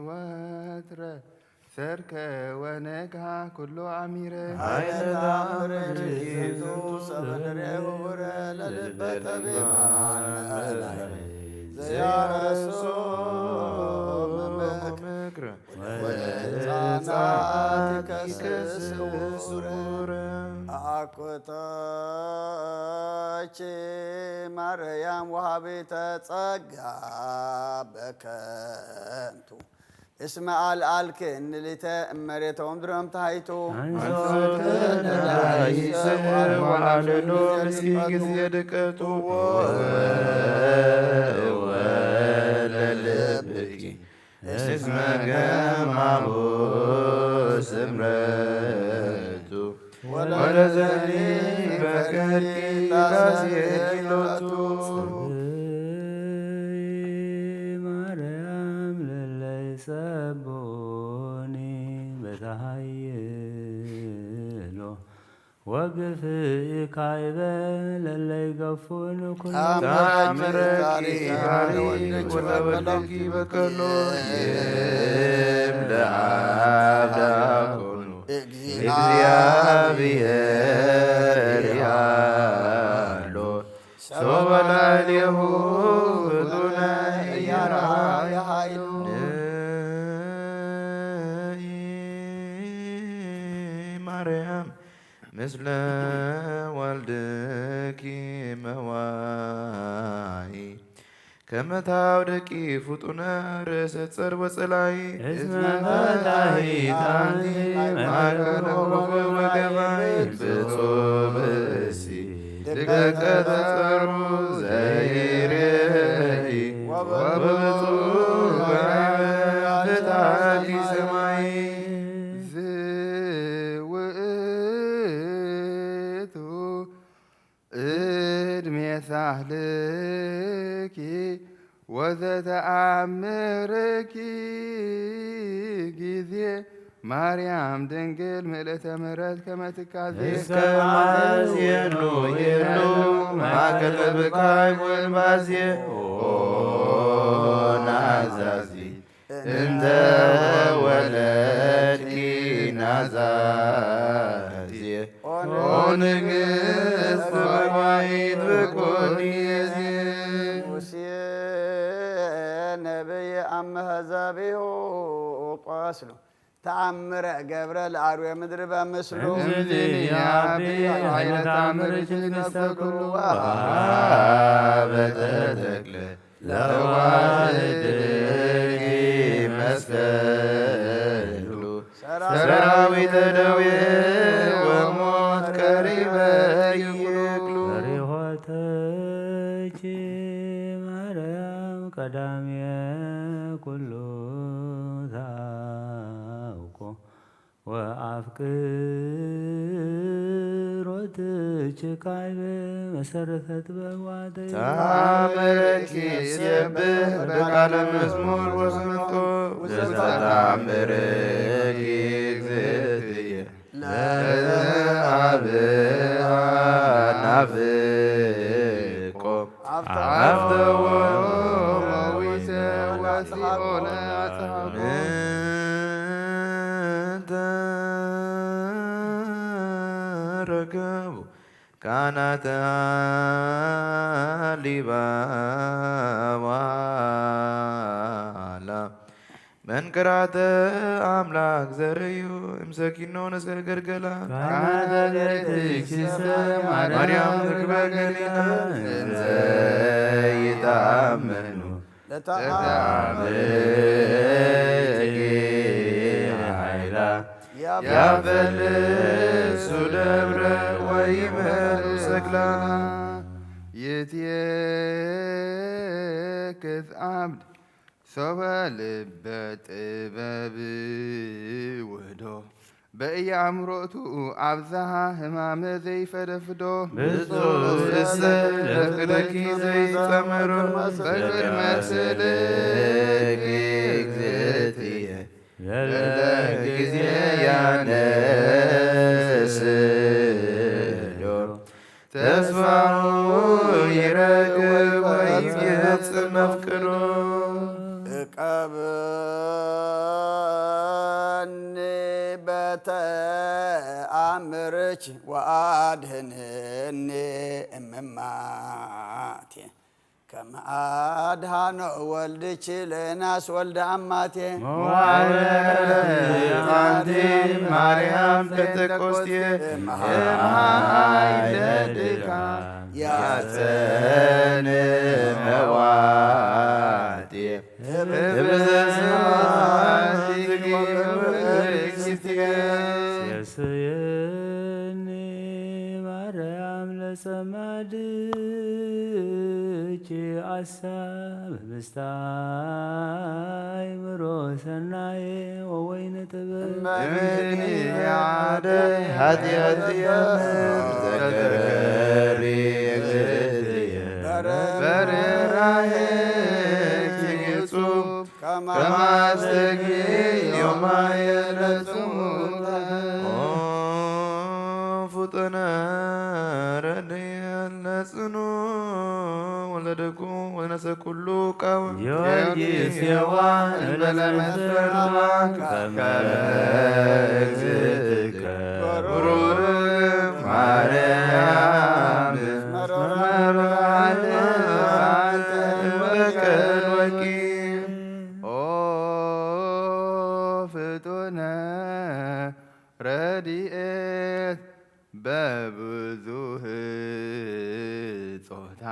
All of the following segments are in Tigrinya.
ወትረ ሰርክ ወነግሃ ኩሉ ዓሚረ። ኃይለ ተአምር ዝንቱ ሰብእ ንርኤ ህቡረ ለልበ ጠቢባን መእላይ ዘያረሶ ምክር ወለህፃናት ይከስስ ስውር። አኩቶች ማርያም ወሃቢተ ጸጋ በከንቱ እስመ አልአልክን ሊተ እመሬቶም ድሮም ተሃይቱ አንሶተ ነዳይሰ ወአልሎ እስኪ ጊዜ ድቀቱ ወለልብኪ እስመ ገማሙ ስምረቱ ወለዘኒ በከርኪ ዳሴ ኪሎቱ። ማርያም ለለይ ጸቦኒ በተሃይሎ ወግፍእ ካይበ ለለይ ገፉን ኩሉ ታምረኪ ታሪክ ወለወልደኪ በከሎ ይም ለአብ ዳኮኑ እግዚአብሔር ያሎ ሶበ ላዕሌሁ ፍጡነ ኢያርአየ ኃይሉ። ማርያም ምስለ ወልድኪ መዋይ ከመ ታውደቂ ፍጡነ ርእሰ ጸር ወጸላይ እስመ ፈታሒት አንቲ ማእከለ ኮከብ ወገባይ ብፁዕ ብእሲ ድቀ ተጸሩ ዘይሬኢ ወብፁዕ ፍትሐቲ ሰማይ ዝውእቱ እድሜ ሳህልኪ ወዘተአምርኪ ጊዜ ማርያም ድንግል ምልእተ ምሕረት ከመ ትካዜ እስከ ማዝየኑ የሉ ማእከለ ብካይ ወልባዜ ኦ ናዛዚ እንተ ወለድኪ ናዛዜ ኦ ንግሥት ሰማይት ብኩኒ ዜ ሙሴ ነቢይ አመ አሕዛቢሁ ቆስሉ ተአምረ ገብረ ለአርዌ ምድር በምስሉ እንዝኒ አቢ ኃይለ ተአምርኪ ንግሥተ ኩሉ በተተክለ ለዋህድኪ መስቀሉ ሰራዊተ ደዌ ወሞት ቀሪበ ይብሉ። ፈሪሆተኪ ማርያም ቀዳሜ ኩሉ ታውቆ ወአፍቅሮትኪ ካይበ መሰረተ ጥበብ ዋደይ ታምረኪ ሲየብህ በቃለ መዝሙር ወስንቆ ውስተ ታምረኪ እግዝእትየ ለዘአብአ ናፍቆ አፍተወ ወዊተ ወሲኦነ አጽሐቆ። እንተ ረከቡ ካህናተ ሊባዋላ መንክራተ አምላክ ዘርእዩ እምሰኪኖ ንስእገርገላ ካህናተ ቤትኪ ማርያም ርግበ ገሊላ እንዘ ይታመኑ ለተአምርኪ ኃይላ ያፈልሱ ደብረ ወይመሩ ሰክላ ይትየክት አምድ ሶበ ልበ ጥበብ ውህዶ በእያእምሮቱ አብዝሃ ህማመ ዘይፈደፍዶ ብፁዕ እሰ ለፍቅርኪ ዘይጸመሮ በቅድመ ስእልኪ እግዝእትየ ለጊዜ ያነስዶ ተስፋሁ ይረክብ ወይፈጽም መፍቅዶ እቀብ ተኣምርች ወአድህንኒ እምማቴ ከመ አድኃኖ ወልድኪ ለዮናስ ወልደ አማቴ። መዋዕለ አንቲ ማርያም ጴንጠቆስቴ እምኃይለ ድካ ያጸን መዋቴ። የስየኒ ማርያም ለጸማድኪ አሳብ ምስታ አይምሮ ሰናየ ወወይነ ጥበብ። እመኒ አደ ኃጢአትየ ዘከሪ እግዝእትየ በርራሄኪ እጹብ ከማስተግኒ ዮማየ ለጽሙተ። ኦ ፍጡነ ረድኤት ለጽኑ ወለደኩ ወነሰ ኩሉ ቃው ጊዮርጊስ የዋ እንበለ መስፈርቷ ከመ እግዝእትከ ብሩር ማርያም መርዓለ በከል ወቂ። ኦ ፍጡነ ረድኤት በብዙህ ጾታ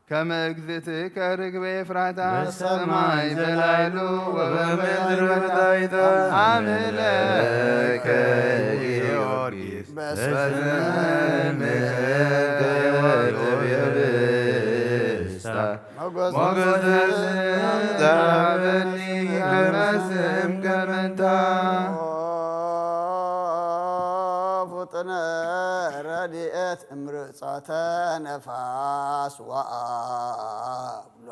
ከመ እግዝእትከ ርግበ ኤፍራታ በሰማይ በላይሉ ወበምድር በታሕታ አምለከ ጊዮርጊስ በስምከ ወበብስታ ሞገስ ተሃበኒ ከመ ስምከ መንታ። ፍጥነ ረድኤት እምርጸተ ነፋስ ወአብሎ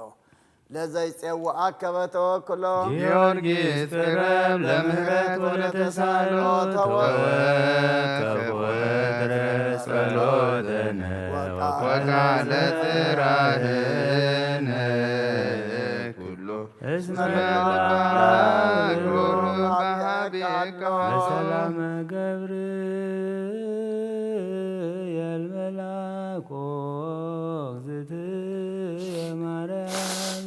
ለዘይጼውዐከ በተወክሎ። ጊዮርጊስ ቅረብ ለምህረት ወለተሳሎ ተወከብ ወትረ ጸሎተነ ወቃለ ጽራህነ ኩሎ እስመ ለባህር ሰላም ገብርኤል መልአኮ እግዝእትየ ማርያም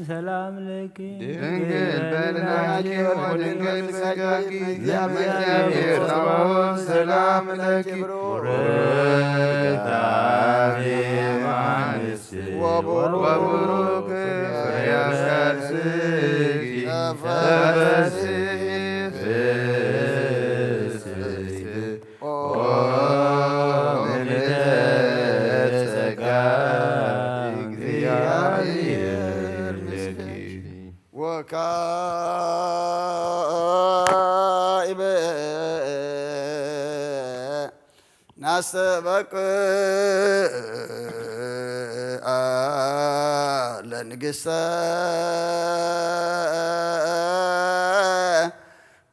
ሰላም ለኪ። ድንግል በድናኪ ወድንግል በስጋኪ እግዚአብሔር ጸባኦት ሰላም ለኪ። ብሩክት አንቲ እም አንስት ወቡሩክ ፍሬ ከርስኪ ተፈሥሒ ፍሥሕት ኦ ምልዕተ ጸጋ እግዚአብሔር ምስሌኪ። ወካዕበ ናስተበቅዕ ለንግሥተ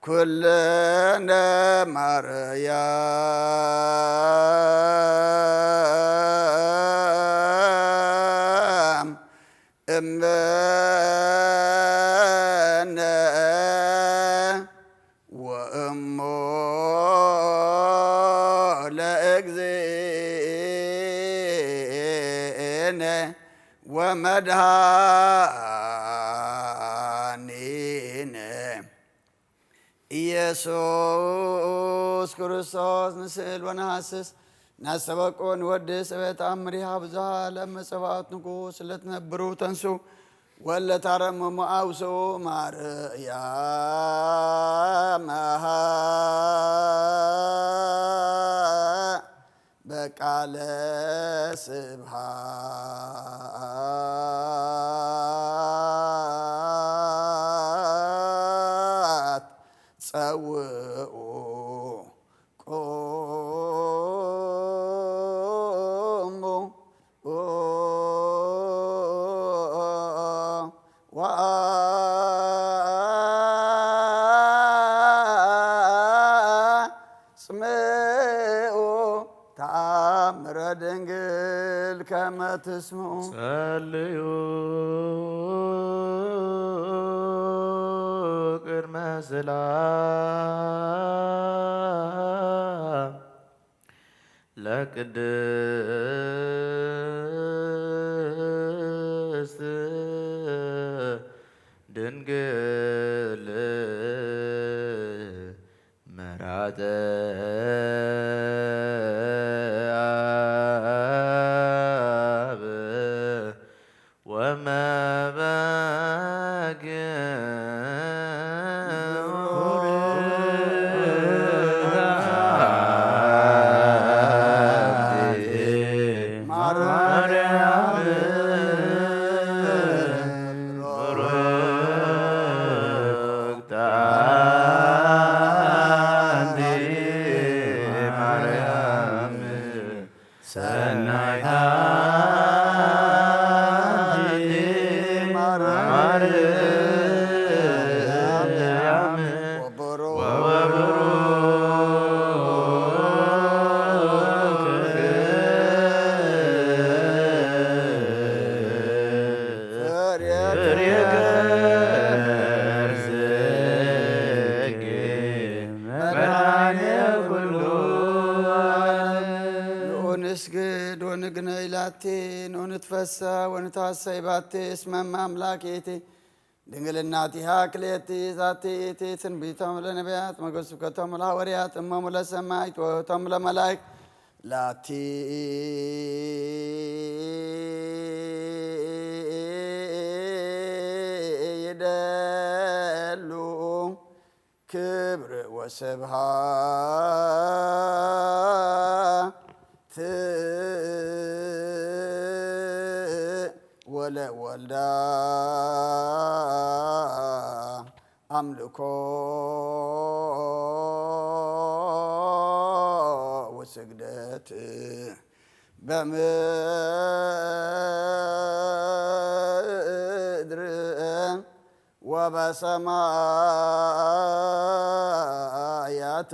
ኩልነ ማርያም እመነ ወእሞ ለእግዚእነ ወመድኃኒነ ኢየሱስ ክርስቶስ። ንስእል ወነሃስስ፣ ነስተበቁ፣ ንወድስ እበ ተአምሪሃ ብዙሃ ለመጸባኦት ንጉስ ለትነብሩ ተንሱ ወለታረምሙ አውስኡ ማርያም በቃለ ስብሃት ጸውኡ ቁሙ ወአጽምዑ ተአምረ ድንግል ከመ ትስምዑ። ቅድመ ስላ ቅድስት ድንግል መራተ አብ ወመበግ ማርያም ሰናይት አንቲ ማርያም ወቡሩክ ፍሬ ከርሥኪ መድኃኔ ኩሉ ዓለም። ንኡንስግድ ወንግነይ ላቲ፣ ንኡንትፈሳ ወንትሐሰይ ባቲ፣ እስመ እመ አምላክ ይእቲ፣ ድንግልናቲሃ ክልኤቲ ዛቲ ይእቲ። ትንቢቶም ለነቢያት፣ መገስብከቶም ለሐዋርያት፣ እሞሙ ለሰማዕት፣ ወውእቶሙ ለመላእክት፣ ላቲ ይደሉ ክብር ወስብሐት ወለወልዳ አምልኮ ወስግደት በምድር ወበሰማያት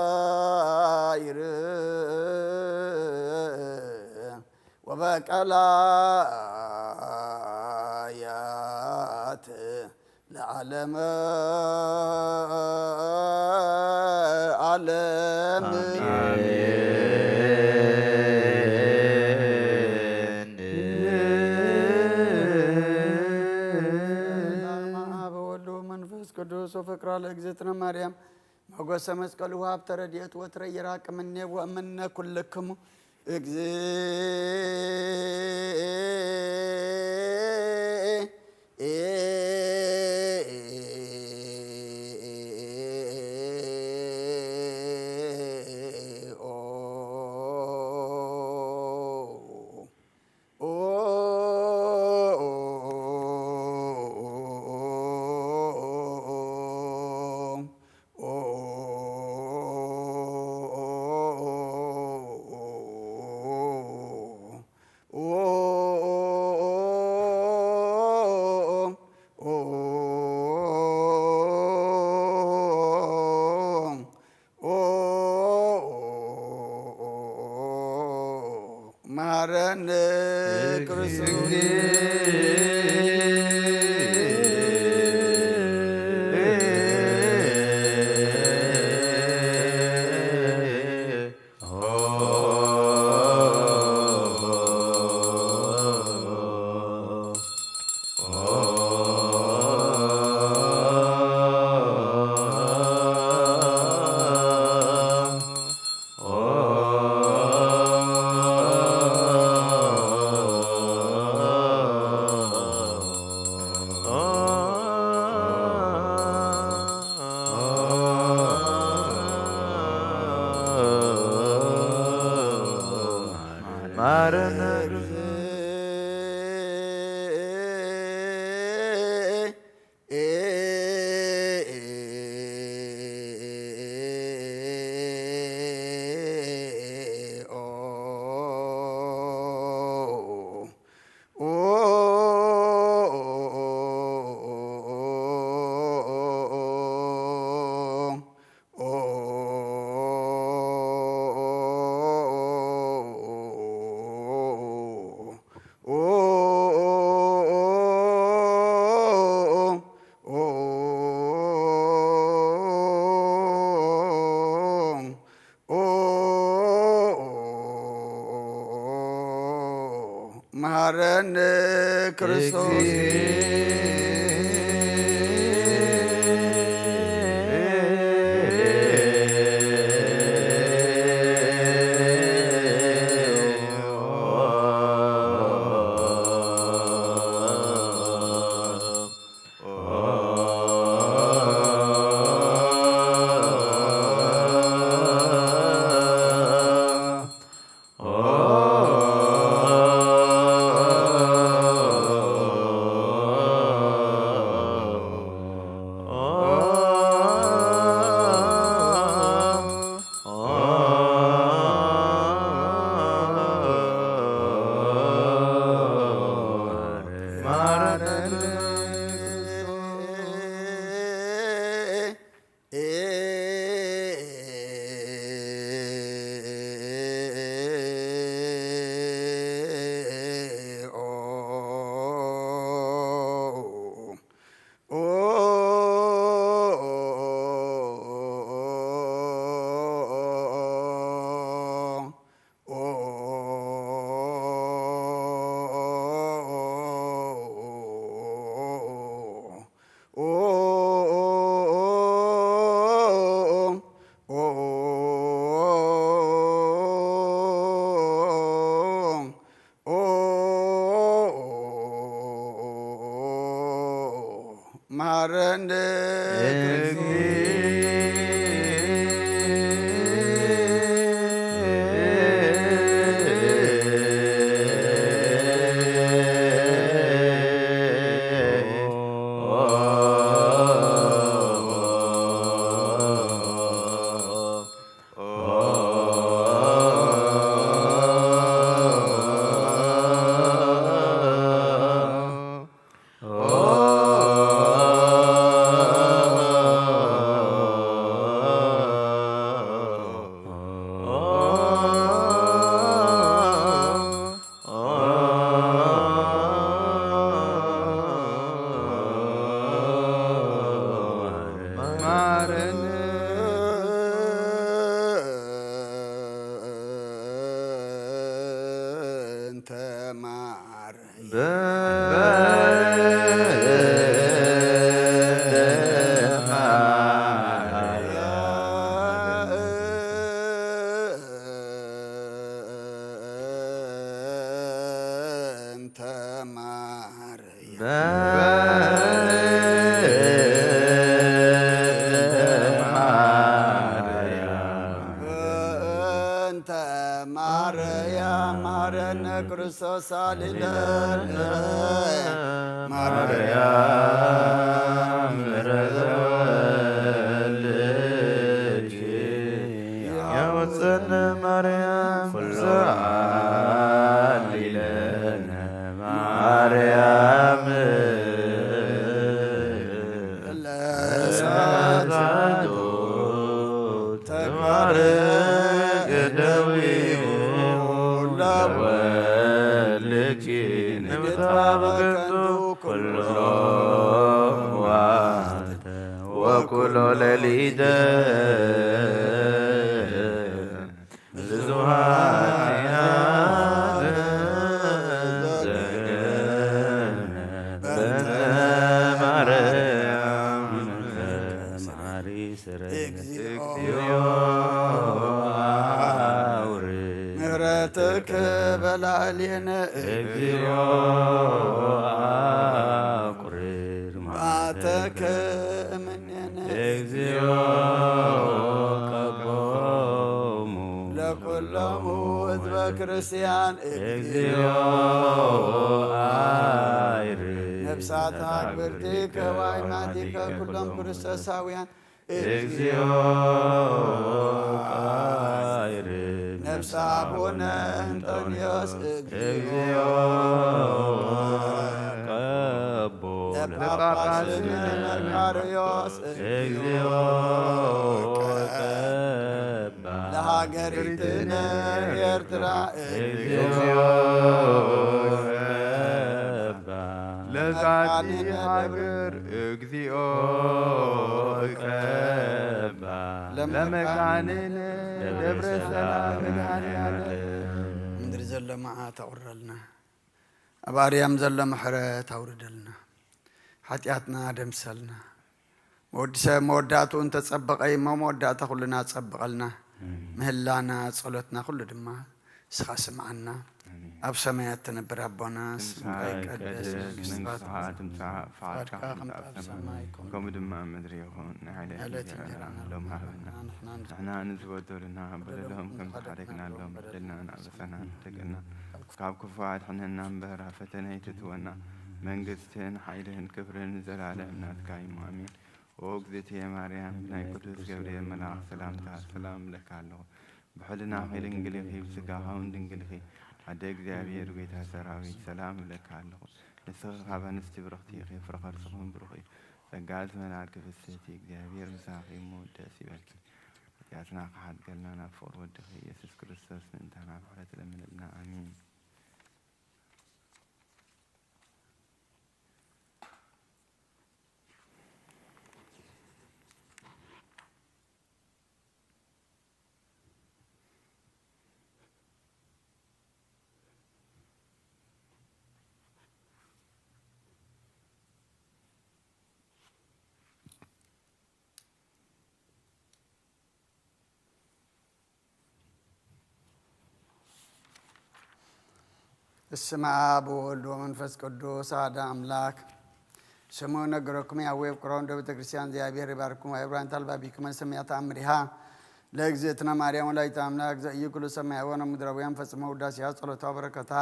በባይር ወበቀላያት ለዓለመ ዓለም። አሜን። በስመ አብ ወወልድ ወመንፈስ ቅዱስ ወፍቅራ ለእግዝእትነ ማርያም ሞገሰ መስቀሉ ሀብተ ረድኤት ወትረ ይራቅ እምኔ ወእምነ ኩልክሙ እግዚኦ። መሐረነ ክርስቶስ። ማረነ ክርስቶስ። ማረነ ኣብ ኣርያም ዘሎ ምሕረት ኣውርደልና፣ ሓጢኣትና ደምሰልና። መወዲ ሰብ መወዳእትኡ እንተጸበቐ እሞ መወዳእታ ኩልና ጸብቐልና። ምህላና ጸሎትና ኩሉ ድማ ንስኻ ስምዓና። ኣብ ሰማያት ትነብር ኣቦና፣ ስምካ ይቀደስ፣ መንግስትኻ ትምጻእ፣ ፍቓድካ ከም ኣብ ሰማይ ከምኡ ድማ ኣብ ምድሪ ይኹን። ናይ ዕለት እንጀራና ሎም ሃበና። ንሕና ንዝበደሉና በደሎም ከም ዝሓደግናሎም በደልና ንኣበሰና ንሕደገልና። ካብ ክፉ ኣድሕነና እምበር ኣብ ፈተነ ኣይትእትወና። መንግስትን ሓይልን ክብርን ንዘለኣለም ናትካ እዩ። ኣሜን። ኦ እግዝእትየ ማርያም፣ ብናይ ቅዱስ ገብርኤል መልኣኽ ሰላምታ ሰላም እብለካ ኣለኹ። ብሕልናኺ ድንግል ኢኺ፣ ብስጋኺ እውን ድንግል ኢኺ። ኣደ እግዚኣብሔር፣ ጐይታ ሰራዊት፣ ሰላም እብለካ ኣለኹ። ንስኺ ካብ ኣንስቲ ብርኽቲ ኢኺ፣ ፍረ ከርስኺ እውን ብሩኽ እዩ። ጸጋ ዝመልኣኪ ፍስሕቲ፣ እግዚኣብሔር ምሳኺ እሞ ደስ ይበልኪ። ኃጢአትና ክሓድገልና ናብ ፍቕሪ ወድኺ ኢየሱስ ክርስቶስ ምእንታና ምሕረት ለምንልና። ኣሜን። በስመ አብ ወወልድ ወመንፈስ ቅዱስ አሐደ አምላክ። ስሙ ነገረኩም ያዌ ፍቅሮ እንደ ቤተ ክርስቲያን እግዚአብሔር ይባርኩም። አይብራን ታልባ ቢክመ ሰሚያ ተአምሪሃ ለእግዝእትነ ማርያም ወላዲተ አምላክ ዘእዩ ኩሉ ሰማያዊ ወምድራውያን ፈጽሞ ውዳሴያ ጸሎታ በረከታ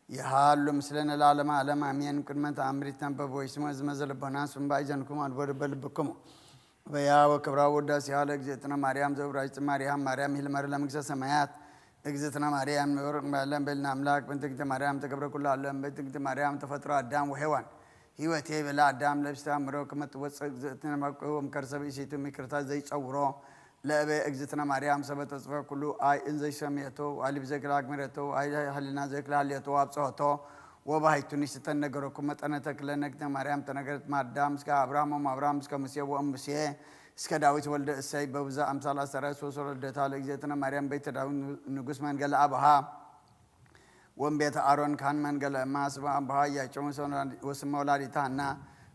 ይሃሉ ምስለነ ለዓለመ ዓለም አሜን። ቅድመ ተአምር ይትነበብ ወይስሙ እዝመ ዘለቦና ስም ባይዘንኩም አልቦ ልበ ልብክሙ በያ ወክብራ ውዳሴሃ ለእግዝእትነ ማርያም ዘእብራይስጥ ማርያም፣ ማርያም ሂልመር ለመንግስተ ሰማያት። እግዝእትነ ማርያም ንበሩቅ መለን በልና አምላክ በእንተ እግዝእትነ ማርያም ተገብረ ኩሉ ዓለም በእንተ እግዝእትነ ማርያም ተፈጥሮ አዳም ወሔዋን ህይወቴ በላ አዳም ለብስተ አምሮ ከመ ትወፅእ እግዝእትነ ማርቆ ወምከርሰ ብእሲቱ ምክርታ ዘይጸውሮ ለእበ እግዝእትነ ማርያም ሰበ ተጽፈ ኩሉ አይ እንዘይሰምየቶ አሊብ ዘግላ አግመረቶ አይ ህልና ዘክላ ህልየቶ አብጽሖቶ ወባሕቱ ንስተ ነገረኩም መጠነ ተክለ ነግተ ማርያም ተነገረት ማዳም እስከ አብርሃም ወም አብርሃም እስከ ሙሴ ወም ሙሴ እስከ ዳዊት ወልደ እሰይ በብዛ አምሳል አሰረ ሶሶ ልደታ ለእግዝእትነ ማርያም ቤተ ዳዊት ንጉስ መንገለ አብሃ ወም ቤተ አሮን ካህን መንገለ እማ ስመ አብሃ ያቸው ወስመ ወላዲታ ሐና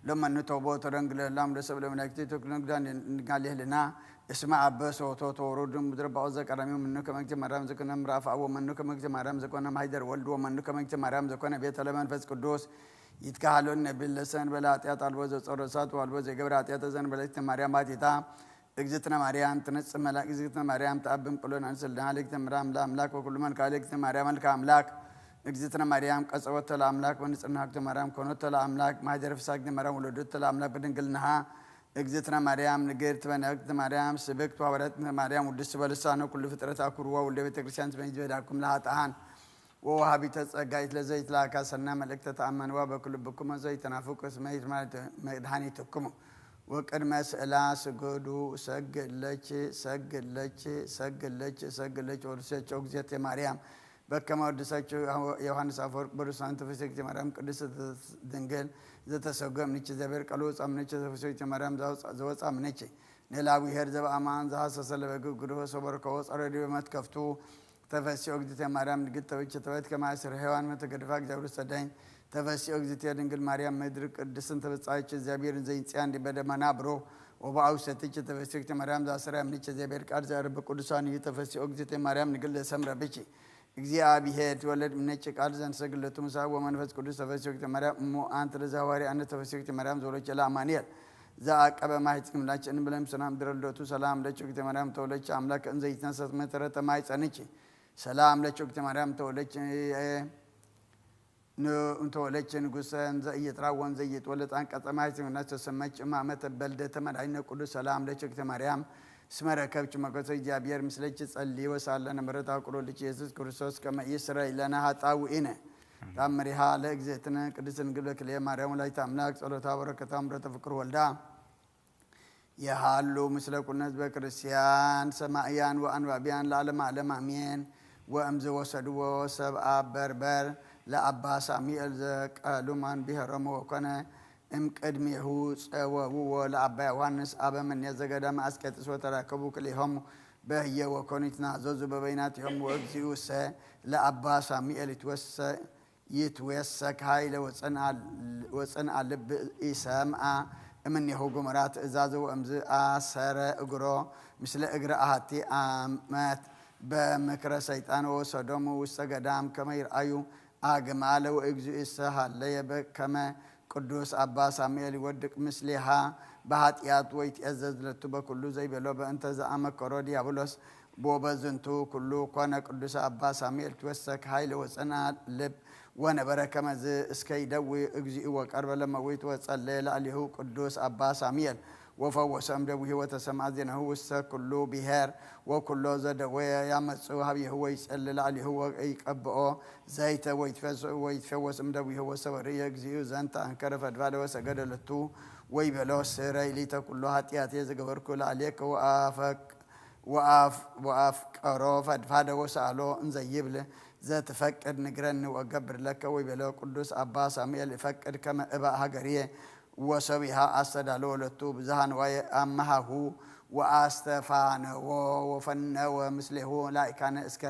ለመኑ ተውቦ ተደንግለላም ለሰብ ለመላእክት ተክሉ ንግዳን ድንጋል ይህልና እስመ አበ ሰውቶ ተወሩድ ምድረ ባኦ ዘቀዳሚ መኑ ከመግቲ ማርያም ዘኮነ ምራፍ አብ ወመኑ ከመግቲ ማርያም ዘኮነ ማይደር ወልድ ወመኑ ከመግቲ ማርያም ዘኮነ ቤተ ለመንፈስ ቅዱስ ይትካሃሎን ነቢል ለሰን በለ ኃጢአት አልቦ ዘጸሮ እሳት ወአልቦ ዘይገብረ ኃጢአት ዘንበለችተ ማርያም ባቲታ እግዝእትነ ማርያም ትነጽእ መላክ እግዝእትነ ማርያም ተአብም ቅሎን አንስልና ልክተ ምራም ለአምላክ ወኩሉ መልካ ልክተ ማርያም መልካ አምላክ እግዝእትነ ማርያም ቀጸወተ ለአምላክ በንጽህና እግዝእትነ ማርያም ኮኖተ ለአምላክ ማህደር ፍሳግዝእትነ ማርያም ወለዶተ ለአምላክ በድንግልናሃ እግዝእትነ ማርያም ንግርት በነግዝእትነ ማርያም ስብክት ወሐዋርያት ማርያም ውድስት በልሳነ ኩሉ ፍጥረት አኩርዋ ወልደ ቤተ ክርስቲያን ትመይዝ በዳኩም ለኃጥአን ወወሃቢተ ጸጋ ይትለዘ ይትላካ ሰና መልእክተ ተአመንዋ በኩልብኩም ዘይተናፍቁ ስመ መድኃኒትኩም ወቅድመ ስእላ ስገዱ ሰግለች ሰግለች ሰግለች ሰግለች ወድሰቸው እግዝእትየ ማርያም በከመ ወድሰችው ዮሐንስ አፈወርቅ በርሱሳን ተፈስሕቲ ማርያም ቅድስት ድንግል ዘተሰጎ እምንቺ ዘቤር ቃሉ ወፃ ምንቺ ተፈስሕቲ ማርያም ዘወፃ ምንቺ ንላዊ ሄር ዘበአማን ዘሐሰሰ ለበግ ግዶ ሰበርከዎ ጸረዲ በመትከፍቱ ተፈስኦ እግዝእትየ ማርያም ንግድ ተበች ተበት ከማእስር ሔዋን መተገድፋ እግዚአብሔር ሰዳኝ ተፈስኦ እግዝእትየ ድንግል ማርያም ምድር ቅድስን ተበጻች እግዚአብሔርን ዘይንጽያ እንዲ በደመና ብሮ ወበአውሰትች ተፈስኦ እግዝእትየ ማርያም ዘአስራ ምንች እግዚአብሔር ቃል ዘአርብ ቅዱሳን እዩ ተፈስኦ እግዝእትየ ማርያም ንግል ዘሰምረ ብች እግዚአብሔር ትወለድ እምነች ቃል ዘንሰግለቱ ምሳ ወመንፈስ ቅዱስ ተፈስዮክተ ማርያም እሞ አንቲ ለዛዋሪ አነ ተፈስዮክተ ማርያም ዘወለች ለአማኑኤል ዘአቀበ ማህፀን ምላች እንብለም ሰላም ድረልዶቱ ሰላም ለችክተ ማርያም ተወለች አምላክ እንዘይትነሰት መተረተ ማይፀንች ሰላም ለችክተ ማርያም ተወለች እንተወለች ንጉሰ እንዘ እየጥራ ወንዘ እየጥወለጥ አንቀጸ ማህፀን ተሰመች እማመተ በልደተ መድኃኒነ ቅዱስ ሰላም ለችክተ ማርያም እስመ ረከብኪ ሞገሰ እግዚአብሔር ምስሌኪ ጸሊ ወሳለ ነምሕረት አቁሮ ልኪ ኢየሱስ ክርስቶስ ከመ ይስረይ ለነ ኃጣውኢነ ታምሪሃ ለእግዝእትነ ቅድስት ድንግል በክልኤ ማርያም ወላዲተ አምላክ ጸሎታ በረከታ ምሕረተ ፍቅር ወልዳ የሃሉ ምስለ ኩነ ህዝበ ክርስቲያን ሰማእያን ወአንባቢያን ለዓለመ ዓለም አሜን። ወእምዝ ወሰድዎ ሰብአ በርበር ለአባ ሳሙኤል ዘቀሉማን ብሔሮም ወኮነ እምቅድሜሁ ጸወውዎ ለአባ ዮሐንስ አበ ምኔት ዘገዳመ አስቄጥስ ወተራከቡ ክልኤሆሙ በህየ ወኮኑ ይትናዘዙ በበይናቲሆሙ ወእግዚኡሰ ለአባ ሳሙኤል ይትወሰ ይትዌሰክ ኃይለ ወጽንዓ ልብ ኢሰምዓ እምኔሁ ግሙራ ትእዛዝ ወእምዝ ኣሰረ እግሮ ምስለ እግረ ኣሃቲ ኣመት በምክረ ሰይጣን ወወሰዶሙ ውስተ ገዳም ከመ ይርኣዩ ኣግማለ ወእግዚእሰ ሃለየ በከመ ቅዱስ ኣባ ሳሙኤል ይወድቅ ምስሌሃ በኃጢአት ወይትኤዘዝ ለቱ በኩሉ ዘይቤሎ በእንተ ዘኣመከሮ ዲያብሎስ። ወበዝንቱ ኩሉ ኮነ ቅዱስ ኣባ ሳሙኤል ትወሰክ ኃይል ወጽንዓ ልብ ወነበረ ከመዝ እስከ ይደዊ እግዚኡ ወቀርበ ለመዊት ወጸለ ላዕሌሁ ቅዱስ ኣባ ሳሙኤል ወፈወሰ እምደዊሁ ወተሰምዐ ዜናሁ ውስተ ኩሉ ብሔር ወኩሎ ዘደወየ ያመጽኡ ሀቤሁ ወይጸሊ ላዕሌሁ ወይቀብኦ ዘይተ ወይትፈስ-፣ ወይትፈወስ እምደዊሁ ወሰበ ርእየ እግዚኡ ዘንተ አንከረ ፈድፋደ ወሰገደ ለቱ ወይቤሎ ስረይ ሊተ ኩሎ ኃጢአቴ ዘገበርኩ ላዕሌከ ወአፈቅ-፣ ወአፍ-፣ ወአፍቀሮ ፈድፋደ ወሰአሎ እንዘይብል ዘትፈቅድ ንግረኒ ወገብር ለከ ወይቤሎ ቅዱስ ኣባ ሳሙኤል እፈቅድ ከመ እባእ ሀገርየ ወሰቢሃ አስተዳሎ ለቱ ብዝሃ ንዋየ አመሃሁ ወአስተፋነዎ ወፈነወ ምስሌሁ ላይካነ እስከ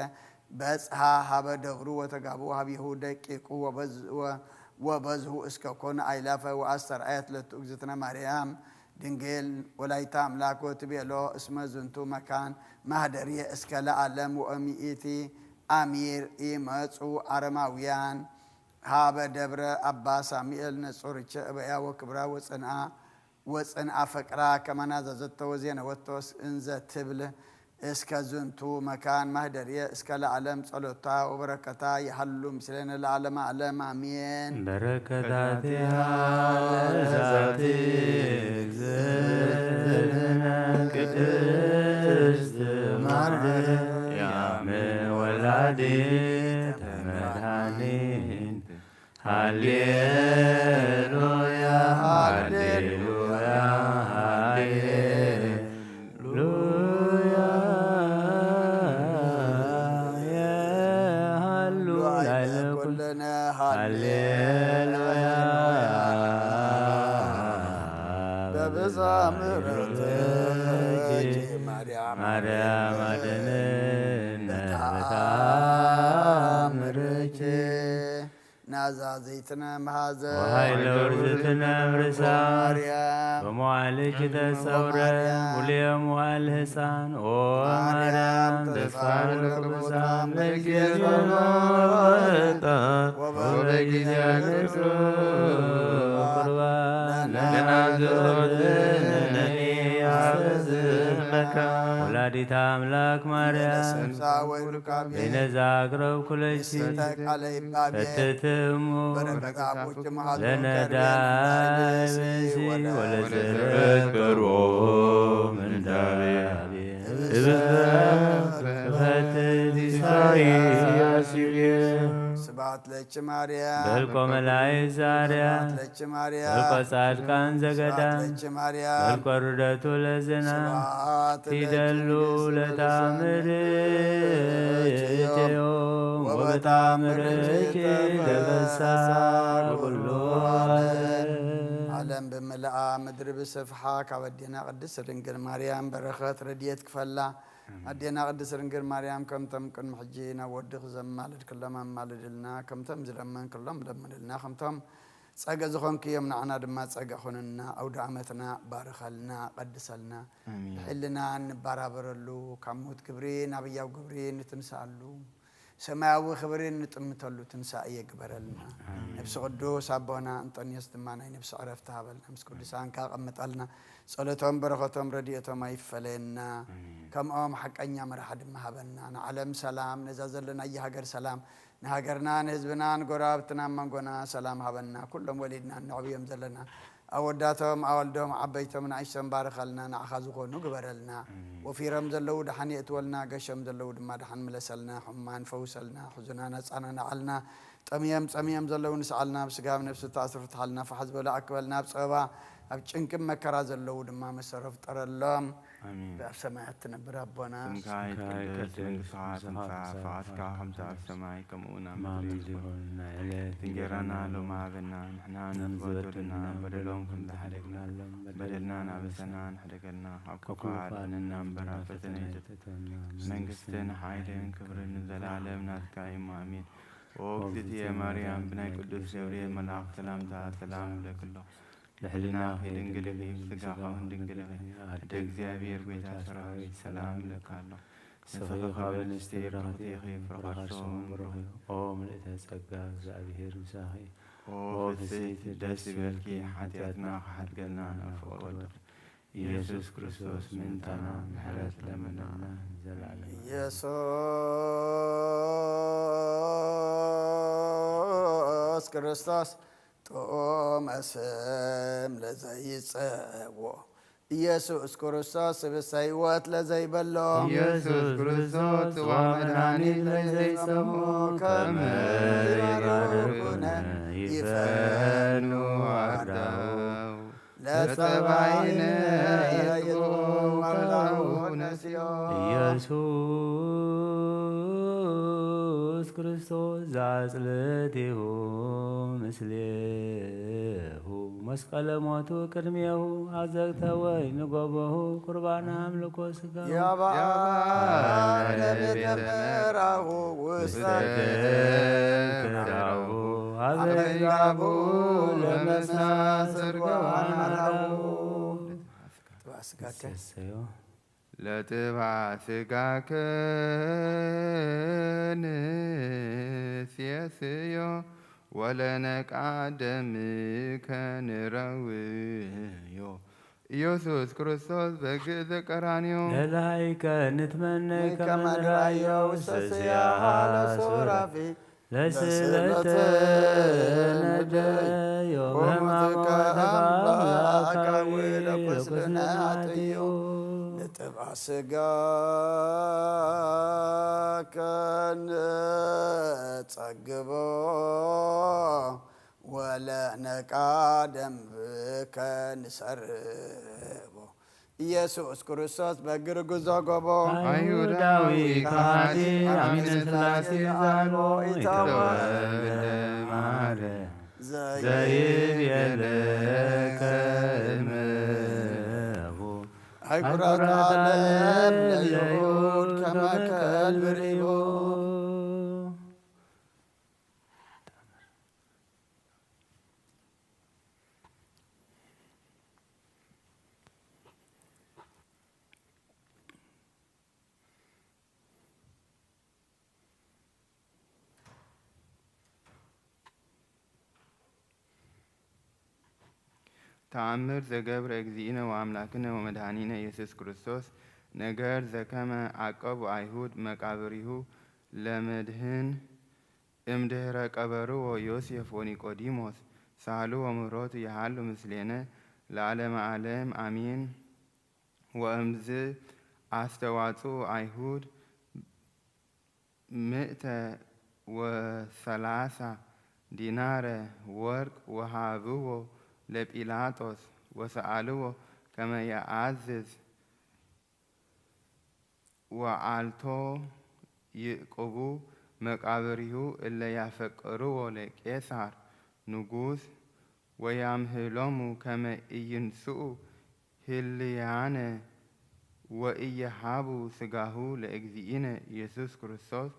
በጽሐ ሀበ ደብሩ ወተጋብኡ ሀቤሁ ደቂቁ ወበዝ-፣ ወ-፣ ወበዝሁ እስከ ኮነ አይላፈ ወአስተርአየት ለቱ እግዝእትነ ማርያም ድንግል ወላዲተ አምላክ ወትቤሎ እስመ ዝንቱ መካን ማህደርየ እስከ ለዓለም ወእምይእቲ አሚር ኢመጹ አረማውያን ሀበ ደብረ አባ ሳሙኤል ነጾርቸ እበያ ወክብራ ወጽንዓ ወጽንዓ ፍቅራ ከመ ናዘዘቶ ወዜነወቶ እንዘ ትብል እስከ ዝንቱ መካን ማህደርየ እስከ ለዓለም ጸሎታ ወበረከታ ይሃሉ ምስሌነ ለዓለመ ዓለም አሜን። በረከታቲሃ ለዛቲ እግዝእትነ ቅድስት ማርያም ወላዲተ መድኃኒት ሃሌሉያ፣ ሃሌሉያ፣ ሃሌሉያ። የሃሉ ላዕለ ኩልነ ሃሌሉያ። በብዛ ምሕረትኪ ማርያም ማርያም አድነን በተአምርኪ። ናዛዚትነ መሃዘ ወኃይለ ውርዝትነ እምርሳ ማርያም በመዋዕልኪ ተሰውረ ማርያም ሙሉየ መዋዕል ህፃን ኦ ማርያም ተስፋ ለቅዱሳን በጊዜ ጸሎት ወበጊዜ ንጹሕ ቁርባን ለናዘወትነኒ አበዝመካ ወላዲተ አምላክ ማርያም ለሰብሳ ወይሩካቤ ዘይነዛ አቅረብኩ ለኪ ቃለ ይባቤ ፈትትሙ በረከት አቡኪ መሃሉ ለነዳ ከርቤ ብእሲ ወለ ወለዘከሮ ምንዳቤ እብሰ ፈትት ኢሳያስ ይቤ ስብሐት ለኪ ማርያም በልቆ መላእክት ዛርያ ስብሐት ለኪ ማርያም በልቆ ጻድቃን ዘገዳም ስብሐት ለኪ ማርያም በልቆ ርደቱ ለዝና ስብሐት ለኪ ፊደሉ ንግሥት ለታምር ንግሥት ዮም ወበታምር ወበታምር ተፈሳ ኩሉ ዓለም። ዓለም ብምልኣ ምድሪ ብስፍሓ ካብ ኣዴና ቅድስት ድንግል ማርያም በረኸት ረድኤት ክፈላ። ኣዴና ቅድስት ድንግል ማርያም ከምቶም ቅድሚ ሕጂ ናብ ወድኺ ዘማለድክሎም ኣማልድልና፣ ከምቶም ዝለመንክሎም ለምንልና፣ ከምቶም ጸገ ዝኾንክዮም ንዓና ድማ ጸገ ኹንና። ኣውደ ዓመትና ባርኸልና፣ ቀድሰልና። ኣሜን። ሕልና እንበራበረሉ፣ ካብ ሞት ግብሪ ናብ ህያው ግብሪ ንትንስኣሉ፣ ሰማያዊ ክብሪ እንጥምተሉ ትንሳኤ የግበረልና። ኣሜን። ነብሲ ቅዱስ ኣቦና እንጠንዮስ ድማ ናይ ነብሲ ዕረፍቲ ሃበልና፣ ምስ ቅዱሳንካ ኣቐምጠልና። ጸሎቶም፣ በረኸቶም፣ ረድኤቶም ኣይፈለየና። ኣሜን። ከምኦም ሓቀኛ መራሒ ድማ ሃበና። ንዓለም ሰላም፣ ነዛ ዘለናያ ሃገር ሰላም፣ ንሃገርና፣ ንህዝብና፣ ንጎረባብትና፣ ኣብ መንጎና ሰላም ሃበና። ኩሎም ወሊድና እነዕብዮም ዘለና ኣወዳቶም፣ ኣወልዶም፣ ዓበይቶም፣ ንኣሽቶም ባርኸልና፣ ንዓኻ ዝኾኑ ግበረልና። ኣሜን። ወፊሮም ዘለዉ ደሓን የእትወልና፣ ገሾም ዘለዉ ድማ ደሓን ምለሰልና፣ ሕሙማን ፈውሰልና፣ ሕዙናን ኣጻናንዓልና፣ ጠምዮም ጸሚዮም ዘለዉ ንስዓልና፣ ኣብ ስጋ ኣብ ነፍሲ ተኣስሩ ፍትሓልና፣ ፋሕ ዝበሉ ኣክበልና፣ ኣብ ጸበባ ኣብ ጭንቂ መከራ ዘለዉ ድማ መሰሮ ፍጠረሎም። ኣሜን። ኣብ ሰማያት ትነብር ኣቦና፣ ስምካ ይትቀደስ፣ መንግስትኻ ትምጻእ፣ ፍቓድካ ከምቲ ኣብ ሰማይ ከምኡ እውን ኣብ ምድሪ ትኹን። ናይዕለት እንጀራና ሎሚ ሃበና፣ ንሕና ንበድለና በደሎም ከም ዝሓደግናሎም በደልና ናበሰና ንሕደገልና፣ ካብ ክፉ ኣድነና እምበር ኣብ ፈተነ ኣይተእትወና። መንግስትን ሓይልን ክብርን ንዘለኣለም ናትካ እዩ። ኣሜን። ኦ እግዝእትየ ማርያም፣ ብናይ ቅዱስ ገብርኤል መልኣኽ ሰላምታ ሰላም እብለኪ ኣለኹ። ልዕልናኺ ድንግል ኢኺ፣ ስጋኺ እውን ድንግል ኢኺ። ኣደ እግዚኣብሔር፣ ጐይታ ሰራዊት፣ ሰላም እብለኪ ኣለኹ። ንስኺ ካብ ኣንስቲ ብርኽቲ ኢኺ፣ ፍረ ከርሲ እውን ብሩኽ እዩ። ኦ ምልእተ ጸጋ፣ እግዚኣብሔር ምሳኺ። ኦ ፍስሕቲ፣ ደስ ይበልኪ፣ ሓጢኣትና ክሓድገልና ናብ ፍቕሪ ወድኺ ኢየሱስ ክርስቶስ ምእንታና ምሕረት ለምነልና ንዘለዓለም። ኢየሱስ ክርስቶስ ጥዑመ ስም ለዘይጸዎ፣ ኢየሱስ ክርስቶስ ስብሰ ሕይወት ለዘይበሎ፣ ኢየሱስ ክርስቶስ ጽዋ መድኃኒት ለዘይጸሞ፣ ከመ ይባርኩነ ይፈኑ አርዳው። ለጸባይነ የጥቦ ወላሁ ነስዮ። ኢየሱስ ክርስቶስ ዘአጽልእቲሁ ምስሌሁ መስቀለ ሞቱ ቅድሜሁ አዘግተ ወይን ጎቦሁ ቁርባነ አምልኮ ስጋሁ። ያባአነ ቤተ ምራሁ ውስተ ክራሁ አበ ጋቡ ለመሳስር ገዋናራሁ። ጥባ ስጋከ። ይሰሰዮ። ለጥባ ስጋከ ንሴስዮ ወለነቃ ደምከ ንረውዮ። ኢየሱስ ክርስቶስ በግዕ ዘቀራንዮ። ለላይከ ንትመነይ ከመ ንራዮ ውሰስያ ለሱራፊ ለስለተ ነደዮ በህማሞተ አምላካዊ ለቁስልነ አጥዮ። ለጥብአ ስጋከ ንጸግቦ ወለነቃ ደምከ ንሰርቦ። ኢየሱስ ክርስቶስ በግር ጉዞ ጎቦ። አይሁዳዊ ከሃዲ አሚነ ሥላሴ ዛልቦ ኢተወልደ ማርያም ዘይቤለከ እመቦ። አይኩራት ዓለም ለይሁድ ከመ ከልብ ርኢቦ። ተአምር ዘገብረ እግዚእነ ወአምላክነ ወመድኃኒነ ኢየሱስ ክርስቶስ። ነገር ዘከመ አቀቡ አይሁድ መቃብሪሁ ለመድህን እምድህረ ቀበርዎ ዮሴፍ ወኒቆዲሞስ ሳህሉ ወምህሮቱ የሃሉ ምስሌነ ለዓለመ ዓለም አሜን። ወእምዝ አስተዋጽኡ አይሁድ ምእተ ወሰላሳ ዲናረ ወርቅ ወሃብዎ ለጲላጦስ ወሰአልዎ ከመ የአዝዝ ወዓልቶ ይዕቅቡ መቃብሪሁ እለ ያፈቅርዎ ለቄሳር ንጉስ ወያምህሎሙ ከመ ኢይንስኡ ህልያነ ወኢየሃቡ ስጋሁ ለእግዚእነ ኢየሱስ ክርስቶስ።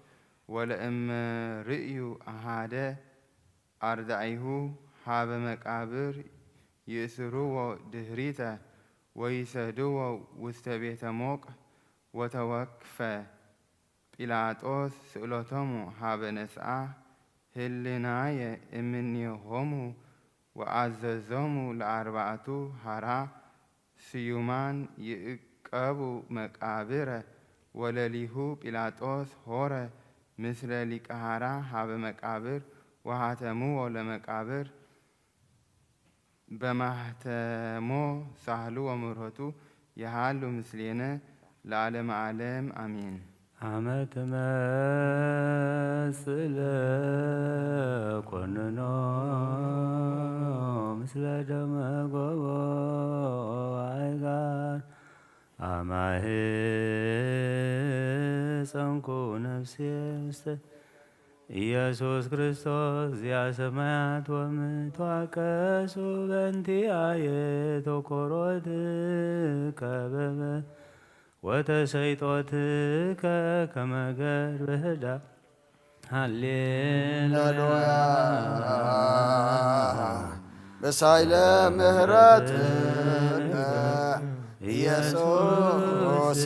ወለእመ ርእዩ አሃደ አርዳኢሁ ሀበ መቃብር ይእስርዎ ድህሪተ ወይሰድዎ ውስተ ቤተ ሞቅ። ወተወክፈ ጲላጦስ ስእሎቶሙ ሀበ ነስአ ህልናየ እምኔሆሙ ወአዘዞሙ ለአርባዕቱ ሀራ ስዩማን ይእቀቡ መቃብረ። ወለሊሁ ጲላጦስ ሆረ ምስለ ሊቀ ሀራ ሀበ መቃብር ወሀተምዎ ለመቃብር። በማህተሞ ሳህሉ ወምሕረቱ የሃሉ ምስሌነ ለዓለመ ዓለም አሜን። አመ ትመጽእ ለኮንኖ ምስለ ደመ ጎቦ አይጋር አማሄ ጸንኩ ነፍሴ ውስተ ኢየሱስ ክርስቶስ ዚአ ሰማያት ወምድር ተዋቀሱ በእንቲአየ ተኮሮት ከበበ ወተሰይጦትከ ከመ ገር ብህዳ ሃሌሉያ። በሳይለ ምህረትከ ኢየሱስ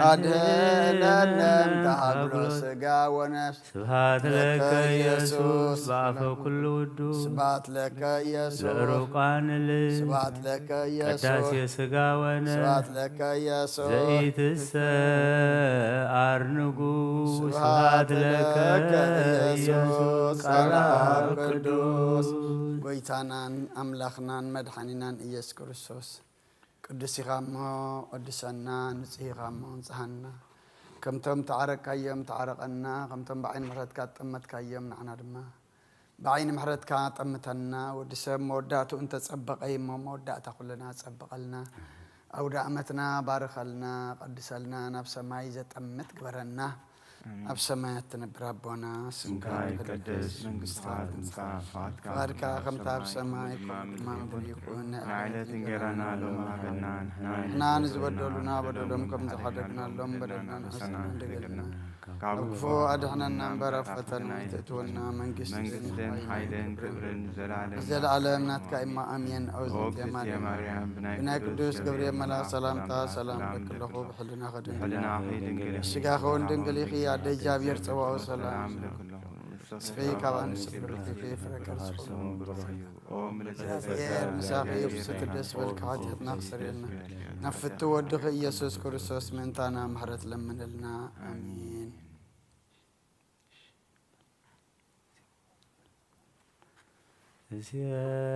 ኣድህነነ እምተ ሃብሎ ስጋ ወነፍስ። ስብሐት ለከ ለከ ኢየሱስ ኢየሱስ። በአፈ ኩሉ ውዱ። ስብሐት ለከ ኢየሱስ። ለእሩቃን ልብ። ስብሐት ለከ ኢየሱስ። ቀዳሴ ስጋ ወነፍስ። ስብሐት ለከ ኢየሱስ። ዘኢትሰ አርንጉ። ስብሐት ስብሐት ለከ ለከ ኢየሱስ ኢየሱስ ቃለ ቃለ አብ አብ ቅዱስ። ቅዱስ። ጎይታናን ኣምላኽናን መድሓኒናን ኢየሱስ ክርስቶስ፣ ቅዱስ ኢኻ እሞ ቅድሰና፣ ንጹህ ኢኻ እሞ ንጽሃና። ከምቶም ተዓረቅካዮም ተዓረቐና፣ ከምቶም ብዓይኒ ምሕረትካ ጠመትካዮም ንዓና ድማ ብዓይኒ ምሕረትካ ጠምተና። ወዲ ሰብ መወዳእትኡ እንተጸበቐ እዩ እሞ መወዳእታ ኩልና ጸብቐልና። ኣውደ ዓመትና ባርኸልና፣ ቀድሰልና፣ ናብ ሰማይ ዘጠምት ግበረና። ኣብ ሰማያት ትነብር ኣቦና፣ ስምካ ስምካ ይቀደስ፣ ይቀደስ፣ መንግስትኻ መንግስትኻ ትምጻእ፣ ትምጻእ፣ ፍቓድካ ፍቓድካ ከምታ ኣብ ሰማይ ሰማይ ከምኡ ድማ ከምኡ ኣብ ምድሪ ምድሪ ይኩን። ትኩን። ንዕለት ንዕለት እንጌራና እንጌራና ሎሚ ሎሚ ሃበና፣ ሃበና፣ ንሕና ንሕና ንዝበደሉና ንዝበደሉና በደሎም ከም በደሎም ዝሓደግናሎም ከም በደልና በደልና ንኣበሰና ንኣበሰና ንደገልና። ንደገልና። ካብ ካብ ክፉ ክፉ ኣድሕነና እምበር ኣብ ኣድሕነና ፈተና እምበር ኣይተእትወና። መንግስትን መንግስትን ሓይልን ሓይልን ክብርን ክብርን ዘለዓለም ዘለዓለም ናትካ ናትካ እዩ። እማ ኣሜን። ኦ ኦዝንቴ እግዝእትየ ማርያም፣ ማርያም፣ ብናይ ብናይ ቅዱስ ቅዱስ ገብርኤል ገብርኤል መልኣክ መልኣክ ሰላምታ ሰላምታ ሰላም ሰላም ለክለኹ ለክለኹ። ብሕልናኺ ድንግል ብሕልናኺ ድንግል ኢኺ፣ ድንግል ኢኺ፣ ኣደይ ኣደይ እግዚኣብሔር ጸዋኡ ጸዋኡ ሰላም ሰላም ለክለኹ። ለክለኹ። ንስኺ ንስኺ ካብ ካብ ኣንስቲ ኣንስቲ ብርክቲ ኢኺ፣ ብርክቲ ኢኺ፣ ፍረ ፍረ ከርስኺ ከርስኺ እውን እውን ብሩኽ እዩ። ብሩኽ እዩ። ኦ ምልዕተ ጸጋ፣ እግዚኣብሔር ምሳኺ እዩ፣ ብስቲ ደስ በልካ ኃጢኣትና ክሰርየልና። ናብ ፍትው ወድኺ ኢየሱስ ክርስቶስ ምእንታና ምሕረት ለምንልና። ኣሜን።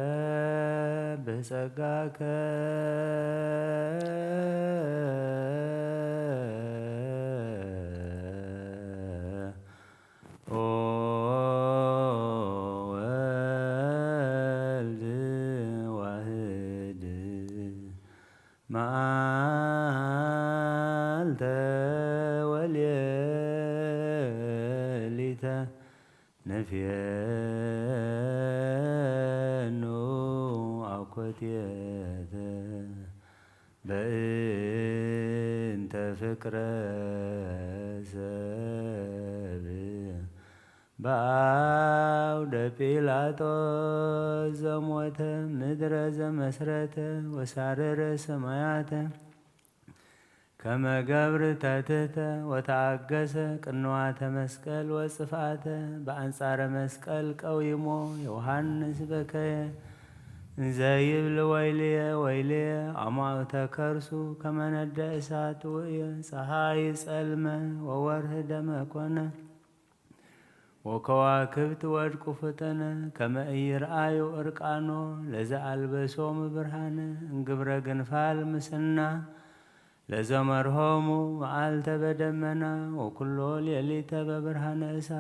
እሴብሕ ጸጋከ ኦ ወልድ ዋህድ መዓልተ ወሌሊተ ንፌኑ ኣኮቴተ በእንተ ፍቅረ ሰብ በአውደ ጲላጦስ ዘሞተ ምድረ ዘመስረተ ወሳረረ ሰማያተ ከመ ገብር ተትህተ ወተአገሰ ቅንዋተ መስቀል ወጽፍአተ በአንጻረ መስቀል ቀዊሞ ዮሐንስ በከየ እንዘ ይብል ወይልየ ወይልየ አማውተ ከርሱ ከመ ነደ እሳት ውእየ ጸሓይ ጸልመ ወወርህ ደመ ኮነ። ወከዋክብት ወድቁ ፍጥነ ከመ ኢይርአዩ እርቃኖ ለዘአልበሶሙ ብርሃነ እንግብረ ግንፋል ምስና ለዘመርሆሙ መዓልተ በደመና ወኩሎ ሌሊተ በብርሃነ እሳ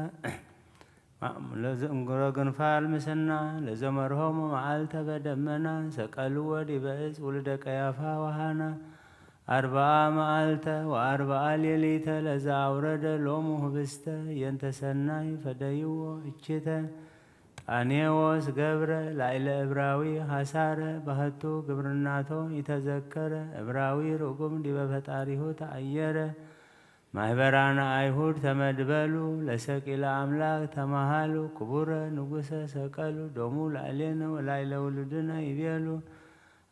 ለዘእንግረ ግንፋል ምስና ለዘመርሆሙ መዓልተ በደመና ሰቀልዎ ዲበ እጽ ውልደ ቀያፋ ወሃና አርብዓ መዓልተ ወአርብዓ ሌሊተ ለዘአውረደ ሎሙ ህብስተ የንተ ሰናይ ፈደይዎ እችተ ጣኔዎስ ገብረ ላይለ እብራዊ ሐሳረ ባህቱ ግብርናቶ ይተዘከረ እብራዊ ርጉም ዲበ ፈጣሪሁ ተአየረ ማህበራነ አይሁድ ተመድበሉ ለሰቂለ አምላክ ተማሃሉ ክቡረ ንጉሰ ሰቀሉ ዶሙ ላዕሌነ ወላይለ ውሉድነ ይቤሉ።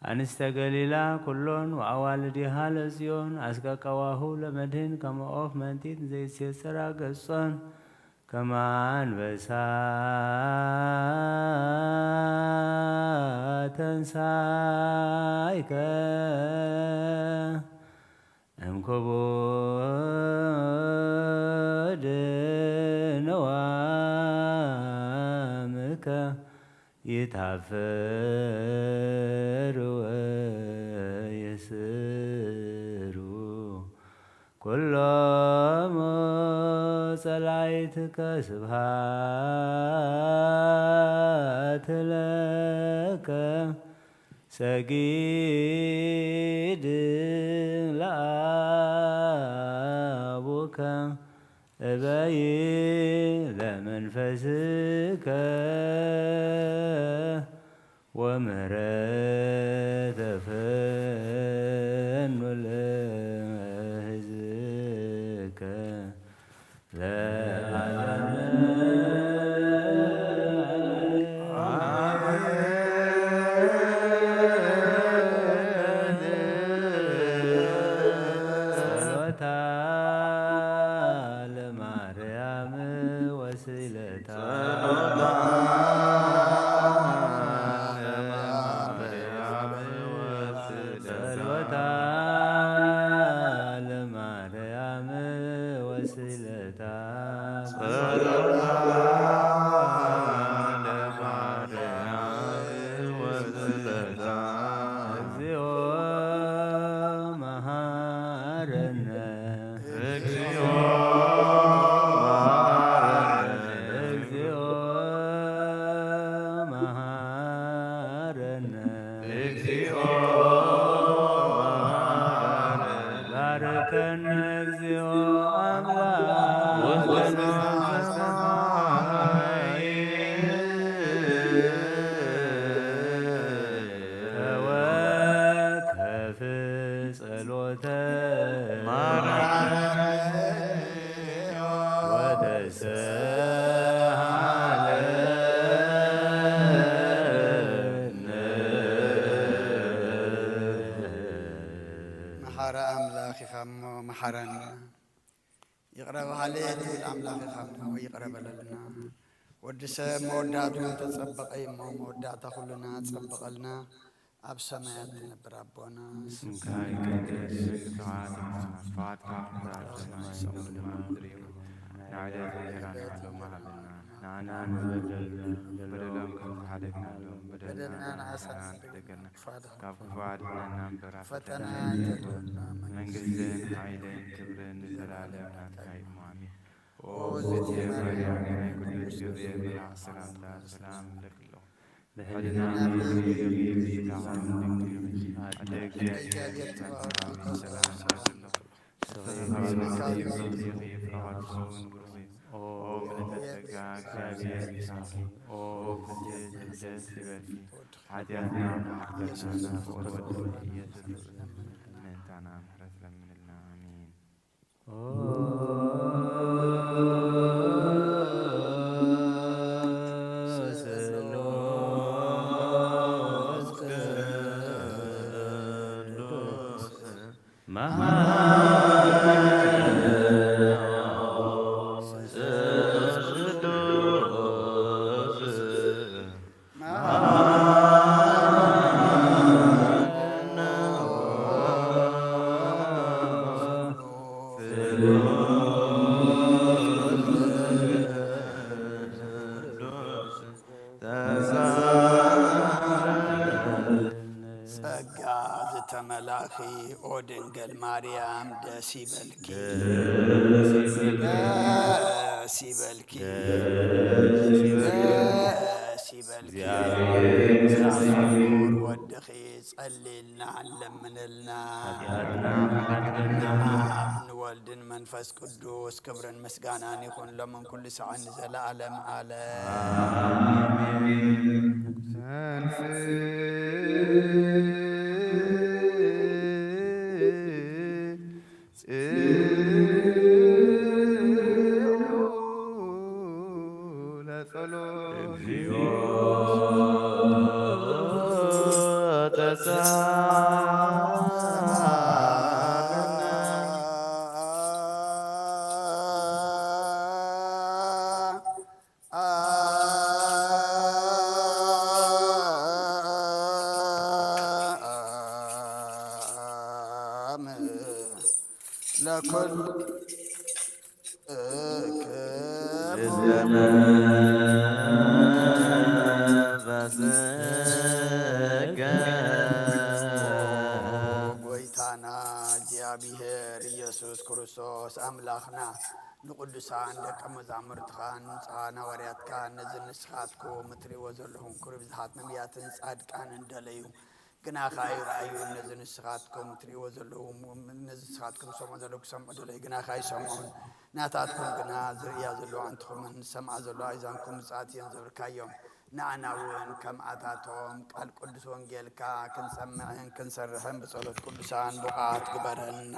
አንስተ ገሊላ ኩሎን ወአዋልዲሃ ለጽዮን አስቀቀዋሁ ለመድህን ከመ ኦፍ መንጢት ዘይሴጽራ ገጾን ከመ አንበሳ ተንሳይከ እምክቡድ ነዋምከ ይታፈር ወይስሩ ኩሎሙ ጸላይትከ ስብሃት ለከ ሰጊድ ለአቡከ እበይ ለመንፈስከ ወምህረተ ፈኑ ለህዝብከ ለዓለመ ባርከነ እግዚኦ አምላክ ውስተ መንፈስ ሰማይ ተወከፍ ጸሎተ ማርያም ወተስሃለነ። መሓረ ኣምላኽ ኢኻ እሞ መሓረና። ይቕረ በሃሊ ትብል ኣምላኽ ኢኻ እሞ ይቕረ በለልና። ወዲ ሰብ መወዳእቱ ተጸበቐ እዩ እሞ መወዳእታ ኩልና ጸበቐልና። ኣብ ሰማያት ትነብር ኣቦና ስምካ ይቀደስ፣ መንግስትኻ ትምጻእ፣ ፍቓድካ ትግበር፣ ኣብ ሰማይ ከም ድማ ምድሪ ይኹን። ንዕለት እንጀራና ሎሚ ሃበና፣ ንዓና ንበደልና በደሎም ከም ዝሓደግናሎም በደልና ንዓና ንሓስብ ኣይትግበረና፣ ካብ ክፉእ ኣድሕነና እምበር፣ ኣብ ፈተና ኣይተእትወና፣ መንግስትን ሓይልን ክብርን ንዘለኣለም ናትካ እዩ እሞ፣ ኣሜን። ኦ ዝእቲ ማርያም ናይ ቅዱስ ገብርኤል መልኣክ ሰላምታ ሰላም እብለኪ ኣለኹ። ብሕልና ድንግል ኢኺ፣ ብስጋኺ ድንግል ኢኺ፣ ኣደ እግዚኣብሔር ጸባኦት ሰላም እብለኪ ኣለኹ። ተፈሳሒ ፍሬ ከርሥኪ ብሩክ እዩ። ኦ ምልዕተ ጸጋ፣ እግዚኣብሔር ምሳኺ። ኦ ፍስሕቲ ደስ ይበልኪ፣ ሓጢኣትና ማሕተትና ናፍቆት ወልድኪ ኢየሱስ ምእንታና ምሕረት ለምንልና። ኣሜን። ኦ ስሉስ ቅዱስ ጸጋ ዝተመላእኺ ኦ ድንግል ማርያም ደስ ይበልኪ፣ ደስ ይበልኪ፣ ደስ ይበልኪ። እግዚኣብሔር ወድኺ ጸልልና ለምንልና። ሓጢኣትና ንዓብ ንወልድን መንፈስ ቅዱስ ክብርን ምስጋናን ይኹን ሎምን ኩሉ ሰዓት ንዘለዓለም ዓለም። ኣሜን። ተንሥእ ጽንዑ ለጸሎት። እግዚኦ ተሳሃለነ። ለኩል ጎይታና እግዚኣብሔር ኢየሱስ ክርስቶስ ኣምላኽና ንቅዱሳን ደቀ መዛሙርትኻን ንጹሓን ሃዋርያትካን ነዚ ንስኻትኩም እትርእይዎ ዘለኹም ክብሪ ብዙሓት ነቢያትን ጻድቃንን ደለዩ። ግናኸ ኣይረኣዩን። ነዚ ንስኻትኩም እትርእይዎ ዘለኹም፣ ነዚ ንስኻትኩም ትሰምዑ ዘለኹም ክሰምዑ ደለዩ፣ ግናኸ ኣይሰምዑን። ናታትኩም ግና ዝርእያ ዘለዋ ኣንትኹምን ዝሰምዓ ዘለዋ ኣእዛንኩም ብፅኣት እየን ዘብርካዮም። ንኣና እውን ከምኣታቶም ቃል ቅዱስ ወንጌልካ ክንሰምዕን ክንሰርሕን ብጸሎት ቅዱሳን ብቑዓት ግበረና።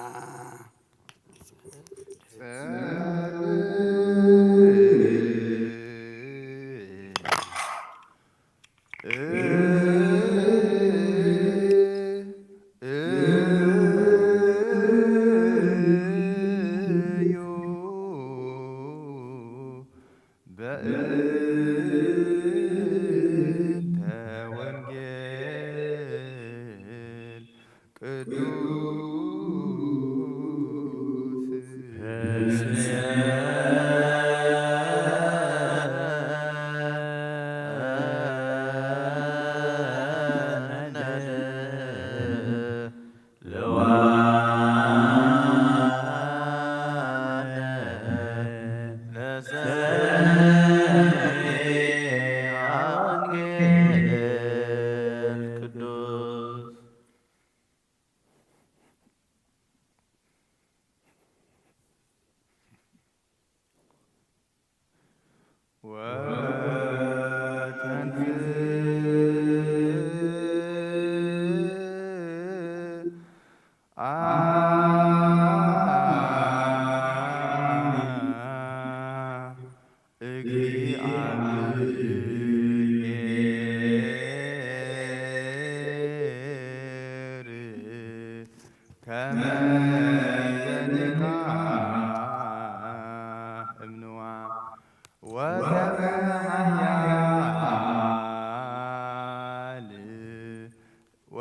እዩ በእንተ ወንጌል ቅዱስ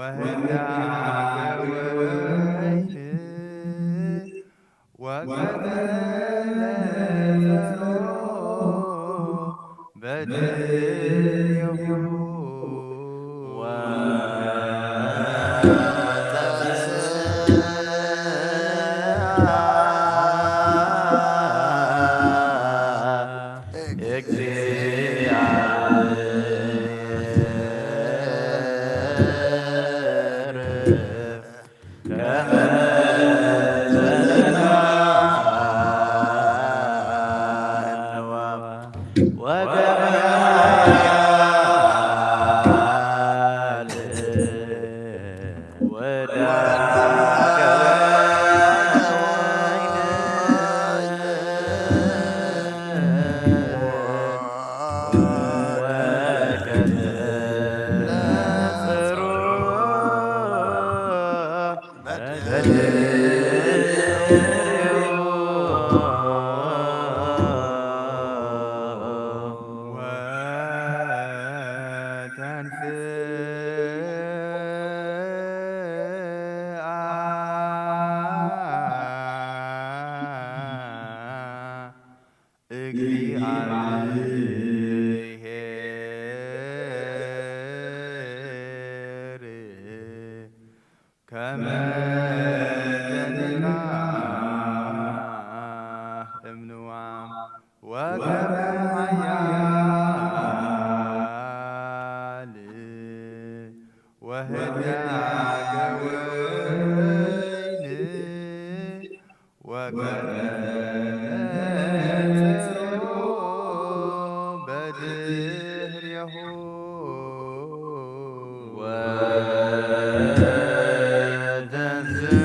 ወህዳገ ወይን ወቀተለ ጸሮ በድሬሁ ወተስአ እግዚአብሔር ከመ ዘነግዓ ወከመ ያለ ወዳገ ወይን ወቀተለ ጸሮ በድሬሁ ወተንስአ እግዚአብሔር ከመ ዘንቃ እምንዋ ወከመ ኃያል ወህዳገ ወይን ወቀተለ ጸሮ በድሬሁ ወተንስአ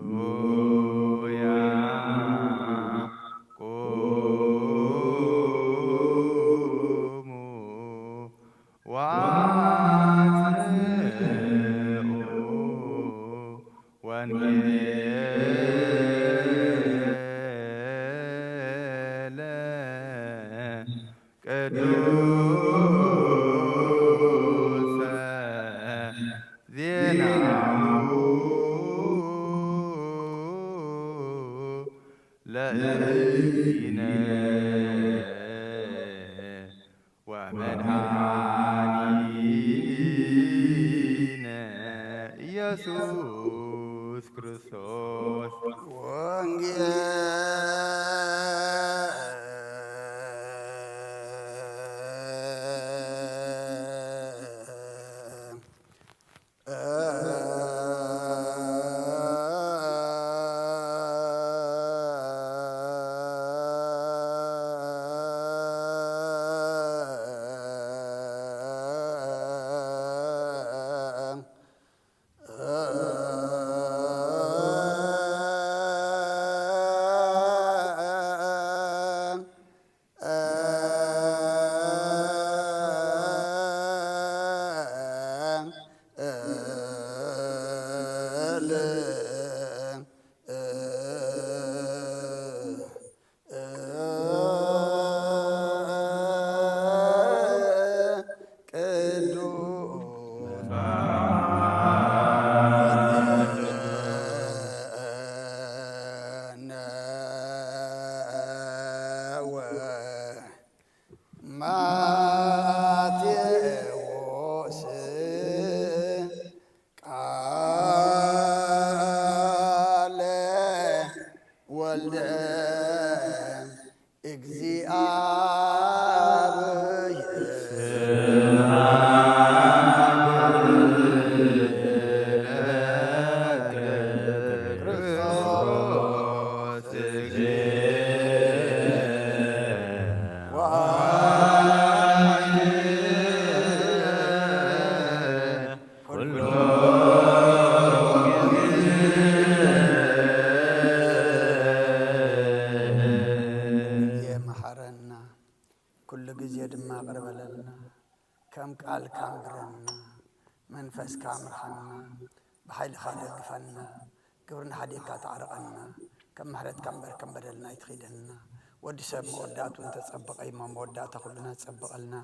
ሃሌሉያ። ቁሙ ወአጽንዑ ወንጌለ ቅዱሰ ዜናሁ ለእግዚእነ ወመድኃኒነ ኢየሱስ ክርስቶስ። ወንጌል ቅዱስ ቃለ ወልደ የመሓረና፣ ኩሉ ግዜ ድማ ቅርበለልና። ከም ቃልካ ምረና፣ መንፈስካ ምርሓና፣ ብሓይልኻ ደግፈና፣ ግብርና ሓዲግካ ታዕርቐና፣ ከም ምሕረትካ እምበር ከም በደልና ኣይትኺደና። ወዲ ሰብ መወዳእቱ እንተጸበቐ እሞ መወዳእታ ኩልና ትጸብቐልና።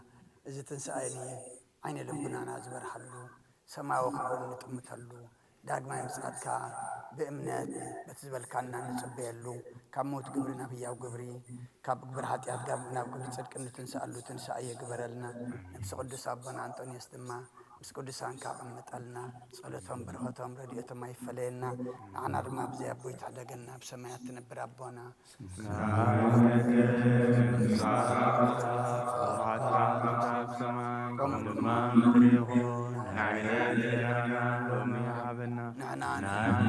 እዚ ትንሳኤኒ ዓይነ ልቡናና ዝበርሃሉ፣ ሰማያዊ ክብሪ እንጥምተሉ፣ ዳግማይ ምጽኣትካ ብእምነት በቲ ዝበልካና እንጽበየሉ፣ ካብ ሞት ግብሪ ናብ ህያው ግብሪ፣ ካብ ግብሪ ሓጢኣት ጋር ናብ ግብሪ ጽድቂ እንትንስኣሉ ትንሳኤ ግበረልና። ነብሲ ቅዱስ ኣቦና ኣንጦንዮስ ድማ ምስ ቅዱሳን ካቐምጠልና፣ ጸሎቶም፣ በረኸቶም፣ ረድኤቶም ኣይፈለየና። ንዓና ድማ ብዘይ ኣቦ ይትሕደገና፣ ኣብ ሰማያት ትነብር ኣቦና። ሰማይ ከምኡ ድማ ምድሪ ይኹን። ንዓና እንጀራና ሎሚ ሃበና። ንሕና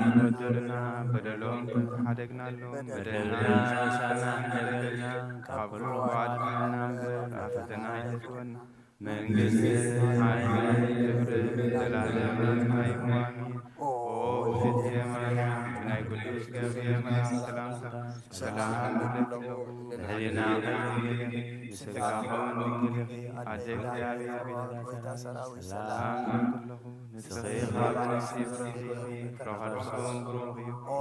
ንበደልና በደሎም ከም ዝሓደግናሎም በደልና ንስሕና ንበደልና ካብ ኩሉ ኣድሕነና እምበር ኣብ ፈተና ኣይተእትወና። መንግስቲ፣ ሓይሊ፣ ክብሪ፣ ዘላለምን ኣይዋን። ኦ ውእቲ ማርያም ናይ ቅዱስ ገብርኤል ማርያም ሰላምታ ሰላም እብለኪ፣ ሕሊናኺ ድንግል፣ ስጋኺ እውን ድንግል፣ ኣደ እግዚኣብሔር፣ ቤተ ሰራዊት ሰላም እብለኪ። ንስኺ ካብ ኣንስቲ ብርኽቲ፣ ፍረ ከርስኺ እውን ብሩኽ እዩ። ኦ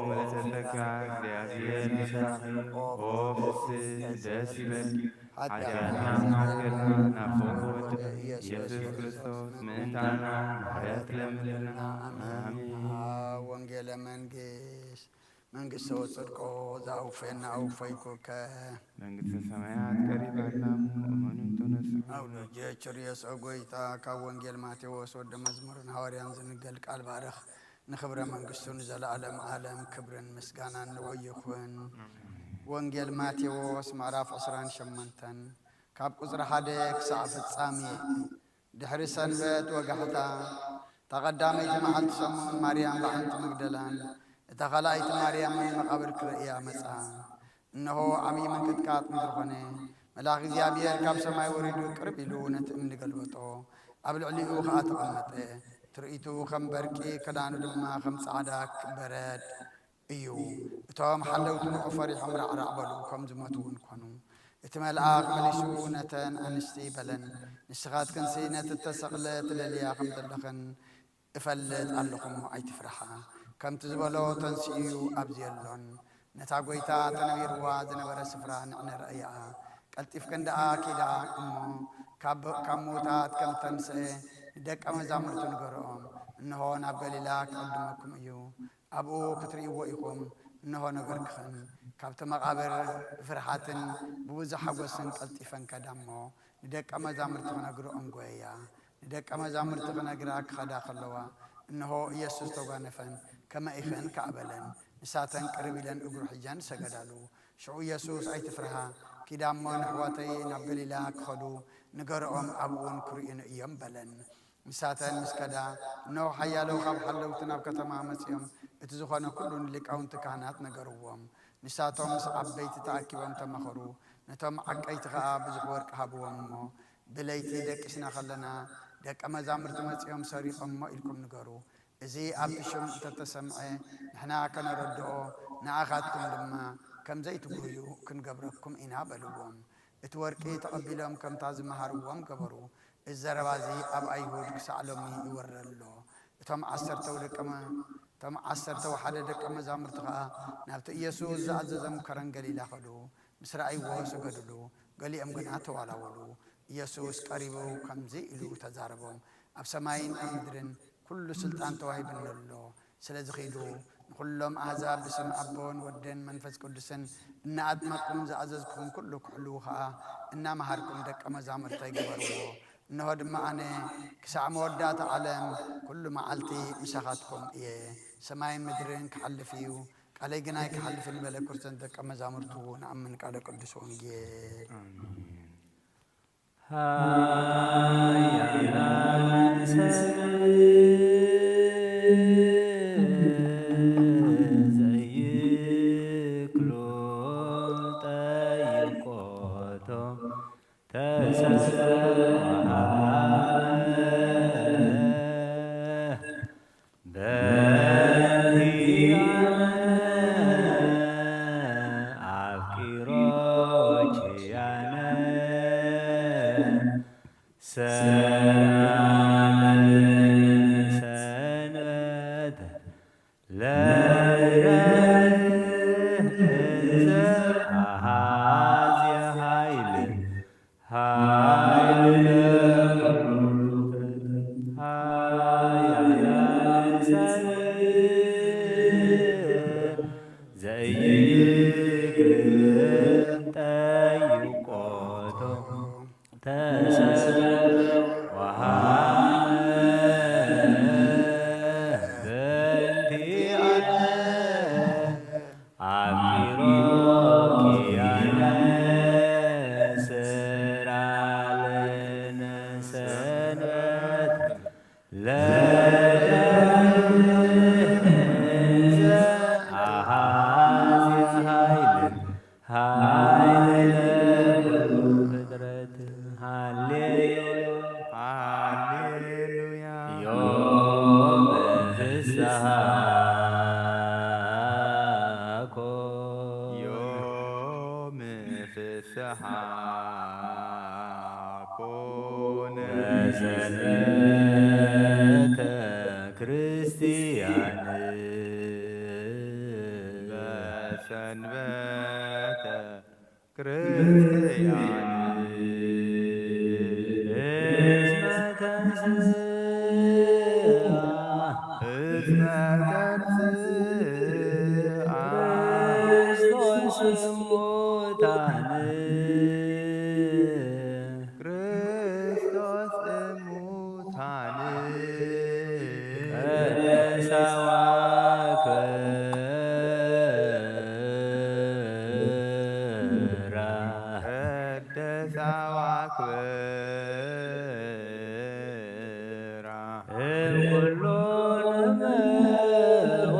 ምልዕተ ጸጋ፣ እግዚኣብሔር ምሳኺ፣ ኦ ፍስሕቲ ደስ ይበልኪ። ሓጢኣትና ዝሓገልና ናብ ፍቕሪ ወድኺ ኢየሱስ ክርስቶስ ምእንታና ምሕረት ለምንልና። ኣሜን። ወንጌለ መንግስት መንግስተ ወጽድቆ ዘኣውፈየና ኣውፈይኩከ። መንግስተ ሰማያት ቀሪባ ኣላ እሞ እመኑን ተነስሑ። ኣውሎጀ ችርዮስ ኦ ጎይታ፣ ካብ ወንጌል ማቴዎስ ወዲ መዝሙርን ሃዋርያን ዝንገል ቃል ባርኽ። ንኽብረ መንግስቱ ንዘለዓለም ዓለም ክብርን ምስጋናን ንኡ ይኹን። ወንጌል ማቴዎስ ምዕራፍ ዕስራን ሸሞንተን ካብ ቁጽሪ ሓደ ክሳዕ ፍጻሜ። ድሕሪ ሰንበት ወጋሕታ፣ እታ ቀዳመይቲ መዓልቲ ሰሙን ማርያም ብሓንቲ መግደላን እታ ካልኣይቲ ማርያምን መቓብር ክርእያ መጻ። እንሆ ዓብዪ ምንቅጥቃጥ ምድሪ ኾነ። መልኣኽ እግዚኣብሔር ካብ ሰማይ ወሪዱ ቅርብ ኢሉ ነቲ እምኒ ገልበጦ፣ ኣብ ልዕሊኡ ኸኣ ተቐመጠ። ትርኢቱ ኸም በርቂ፣ ክዳኑ ድማ ኸም ጻዕዳ በረድ እዩ። እቶም ሓለውቲ ንዑ ፈሪሖም ራዕራዕ በሉ፣ ከም ዝሞቱ እውን ኮኑ። እቲ መልኣኽ መሊሱ ነተን ኣንስቲ በለን፣ ንስኻትክንሲ ነቲ እተሰቕለ ትደልያ ከም ዘለኽን እፈልጥ ኣለኹ እሞ ኣይትፍርሓ። ከምቲ ዝበሎ ተንሲኡ እዩ፣ ኣብዚ የሎን። ነታ ጐይታ ተነቢርዋ ዝነበረ ስፍራ ንዕነ ረኣያኣ። ቀልጢፍክን ደኣ ኪዳ እሞ ካብ፣ ካብ ምዉታት ከም እተንስአ ንደቀ መዛሙርቱ ንገርኦም። እንሆ ናብ ገሊላ ክቕድመኩም እዩ፣ ኣብኡ ክትርእይዎ ኢኹም። እንሆ ነገርክኽን። ካብቲ መቓብር ብፍርሃትን ብብዙሕ ሓጎስን ቀልጢፈን ከዳ እሞ ንደቀ መዛሙርቲ ክነግርኦም ጐየያ። ንደቀ መዛሙርቲ ክነግራ ክኸዳ ከለዋ፣ እንሆ ኢየሱስ ተጓነፈን፣ ከመይ ኢኽን ከኣ በለን። ንሳተን ቅርብ ኢለን እግሩ ሒዘን ሰገዳሉ። ሽዑ ኢየሱስ፣ ኣይትፍርሃ፣ ኪዳ እሞ ንኣሕዋተይ ናብ ገሊላ ክኸዱ ንገርኦም፣ ኣብኡውን ክርእዩኒ እዮም በለን። ንሳተን ምስ ከዳ፣ እንሆ ሓያሎ ካብ ሓለውቲ ናብ ከተማ መጺኦም፣ እቲ ዝኾነ ኩሉ ንሊቃውንቲ ካህናት ነገርዎም። ንሳቶም ምስ ዓበይቲ ተኣኪቦም ተማኸሩ። ነቶም ዓቀይቲ ኸኣ ብዙሕ ወርቂ ሃብዎም እሞ፣ ብለይቲ ደቂስና ኸለና ደቀ መዛሙርቲ መጺኦም ሰሪቖሞ ኢልኩም ንገሩ። እዚ ኣብቲ ሽም እንተተሰምዐ ንሕና ከነረድኦ፣ ንኣኻትኩም ድማ ከም ዘይትጉህዩ ክንገብረኩም ኢና በልዎም። እቲ ወርቂ ተቐቢሎም ከምታ ዝመሃርዎም ገበሩ። እዚ ዘረባ እዚ ኣብ ኣይሁድ ክሳዕ ሎሚ ይወረ ኣሎ። እቶም ዓሰርተው ደቀ መ-፣ እቶም ዓሰርተ ወሓደ ደቀ መዛሙርቲ ኸኣ ናብቲ ኢየሱስ ዝኣዘዞም ከረን ገሊላ ኸዱ። ምስ ረኣይዎ ሰገዱሉ፣ ገሊኦም ግና ተዋላወሉ። ኢየሱስ ቀሪቡ ከምዚ ኢሉ ተዛረቦም፣ ኣብ ሰማይን ኣብ ምድርን ኩሉ ስልጣን ተዋሂቡኒ ኣሎ። ስለዚ ኺዱ ንኹሎም ኣህዛብ ብስም ኣቦን ወድን መንፈስ ቅዱስን እናኣጥመቅኩም ዝኣዘዝኩኹም ኩሉ ክሕልዉ ኸኣ እናመሃርኩም ደቀ መዛሙርተይ ግበርዎ። እንሆ ድማ ኣነ ክሳዕ መወዳእታ ዓለም ኩሉ መዓልቲ ምሳኻትኩም እየ። ሰማይን ምድርን ክሓልፍ እዩ፣ ቃለይ ግን ኣይክሓልፍን በለ። ክርስቶስ ደቀ መዛሙርቱ ንኣምን ቃለ ቅዱስ ወንጌል። ሃያላን ሰብ ዘይክሎ ጠይቆቶ ተሰብሰበ በእንቲአነ አፍቂሮ ኪያነ ሰላም ሰንበት ለረዘ አሃዚ ኃይል ኃይል ለኩሉ ፍጥረት ኃያላን ሰብ ዘይግን ጠይቆቶ ተሰብሰበ ወሃመ በእንቲአነ አፍቂሮ ኪያነ ስራ ለነ ሰንበት ለለዘ አሃዚ ኃይል ኃይል ለኩሉ ፍጥረት ሃሌሉያ ሃሌሉያ ዮም ፍስሐ ኮነ ዮም ፍስሐ ኮነ በሰንበተ ክርስቲያን በሰንበተ ክርስቲያን እስመ ተንሥአ እስመ ተንሥአ ክርስቶስ እሙታን ክርስቶስ እሙታን ቀደሰ ወአክብራ ቀደሰ ወአክብራ እምኩሉ ነመዋ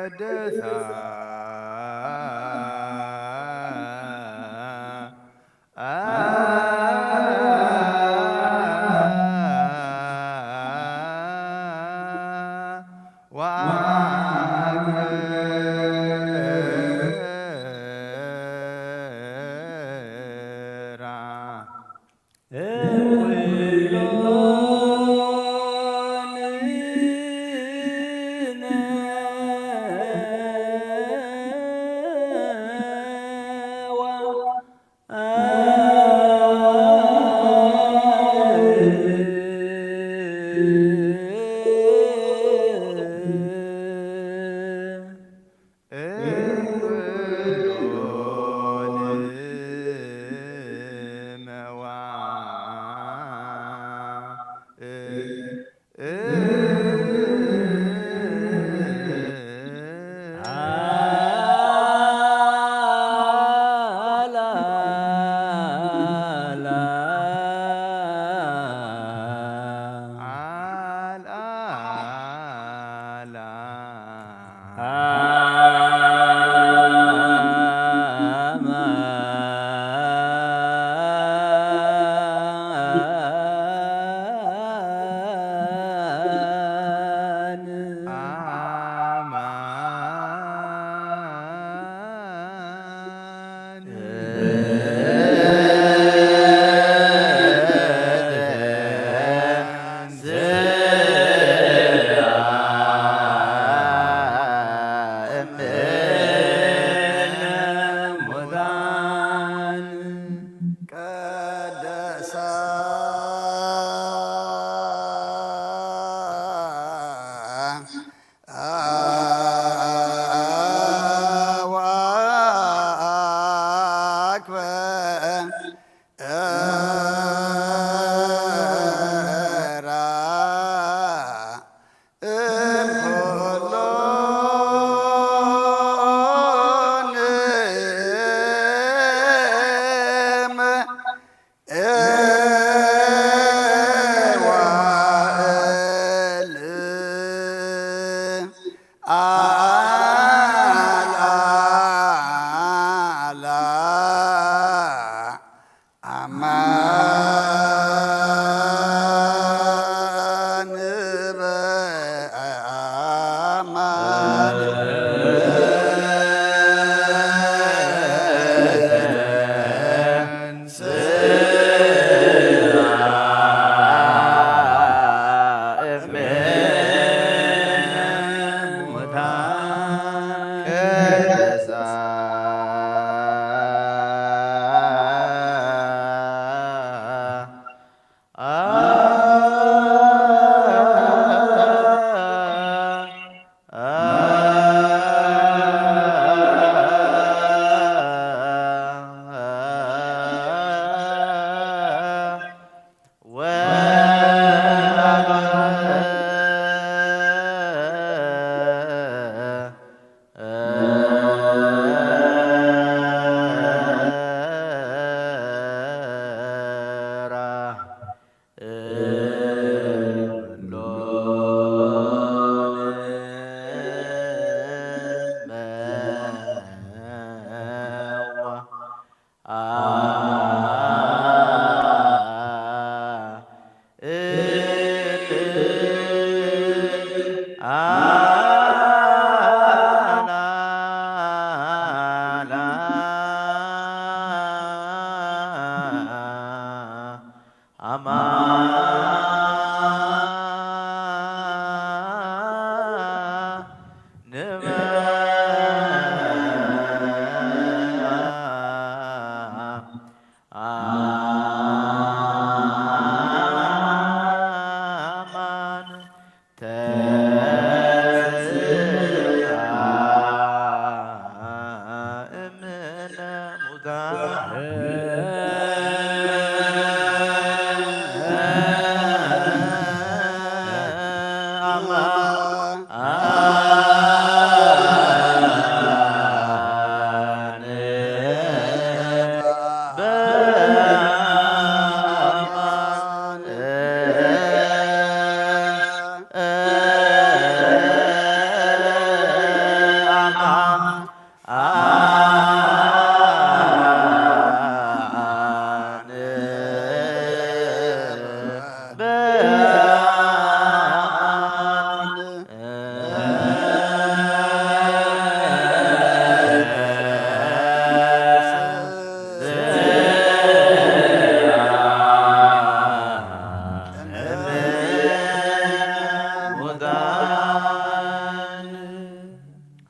ቅድሳ ወአክብራ።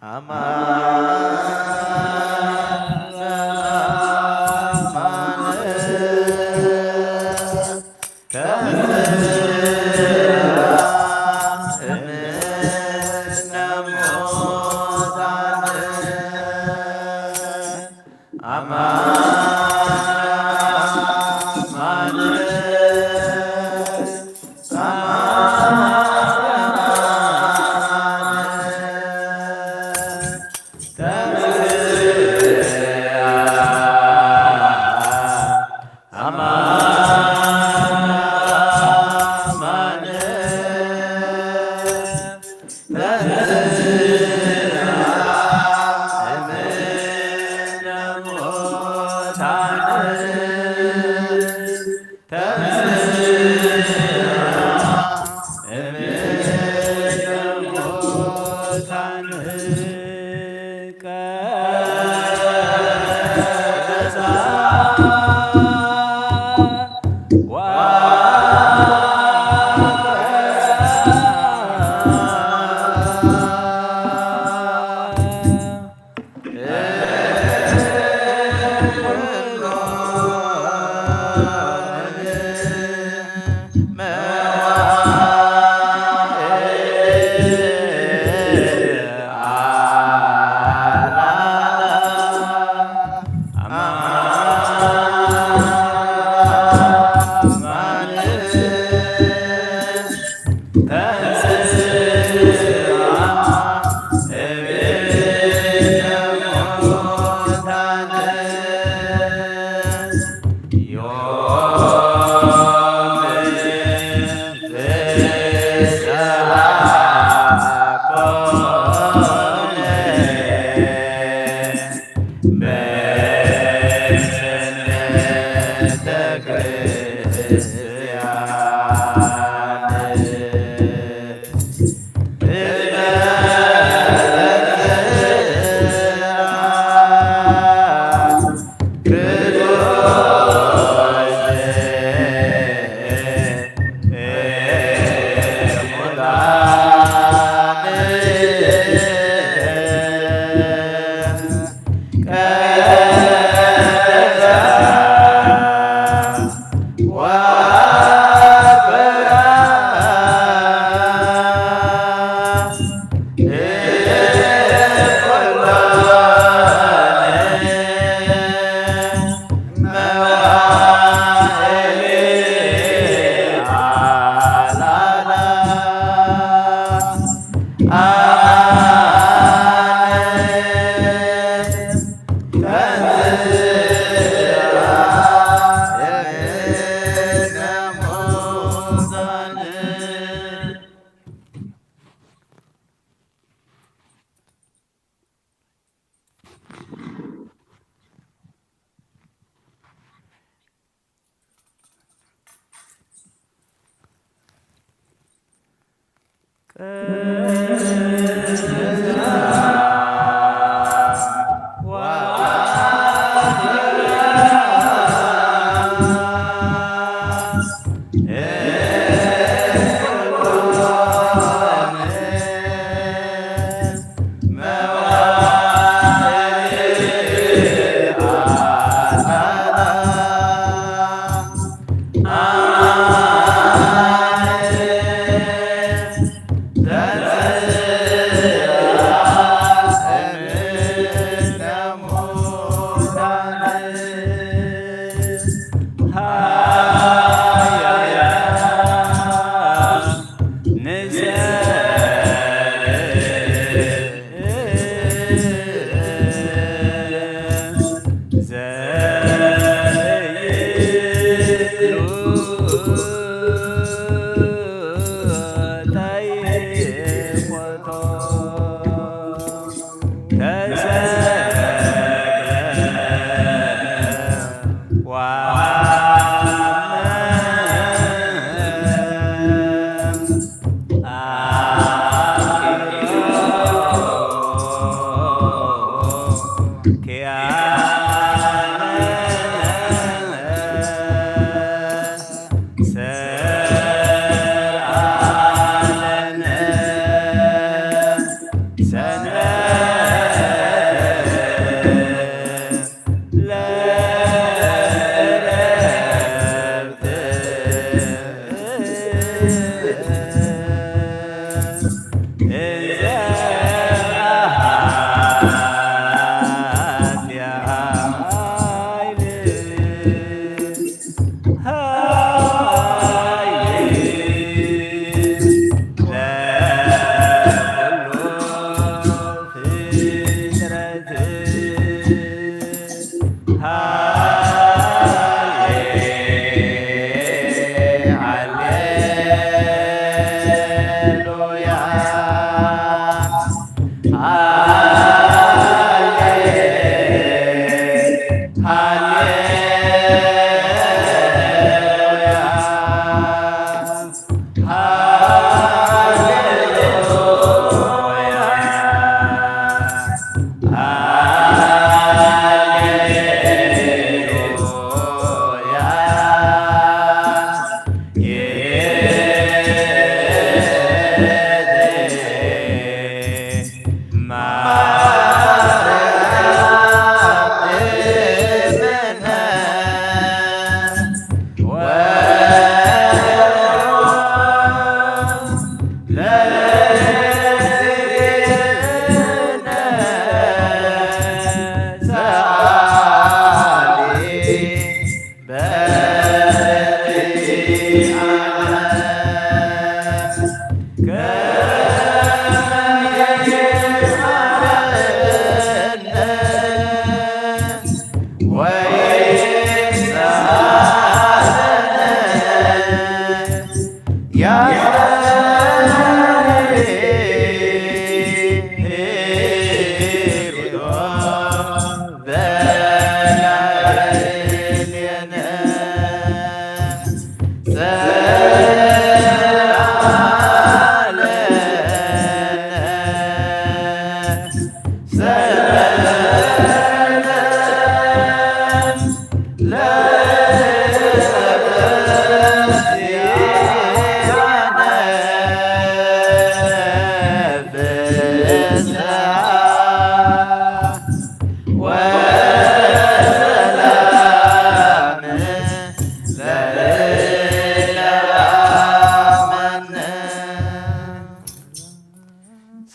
አማን በአማን ተንሥአ እምነ ሙታን።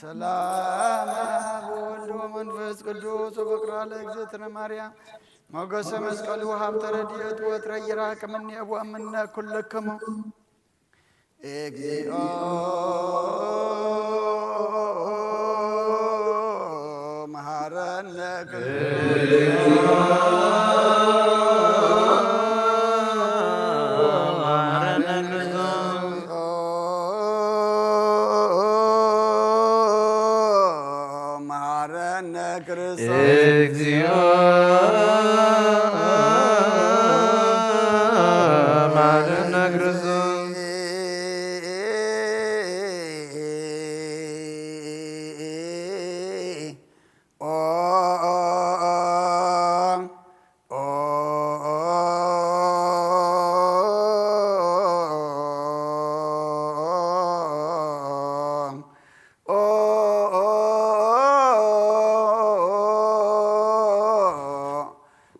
ሰላም አብ ወወልድ ወመንፈስ ቅዱስ ወፍቅራ ለእግዝእትነ ማርያም ሞገሰ መስቀሉ ሀብተ ረድኤቱ ወትረ ይራቅ እምኔሁ ወእምነ ኩልክሙ። እግዚኦ መሐረነ ክርስቶስ። መሐረነ ክርስቶስ። እግዚኦ መሐረነ ክርስቶስ።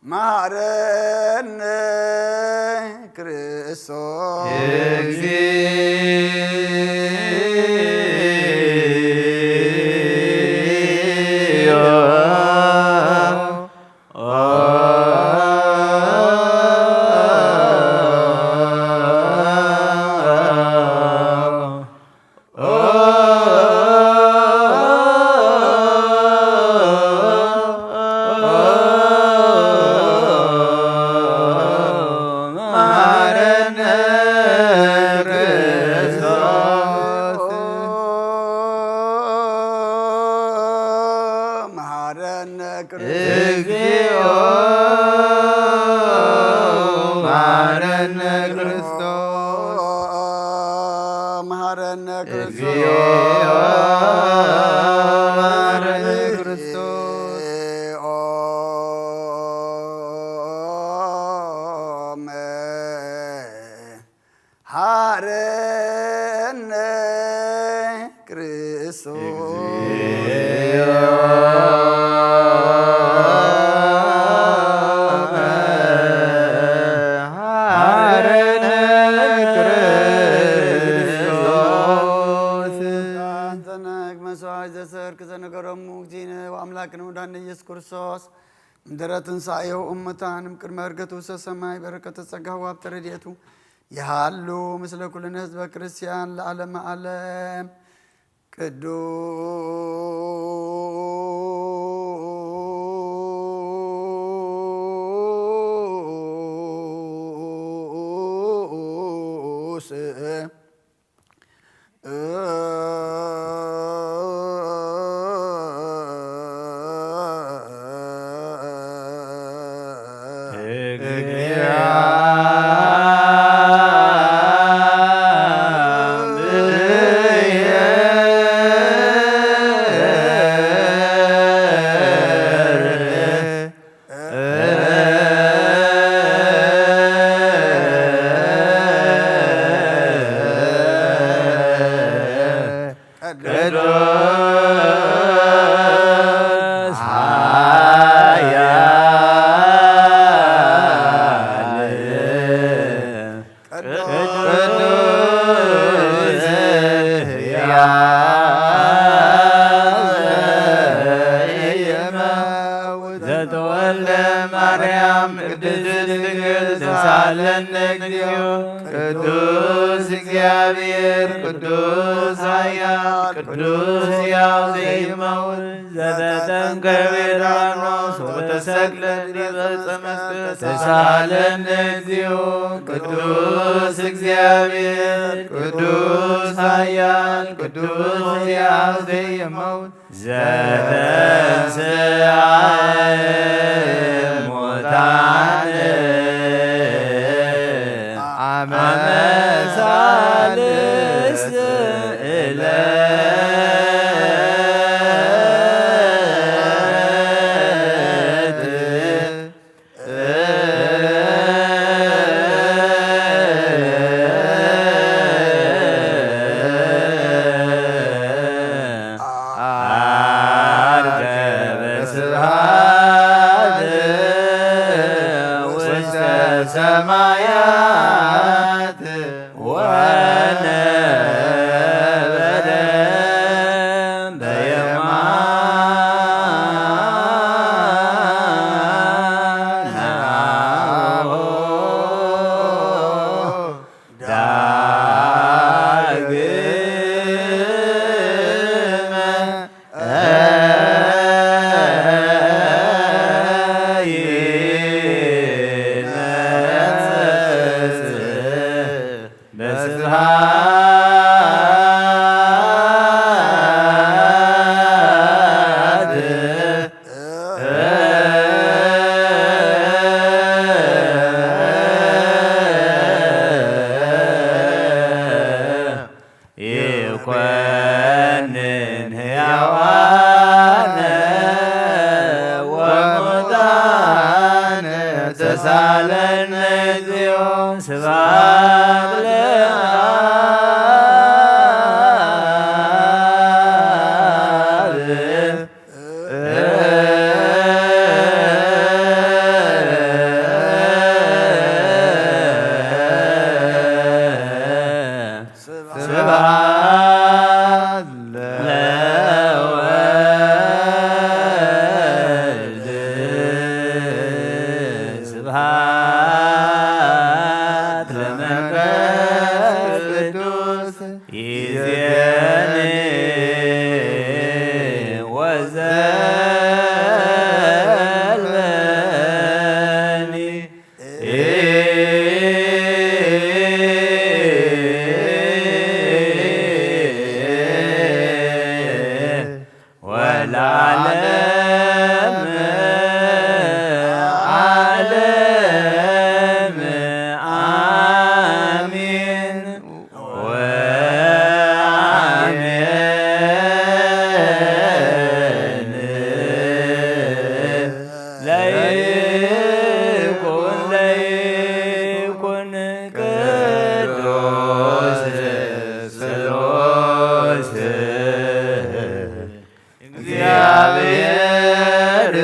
መሐረነ ክርስቶስ። እግዚኦ። መሐረነ ክርስቶስ። መሐረነ ክርስቶስ። እግዚኦ መሐረነ ክርስቶስ። መሐረነ ክርስቶስ። እግዚኦ መሐረነ ክርስቶስ። መሐረነ ክርስቶስ። መሐረነ ክርስቶስ። አንተ ነህ መስዋዕት ዘሰርክ ዘነገሮሙ እግዚእነ ወአምላክነ ወመድኃኒነ ኢየሱስ ክርስቶስ። እምድረ ትንሣኤሁ እሙታን እምቅድመ ዕርገቱ ውስተ ሰማይ በረከተ ጸጋሁ ወሀብተ ረድኤቱ ይሃሉ ምስለ ኩልነ ህዝበ ክርስቲያን ለዓለመ ዓለም። ቅዱስ ድንግል ተሳለነ እግዚኦ። ቅዱስ እግዚኣብሔር፣ ቅዱስ ኃያል፣ ቅዱስ ሕያው ዘይመውት፣ ዘተጠምቀ በዮርዳኖስ ወተሰቅለ ዲበ ዕፀ መስቀል ተሳለነ እግዚኦ። ቅዱስ እግዚኣብሔር፣ ቅዱስ ኃያል፣ ቅዱስ ሕያው ዘይመውት፣ ዘተንሥአ እሙታን አመ ሳልስት ዕለት። ዐርገ በስብሐት ውስተ ሰማያት ወነበረ በየማነ አቡሁ። ዳግመ ይነጽእ በስብሐት። ይኮንን ሕያዋነ ወሙታነ ተሳለነ እግዚኦ። ስብሐት ለአብ። ስብሐት ለወልድ። ስብሐት ለመንፈስ ቅዱስ። ይዜኒ ወዘልፈኒ። ወለዓለመ ዓለም አሜን። ወአሜን። ለይኩን ለይኩን ቅዱስ ስሉስ እግዚአብሔር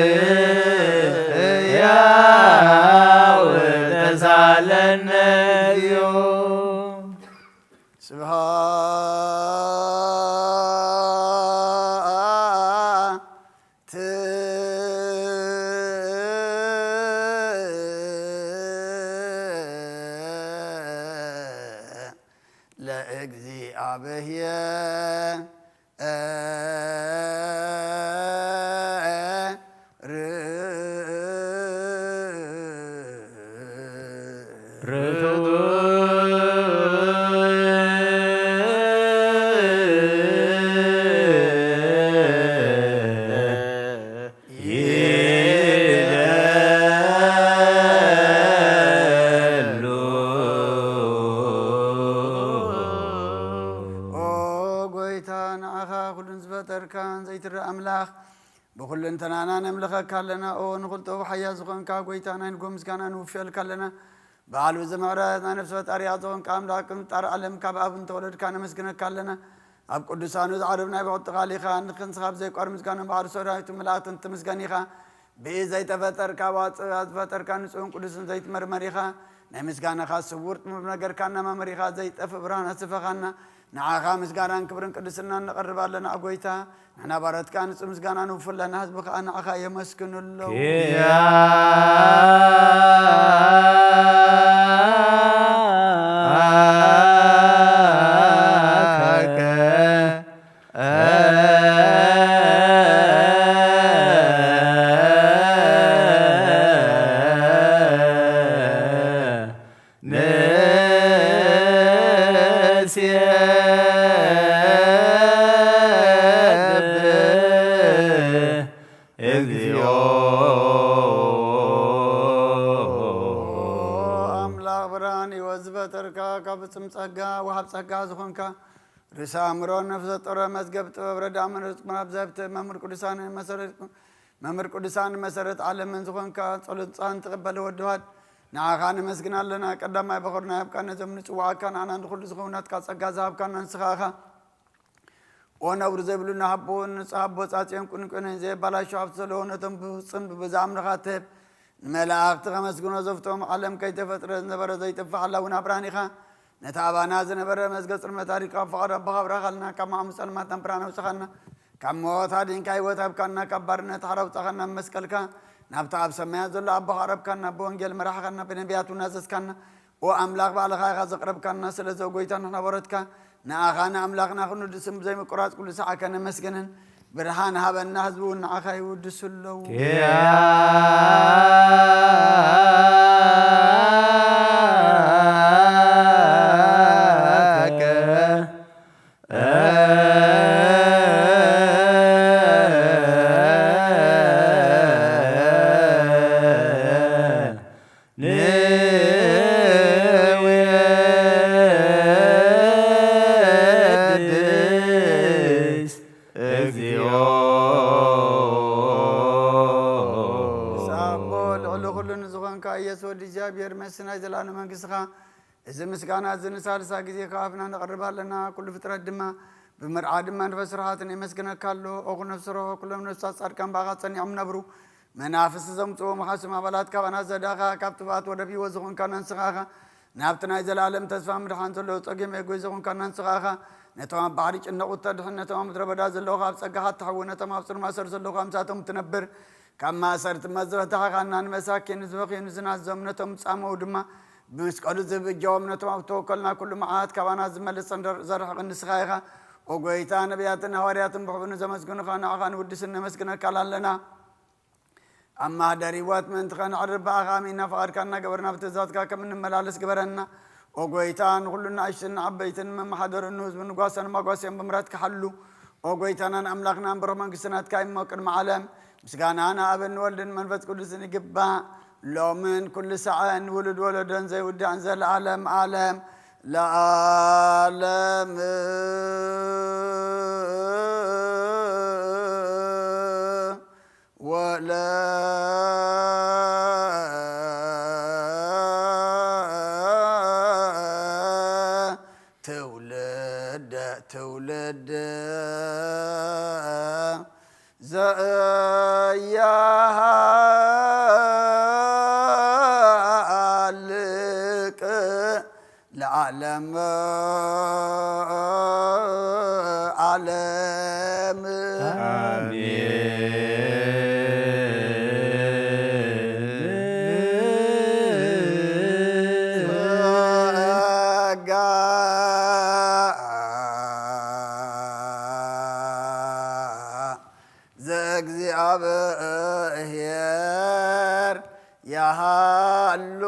ሕያው ተሳለነ እግዚኦ። ስብሐት ለእግዚአብሔር። ኦ ጎይታ፣ ንዓኻ ኩሉን ዝፈጠርካን ዘይትረእ ኣምላኽ፣ ብኹልንተናና ነምልኸካ ኣለና። ኦ ንኹልጠው ሓያ ዝኾንካ ጎይታ፣ ናይ ንጎ ምስጋና ንውፍየልካ ኣለና። በዓል ብዘ ምሕረት ናይ ነፍሲ ፈጣሪያ ዝኾንካ ኣምላኽ፣ ቅድሚ ፍጣር ዓለም ካብ ኣብ እንተወለድካ ነመስግነካ ኣለና። ኣብ ቅዱሳኑ ዝዓርብ ናይ ብቕጥቲ ቃል ኢኻ፣ ንክንስኻ ብዘይቋር ምስጋና ባሕሪ ሰራዊቱ መላእኽትን ትምስገን ኢኻ። ብኢድ ዘይተፈጠርካ፣ ብኣጽብኣ ዝፈጠርካ፣ ንጹህን ቅዱስን ዘይትመርመር ኢኻ። ናይ ምስጋናኻ ስውር ጥበብ ነገርካ እናማመር ኢኻ፣ ዘይጠፍእ ብርሃን ኣስፈኻና። ንዓኻ ምስጋናን ክብርን ቅድስናን ነቐርብ ኣለና፣ ኦ ጐይታ። ንሕና ባሮትካ ንጹህ ምስጋና ንውፉ ኣለና፣ ህዝቢ ከኣ ንዓኻ የመስግኑ ኣለዉ። ንሴብህ እግዚኦ። ኣምላኽ ብርሃን ህይወት ዝፈጠርካ፣ ካብ ፍጹም ጸጋ ወሃብ ጸጋ ዝኾንካ፣ ርእሰ ኣእምሮ ነፍሰ ጡር መዝገብ ጥበብ ረዳእ መንፈስ ቅዱስ መምህር ቅዱሳን መሰረት መምህር ቅዱሳን መሰረት ዓለምን ዝኾንካ ጸሎት ንጹሃን ትቕበል ወዲ ዋህድ ንዓኻ ነመስግን ኣለና። ቀዳማይ በኹርና ያብቃን ነዞም ንጽውዓካ ንዓና ንኹሉ ዝኸውን ናትካ ጸጋ ዝሃብካና ንስኻ ኢኻ። ኦ ነውሪ ዘይብሉ ንሓቦ ንጹህ ኣቦ ጻጽዮን ቁንቁንን ዘየባላሹ ሃብቲ ዘለዎ ነቶም ብፍጹም ብብዝሃ ኣምልኻ ትህብ ንመላእኽቲ ከመስግኖ ዘፍቶም ዓለም ከይተፈጥረ ዝነበረ ዘይጠፍእ ሓላዊ ናብራን ኢኻ። ነቲ ኣባና ዝነበረ መዝገብ ጽልመት ኣሪቕካ ብፍቓድ ኣቦኻ ኣብራኻልና፣ ካብ ማዕሙ ጸልማት ናብራና ኣውጽኻና፣ ካብ ሞት ኣድንካ ህይወት ሃብካና፣ ካብ ባርነት ሓራ ኣውጻኻና፣ ብመስቀልካ ናብቲ ኣብ ሰማያት ዘሎ ኣቦኻ ኣቕረብካና፣ ብወንጌል መራሕኻና፣ ብነቢያት እውን ኣዘዝካና። ኦ ኣምላኽ ባዕልኻ ኢኻ ዘቕረብካና፣ ስለዚ ኦ ጐይታ ንሕና በረትካ ንኣኻ ንኣምላኽና ክንውድስን ብዘይምቁራጽ ኩሉ ሰዓከ ነመስግንን። ብርሃን ሃበና፣ ህዝቢ እውን ንዓኻ ይውድሱ ኣለዉ። ኪያከ ንውየድስ እግዚኦ። ንስኻ እሞ ልዕሊ ኩሉ ንዝኾንካ ኢየሱስ ወዲ እግዚኣብሔር፣ መሲ ናይ ዘለኣለም መንግስትኻ፣ እዚ ምስጋና እዚ ንሳልሳ ግዜ ካብ ኣፍና ነቕርብ ኣለና። ኩሉ ፍጥረት ድማ ብመርዓ ድማ መንፈስ ርሓትን የመስግነካ ኣሎ። ኦኹ ነፍሲ ርሆ ኩሎም ነፍሳት ጻድቃን ብኣኻ ጸኒዖም ነብሩ። መናፍስቲ ዘምጽእዎም ሓሱም ኣባላት ካባና ዘዳኻ፣ ካብ ጥፍኣት ወደብ ህይወት ዝኾንካና ንስኻ ኢኻ። ናብቲ ናይ ዘለኣለም ተስፋ ምድሓን ዘለዎ ጸገም የጎይ ዝኾንካና ንስኻ ኢኻ። ነቶም ኣብ ባሕሪ ጭነቑ እተድሕን፣ ነቶም ኣብ ምድረ በዳ ዘለዉ ካብ ጸጋኻ እትሕዊ፣ ነቶም ኣብ ጽልማ ሰር ዘለዉ ካብ ምሳቶም እትነብር፣ ካብ ማእሰርቲ መዝበታኻ ንመሳኪን ዝበኽዩ ንዝናዞም ነቶም ጻመው ድማ ብመስቀሉ ዝብጀዎም ነቶም ኣብ ተወከልና ኩሉ መዓት ካባና ዝመልስ ዘርሕቕ ንስኻ ኢኻ። ኦ ጐይታ፣ ነቢያትን ሃዋርያትን ብሕቡን ዘመስግኑኻ ንዓኻ ንውድስን ነመስግነካን ኣለና። ኣብ ማህደር ህይወት ምእንቲ ኸነዕርፍ ብኣኻ ኣሚንና ፍቓድካ እናገበርና ብትእዛዝካ ከም እንመላለስ ግበረና። ኦ ጐይታ፣ ንኹሉ ንኣሽቱን ንዓበይትን መመሓደሩ ንህዝቡ ንጓሰን መጓሰዮም ብምሕረትካ ሓሉ። ኦ ጐይታናን ኣምላኽናን ብሩኽ መንግስቲ ናትካ እሞ ቅድሚ ዓለም ምስጋና ንኣብን ንወልድን መንፈስ ቅዱስን ይግባእ፣ ሎምን ኩሉ ሳዕን ውሉድ ወለዶን ዘይውዳእን ዘለዓለም ዓለም ለዓለም። ወለ ትውልደ ትውልድ ዘያሃልቅ ለዓለም ዓለም። ጸጋ ዘእግዚኣብሔር ያሃሉ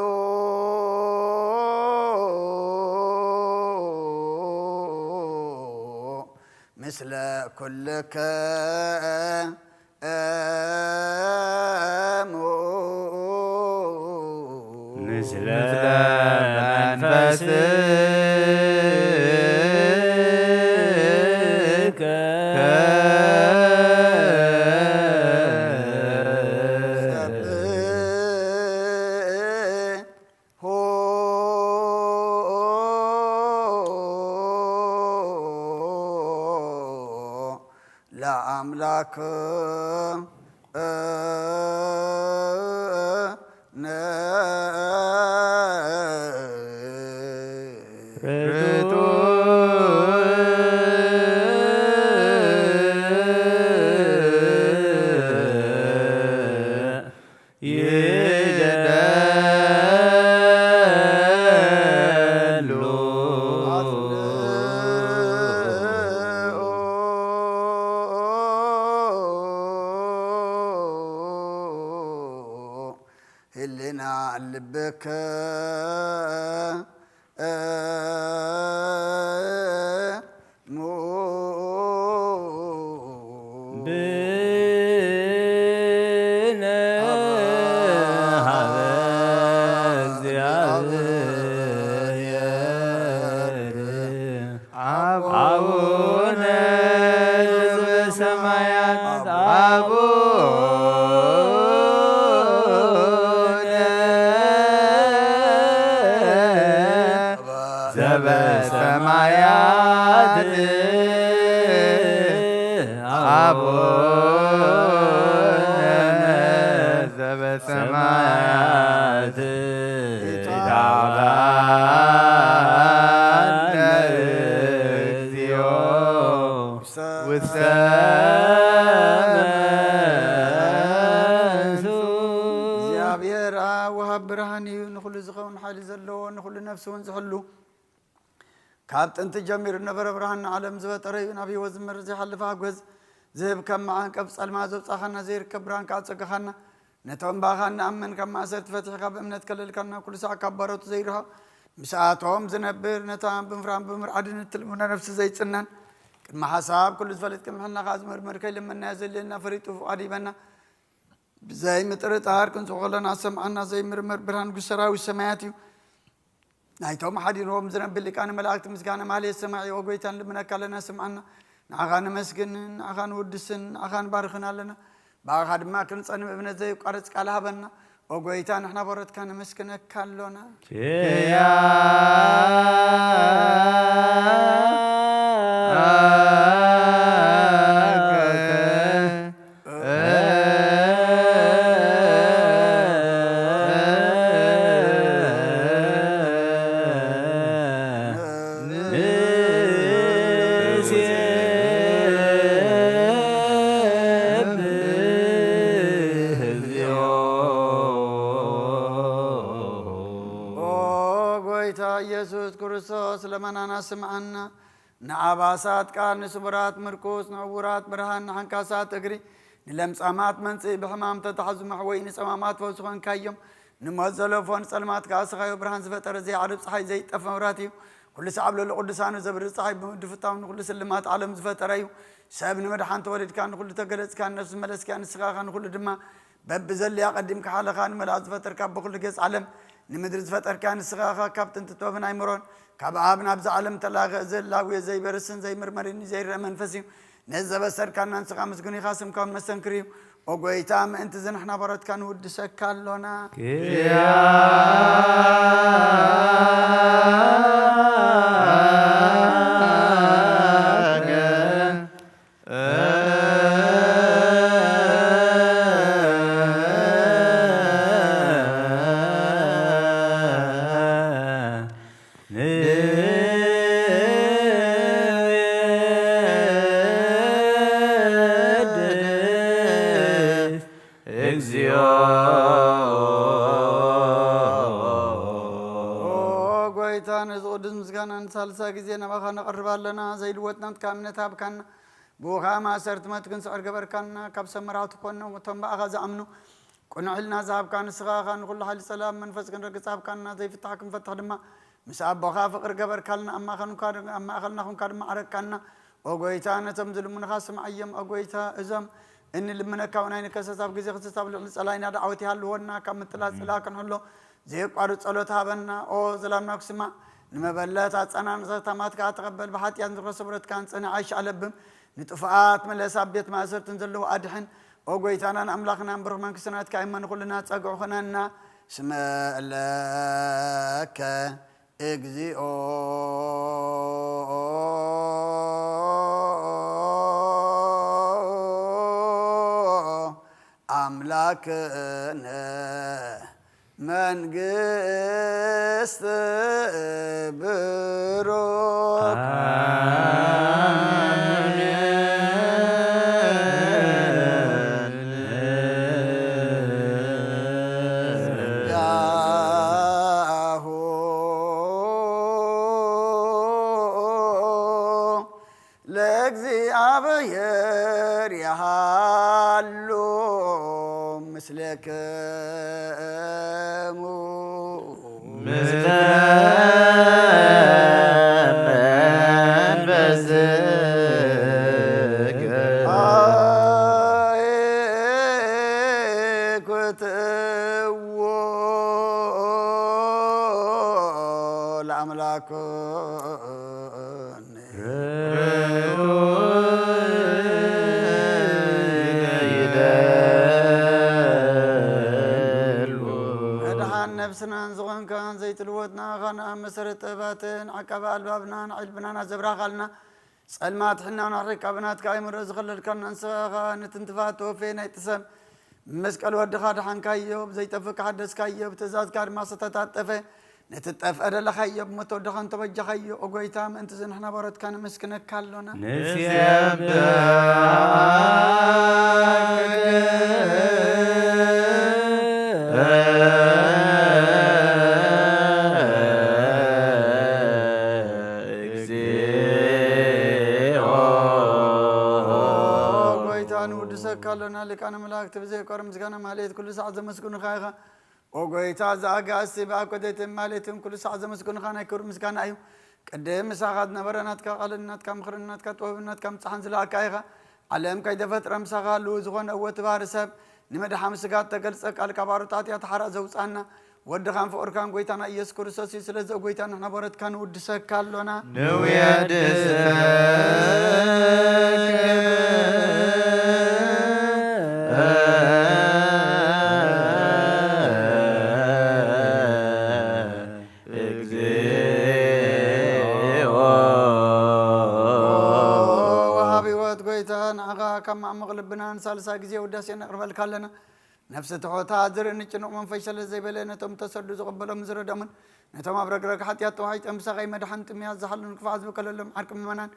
ምስለ ኩልክሙ። ምስለ መንፈስከ። ለአምላክ ነ ርቱ ህልና ልብከ ብነ ሀበ እግዚአብሔር አቡነ ዘበሰማያት አቡነ ዘበሰማያት አቡነ ዘበሰማያት ይትባረክ እግዚኦ ውስተ መንሱ። እግዚኣብሔር ኣብ ወሃብ ብርሃን እዩ፣ ንኹሉ ዝኸውን ሓይሊ ዘለዎ፣ ንኹሉ ነፍሲ እውን ዝሕሉ። ካብ ጥንቲ ጀሚሩ ነበረ ብርሃን ንዓለም ዝፈጠረ እዩ፣ ናብ ህይወት ዝመርሕ ዘይሓልፍ ሓጎስ ዝህብ፣ ካብ መዓንቀፍ ጸልማ ዘውጻኻና፣ ዘይርከብ ብርሃን ከኣ ኣጸጋኻና። ነቶም ብኣኻ እንኣምን ካብ ማእሰርቲ ፈቲሕካ ብእምነት ከለልካና፣ ኩሉ ሳዕ ካብ ባሮቱ ዘይርሕቕ ምስኣቶም ዝነብር፣ ነታ ብምፍራን ብምርዓድን እትልምኖ ነፍሲ ዘይጽነን፣ ቅድሚ ሓሳብ ኩሉ ዝፈልጥ፣ ቅድሚ ሕልና ከኣ ዝምርምር፣ ከይልመናዮ ዘድልየና ፈሪጡ ፍቓድ ይበና። ብዘይ ምጥርጣር ክንጽኡ ከለና ሰምዓና፣ ዘይምርመር ብርሃን ንጉስ ሰራዊት ሰማያት እዩ። ናይቶም ሓዲርዎም ዝነብር ሊቃነ መላእክት ምስጋና ማህሌት ሰማዒ፣ ኦ ጎይታ ንልምነካ ኣለና፣ ስምዓና። ንዓኻ ነመስግንን ንዓኻ ንውድስን ንዓኻ ንባርኽን ኣለና። ብኣኻ ድማ ክንጸን እምነት ዘየቋርጽ ቃል ሃበና። ኦ ጎይታ ንሕና ባሮትካ ነመስግነካ ኣሎና። ኪያ ኦ ጎይታ ኢየሱስ ክርስቶስ ለመናና ስምዓና። ንኣባሳት ቃል፣ ንስቡራት ምርኩስ፣ ንዕውራት ብርሃን፣ ንሓንካሳት እግሪ፣ ንለምጻማት መንጽኢ፣ ብሕማም ተታሕዙ መሕወይ፣ ንጸማማት ፈውሲ ኾንካዮም። ንሞት ዘለፎ ንጸልማት ከኣ ስኻዮ ብርሃን ዝፈጠረ ዘይዓርብ ጸሓይ ዘይጠፍ መብራት እዩ። ኩሉ ሰዓብ ልዕሊ ቅዱሳኑ ዘብርህ ጸሓይ ብምድፍታው ንኹሉ ስልማት ዓለም ዝፈጠረ እዩ። ሰብ ንምድሓን ተወሊድካ ንኹሉ ተገለጽካ፣ ንነፍሲ መለስካ ንስኻ ኢኻ ንኹሉ ድማ በብዘለያ ቀዲምካ ሓለኻ ንመልኣ ዝፈጠርካ ብኹሉ ገጽ ዓለም ንምድሪ ዝፈጠርካ ንስኻ ኢኻ። ካብ ጥንቲ ጥበብን ኣይምሮን ካብ ኣብ ናብዚ ዓለም ተላኸ። እዚ ህላዌ ዘይበርስን ዘይምርመርን ዘይረአ መንፈስ እዩ። ነዚ ዘበሰርካና ንስኻ ምስጉን ኢኻ፣ ስምካ እውን መሰንክር እዩ። ኦ ጎይታ፣ ምእንቲ እዚ ንሕና ባሮትካ ንውድሰካ ኣሎና። ኪያ ንቤድስ እግዚኦ። ኦ ጎይታ፣ ነዚ ቅዱስ ምስጋና ንሳልሳይ ግዜ ናባኻ ነቕርብ ኣለና። ዘይልወጥ ናትካ እምነት ሃብካና። ብኡ ኸኣ ማእሰርቲ ሞት ክንስዕር ገበርካና። ካብ ሰብ መራሕቲ ኮነ እቶም ብኣኻ ዝኣምኑ ቅኑዕ ሕልና ዝሃብካ ንስኻ ኢኻ። ንኹሉ ሓይሊ ጸላም መንፈስ ክንረግጽ ሃብካና። ዘይፍታሕ ክንፈትሕ ድማ ምስ ኣቦኻ ፍቕሪ ገበርካልና። ኣብ ማእኸልንካ-፣ ኣብ ማእኸልና ኹንካ ድማ ዓረቅካና። ኦ ጎይታ፣ ነቶም ዝልምኑኻ ስምዓዮም። ኦ ጎይታ፣ እዞም እንልምነካ እውን ኣይንከሰስ። ኣብ ግዜ ክሰስ ኣብ ልዕሊ ጸላኢና ዳዕወት ይሃልወና። ካብ ምጥላጽ ጽላ ክንሕሎ ዘየቋርጽ ጸሎት ሃበና። ኦ ዘላምና ክስማዕ፣ ንመበለት ኣጸናንዕታ ማትካ ተቐበል። ብሓጢኣት ንዝረኸሰ ብረትካ ንጸንዕ ኣይሻለብም። ንጥፉኣት ምለስ፣ ኣብ ቤት ማእሰርትን ዘለዉ ኣድሕን። ኦ ጎይታናን ኣምላኽናን ብሩኽ መንግስቲ ናትካ እመ ንኹልና ጸግዑ ኹነና። ስመ ለከ እግዚኦ ኣምላክነ መንግስት ብሩክ። ዳሁ ለእግዚኣብሔር ይሃሉ። ምስሌክሙ ምስለ መንፈስከ ኩትዎ ለአምላኩ መድሓን ነብስናን ዝኾንካን ዘይትልወጥ ንኣኻ ንኣብ መሰረት ጥበባትን ዓቃቢ ኣልባብናን ዕልብናን ኣዘብራኻልና። ጸልማት ሕናውን ኣርሒቕካ ብናትካ ኣእምሮ ዝኸለልካና ንስኻ ኸኣ ነቲ እንትፋት ተወፌ ናይቲ ሰብ መስቀል ወድኻ ደሓንካዮ፣ ብዘይጠፍእ ሓደስካዮ፣ ብትእዛዝካ ድማ ዝተታጠፈ ነቲ ጠፍአ ደለኻዮ ብሞት ወድኻ እንተበጃኻዮ፣ ኦ ጐይታ፣ ምእንቲ እዚ ንሕና ባሮትካ ነመስግነካ ኣሎና። ንሴብሐኪ እግዚኦ። ኦ ጐይታ፣ ንውድሰካ ኣሎና። ሊቃነ መላእክቲ ብዘይቋርጽ ምስጋና ማህሌት ኩሉ ሰዓት ዘመስግኑኻ ኢኻ። ኦ ጐይታ፣ እዚ ኣጋእዝቲ ብኣኮቴትን ማህሌትን ኩሉ ሰዓት ዘመስግኑኻ ናይ ክብሪ ምስጋና እዩ። ቅድም ምሳኻ ዝነበረ ናትካ ቃልን ናትካ ምኽርን ናትካ ጥበብን ናትካ ምጻሕን ዝለኣካ ኢኻ። ዓለም ከይተፈጥረ ምሳኻ ህልው ዝኾነ እወ እቲ ባህሪ ሰብ ንምድሓን ስጋ እተገልጸ ቃል ካብ ኣሮት ሓጢኣት ሓራ ዘውጻና ወድኻን ፍቑርካን ጐይታና ኢየሱስ ክርስቶስ እዩ። ስለዚ ኦ ጐይታ ንሕና ባሮትካ ንውድሰካ ኣሎና። ንውየድስ እግዚኦ። ወሃቢ ህይወት ጐይታ ንዓኻ ካብ ማዕሙቕ ልብና ንሳልሳይ ግዜ ውዳሴ ነቕርበልካ ኣለና። ነፍሲ ትሑታ ዝርኢ ንጭኑቕ መንፈስ ሸለል ዘይበለ ነቶም ተሰዱ ዝቕበሎም ዝረድኦምን ነቶም ኣብ ረግረግ ሓጢኣት ተዋሒጦም ብሳቐይ መድሓን ጥምያት ዝሓሉን ክፉዓት ዝበቀለሎም ዓርቂ ምእመናን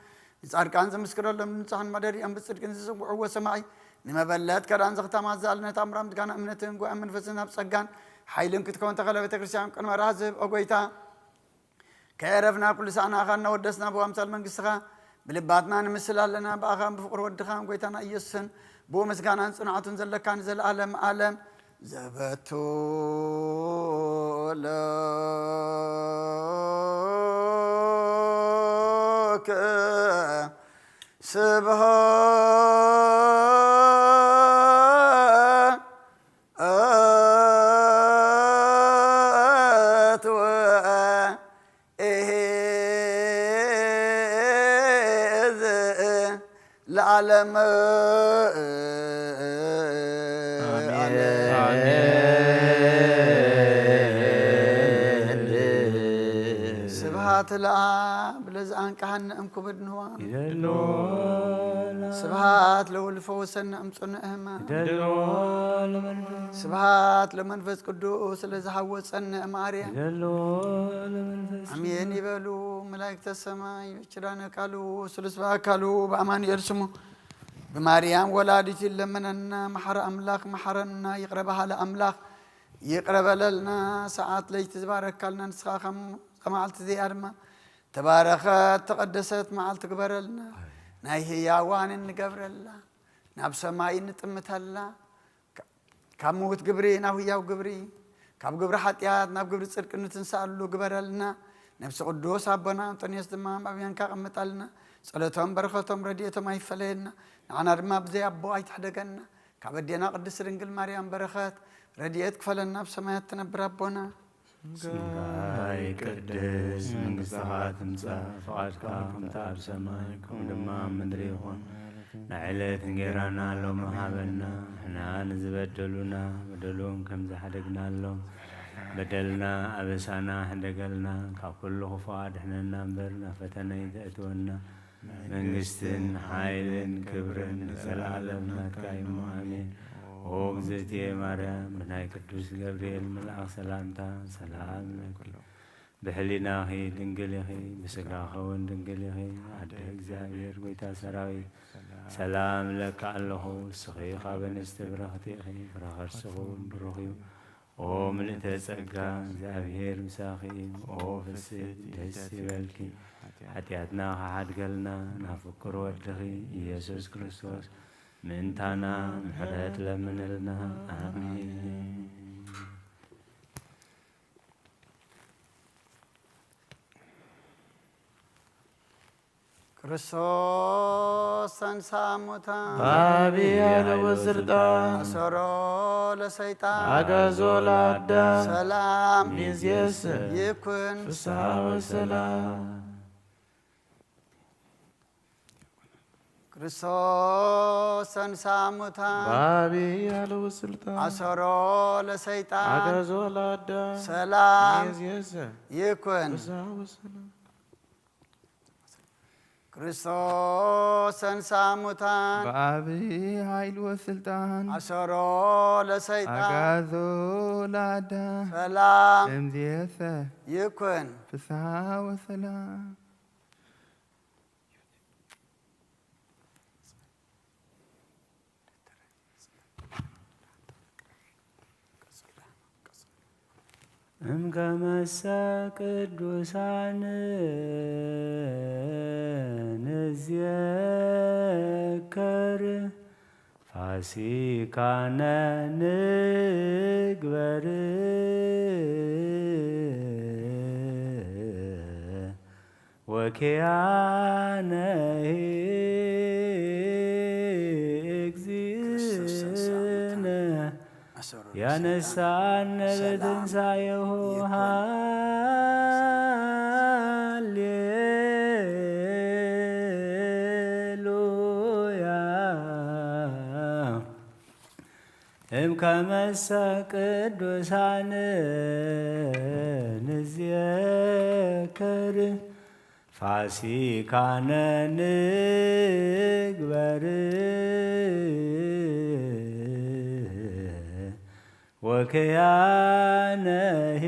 ንጻድቃን ዝምስክረሎም ንጹሓን ማደሪኦም ብጽድቅን ዝጽውዕዎ ሰማዒ ንመበለት ከዳን ዘኽታማት ዝኣልነት ኣምራም ድጋና እምነትን ጉባኤ መንፈስን ኣብ ጸጋን ሓይልን ክትከውን ተኸለ ቤተ ክርስቲያን ቅድመ ራህዝብ ኦ ጐይታ ከየረፍና ኩሉ ሳዕ ንኣኻ እናወደስና ብኣምሳል መንግስትኻ ብልባትና ንምስል ኣለና። ብኣኻን ብፍቕሪ ወድኻን ጐይታና ኢየሱስን ብኡ ምስጋናን ጽንዓቱን ዘለካ ንዘለኣለም ኣለም ዘበቱ ለከ ስብሃ ኣትወ እሄዝ ለዓለም ኣሜን። ስብሃት ለኣብ ለዘኣንቀሃነ እምኩብድ ንዋ ይደሎ ስብሃት ለወልድ ፈወሰነ እምጽኑዕ ህማ ይደሎ ለመንፈስ ስብሃት ለመንፈስ ቅዱስ ለዝሃወፀነ ማርያም ይደሎ ለመንፈስ ኣሜን ይበሉ መላእክተ ሰማይ። ብኪዳነ ቃሉ ስሉስ በአካሉ በአማኑኤል ስሙ ብማርያም ወላዲት ይለመነና። መሐረ አምላክ መሐረና። ይቅረ በሃለ አምላክ ይቅረ በለልና። ሰዓት ለይቲ ዝባረካልና ንስኻ ከም መዓልቲ እዚኣ ድማ ተባረኸት ተቐደሰት መዓልቲ ግበረልና። ናይ ህያዋን እንገብረላ ናብ ሰማይ እንጥምተላ ካብ ምዉት ግብሪ ናብ ህያው ግብሪ ካብ ግብሪ ሓጢኣት ናብ ግብሪ ጽድቂ እንትንሳኣሉ ግበረልና። ነብሲ ቅዱስ ኣቦና ኣንጦንዮስ ድማ ኣብ ኣብያንካ ኣቐምጠልና። ጸሎቶም በረኸቶም ረድኤቶም ኣይፈለየና። ንዓና ድማ ብዘይ ኣቦ ኣይትሕደገና። ካብ ኣዴና ቅድስቲ ድንግል ማርያም በረኸት ረድኤት ክፈለና ኣብ ሰማያት ትነብር ኣቦና። ስምካ ይቀደስ፣ መንግስትኻ ትምጻእ፣ ፍቓድካ ከምቲ ኣብ ሰማይ ከምኡ ድማ ኣብ ምድሪ ይኹን። ንዕለት እንጌራና ሎሚ ሃበና፣ ንሕና ንዝበደሉና በደሎም ከም ዝሓደግናሎም በደልና ኣበሳና ሕደገልና፣ ካብ ኩሉ ክፉእ ኣድሕነና እምበር ናብ ፈተነ ኣይተእትወና። መንግስትን ሓይልን ክብርን ንዘለኣለም ናትካ እዩ። ኣሜን። ኦ እግዝእትየ ማርያም፣ ብናይ ቅዱስ ገብርኤል መልኣኽ ሰላምታ ሰላም እብለኪ። ብሕሊናኺ ድንግል ኢኺ፣ ብስጋኺ እውን ድንግል ኢኺ። ኣደ እግዚኣብሔር፣ ጐይታ ሰራዊት፣ ሰላም እብለኪ ኣለኹ። ንስኺ ካብ ኣንስቲ ብርኽቲ ኢኺ፣ ፍረ ከርስኺ እውን ብሩኽ እዩ። ኦ ምልእተ ጸጋ፣ እግዚኣብሔር ምሳኺ እዩ። ኦ ፍስሕቲ ደስ ይበልኪ፣ ሓጢኣትና ኸሓድገልና ናብ ፍቁር ወድኺ ኢየሱስ ክርስቶስ ምእንታና ምሕረት ለምንልና። ኣሜን። ክርስቶስ ተንሥአ እሙታን በአቢይ ኃይል ወስልጣን አሰሮ ለሰይጣን አግዓዞ ለአዳም ሰላም ሚዜሰ ይኩን። ፍስሐ ወሰላም። ክርስቶስ ተንሥአ እሙታን በአቢይ ኃይል ወስልጣን አሰሮ ለሰይጣን አግዓዞ ለአዳም ሰላም ሚዜሰ ይኩን። ፍስሐ ወሰላም። ክርስቶስ ተንሥአ እሙታን በአቢይ ኃይል ወስልጣን አሰሮ ለሰይጣን አግዓዞ ለአዳም ሰላም እምይእዜሰ ይኩን። ፍስሐ ወሰላም። እምከመሰ ቅዱሳን ንዝየከር ፋሲካነ ንግበር ወኪያነሂ እግዚእነ ያነሳነ በትንሳኤሁ። ሃሌሉያ። እምከመሰ ቅዱሳን ንዝየከር ፋሲካነ ንግበር ወከያነሂ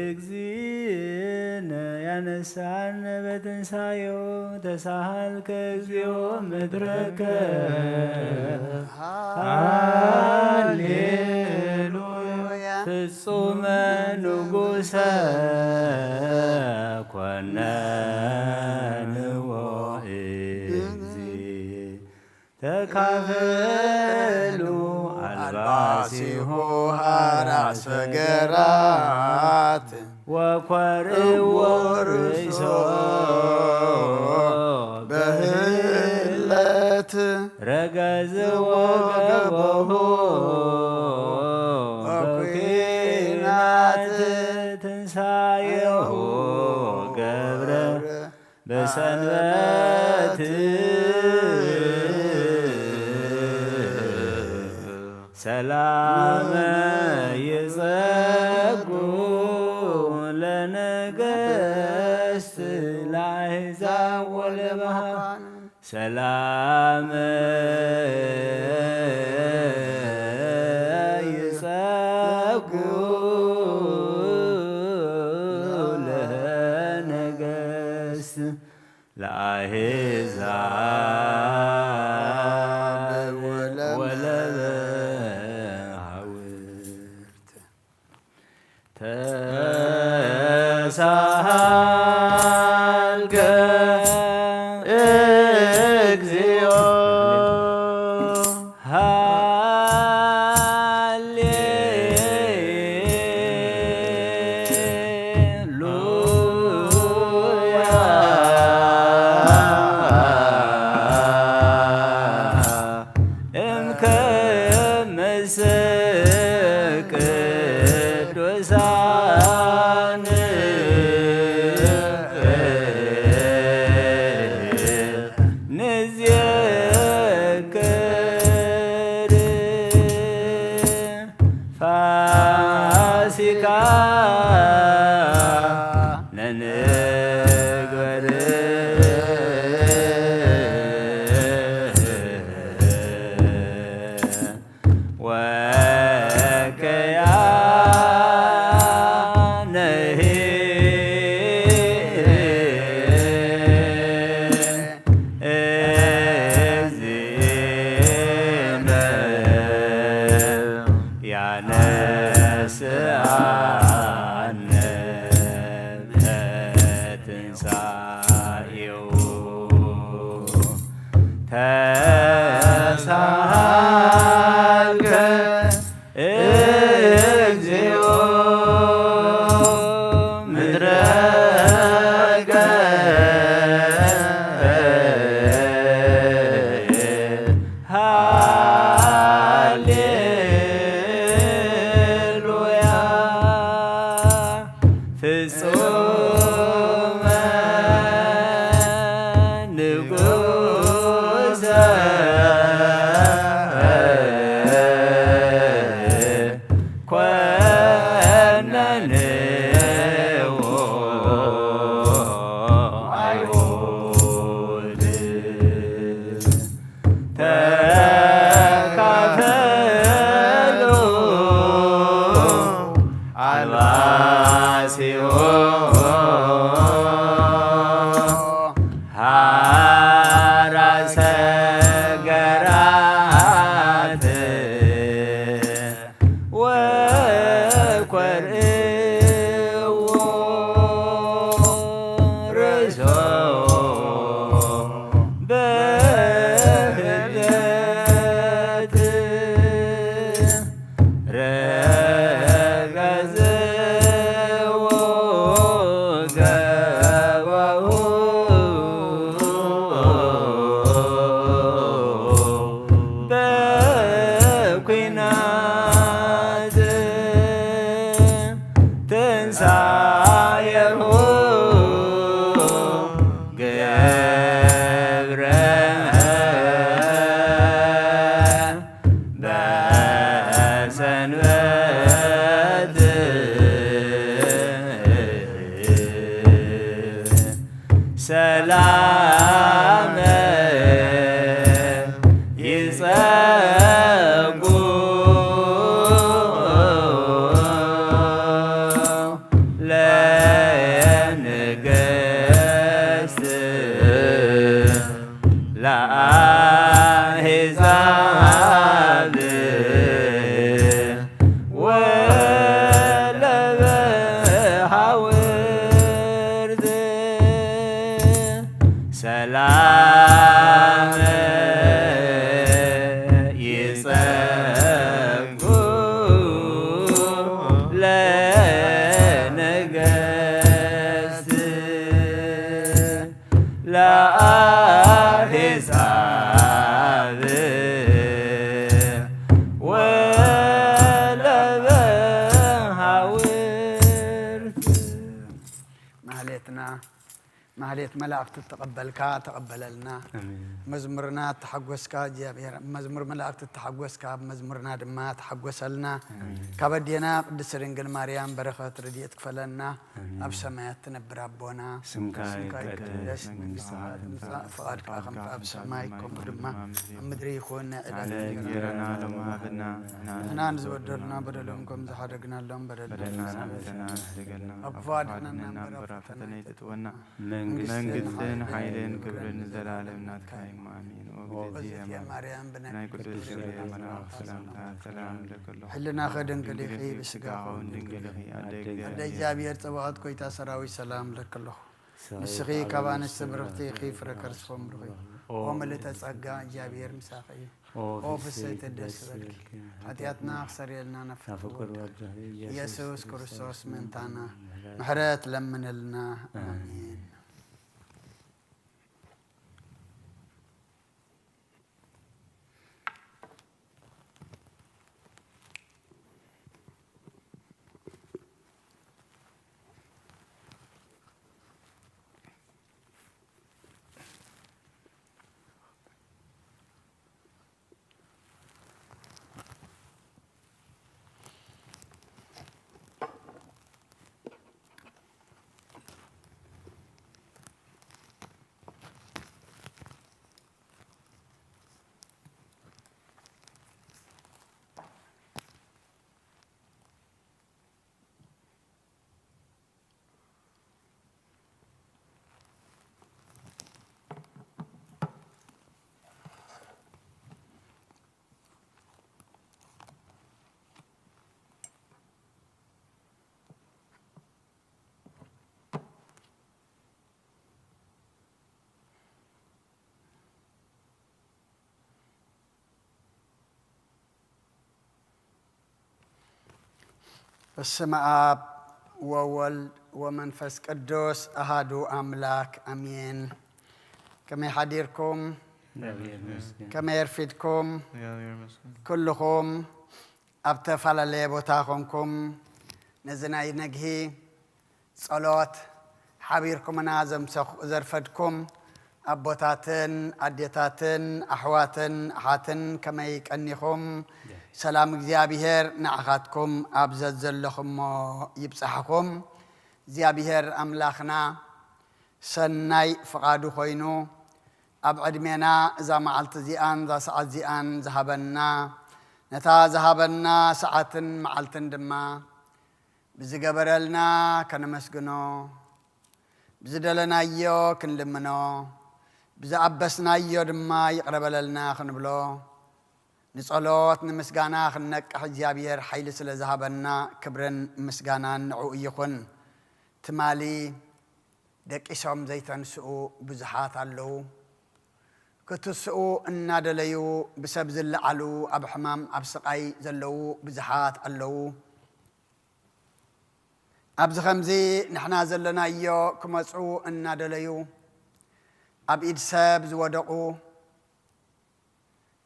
እግዚእነ ያነሳነ በትንሳኤሁ። ተሳሃልከ እግዚኦ ምድረከ ሃሌሉያ። ፍጹመ ንጉሰ ኮነንዎ እግዚእ ተካፈሉ አልባሲሁ ሐራ ሰገራት ወኮርዎ ርእሶ በህለት ረገዝዎ ገቦሁ በኩናት ትንሳኤሁ ገብረ በሰንበት ሰላም ይጸጉ ለነገስት ለአሕዛብ ወለመሃ ሰላም ይጸጉ ለነገስት ለአሕዛብ ወለመሃውርት። ተሳሃልከ እግዚኦ ሃሌ ሉያ። እምከመሰ ቅዱሳን ንዜክር ፋሲካ ነንግበር ወከያነሂ እግዚእነ ያነስአነ በትንሳኤሁ። ተሳሃልከ ሰንበት ሰላም ይጸጉ ለንግስት ለአሕዛብ ወለበሃውርት ሰላም ይጸጉ ለነገስት ለአሕዛብ ወለበሃውርት። ማህሌትና ማህሌት መላእክት ተቐበልካ ተቐበለልና። ኣሜን። መዝሙርና ተሓጎስካ እግዚኣብሔር፣ መዝሙር መላእክት ተሓጎስካ፣ መዝሙርና ድማ ተሓጎሰልና። ኣሜን። ካብ ኣዴና ቅድስት ድንግል ማርያም በረኸት ረድኤት ክፈለና። ኣሜን። ኣብ ሰማያት ትነብር ኣቦና፣ ስምካ ስምካ ይቀደስ፣ ይቀደስ፣ መንግስትኻ መንግስትኻ ትምጻእ፣ ትምጻእ፣ ፍቓድካ ፍቓድካ ከም ትምጻእ፣ ኣብ ሰማይ ሰማይ ከምኡ ከምኡ ድማ ድማ ኣብ ኣብ ምድሪ ምድሪ ይኹን። ይኹን። ንዕለትና ዕለትና ሎሚ ሃበና፣ ንሕና ንዝበደሉና በደሎም ከም ዝሓደግናሎም በደልና በደልና ንሕደገልና፣ ኣብ ክፉ ኣድሕነና እምበር ኣብ ፈተነ ኣይተእትወና። መንግስትን መንግስትን ሓይልን ሓይልን ክብርን ክብርን ንዘለኣለም ናትካ እዩ። ኣሜን። ኦ ኦ እግዝእትየ እግዝእትየ ማርያም፣ ማርያም፣ ብናይ ናይ ቅዱስ ቅዱስ ገብርኤል ገብርኤል መልኣኽ ሰላምታ ሰላምታ ሰላም ሰላም እብለኪ እለኪ ኣለኹ። ኣለኹ። ህልናኺ ድንግል ኢኺ፣ ብስጋኺ እውን ድንግል ኢኺ፣ ኣደ ኣደ እግዚኣብሔር ኣደ ጸባኦት፣ ጐይታ ሰራዊት ሰላም እብለኪ ኣለኹ። ሰላም ንስኺ ካብ ኣንስቲ ብርኽቲ ኢኺ፣ ፍረ ከርስኺ እውን ብሩኽ እዩ። ኦ ምልእተ ጸጋ፣ እግዚኣብሔር ምሳኺ እዩ። ኦ ኦ ፍስሕቲ ፍስሕቲ ደስ ደስ ይበልኪ። ይበልኪ። ሓጢኣትና ክሰርየልና ናብ ፍቅር ወድኺ ኢየሱስ ኢየሱስ ክርስቶስ ክርስቶስ ምእንታና ምሕረት ምሕረት ለምንልና። ኣሜን። ኣሜን። በስመ አብ ወወልድ ወመንፈስ ቅዱስ አሃዱ አምላክ አሜን። ከመይ ሓዲርኩም? እግዚአብሔር ይመስገን። ከመይ ኣርፊድኩም? እግዚአብሔር ይመስገን። ኩልኹም ኣብ ተፈላለየ ቦታ ኾንኩም ነዚ ናይ ነግሂ ጸሎት ሓቢርኩምና ዘምሰኹ-፣ ዘርፈድኩም ኣቦታትን ኣዴታትን ኣሕዋትን ኣሓትን ከመይ ቀኒኹም? ሰላም እግዚኣብሔር ንዓኻትኩም ኣብ ዘዘለኹሞ ይብጻሕኹም። እግዚኣብሔር ኣምላኽና ሰናይ ፍቓዱ ኮይኑ ኣብ ዕድሜና እዛ መዓልቲ እዚኣን እዛ ሰዓት እዚኣን ዝሃበና፣ ነታ ዝሃበና ሰዓትን መዓልትን ድማ ብዝገበረልና ከነመስግኖ፣ ብዝደለናዮ ክንልምኖ፣ ብዝኣበስናዮ ድማ ይቕረ በለልና ክንብሎ፣ ንጸሎት ንምስጋና ክንነቅሕ እግዚኣብሔር ሓይሊ ስለ ዝሃበና ክብርን ምስጋናን ንዕኡ ይኹን። ትማሊ ደቂሶም ዘይተንስኡ ብዙሓት ኣለዉ። ክትስኡ እናደለዩ ብሰብ ዝለዓሉ፣ ኣብ ሕማም ኣብ ስቓይ ዘለዉ ብዙሓት ኣለዉ። ኣብዚ ኸምዚ ንሕና ዘለናዮ ክመጹ እናደለዩ ኣብ ኢድ ሰብ ዝወደቑ፣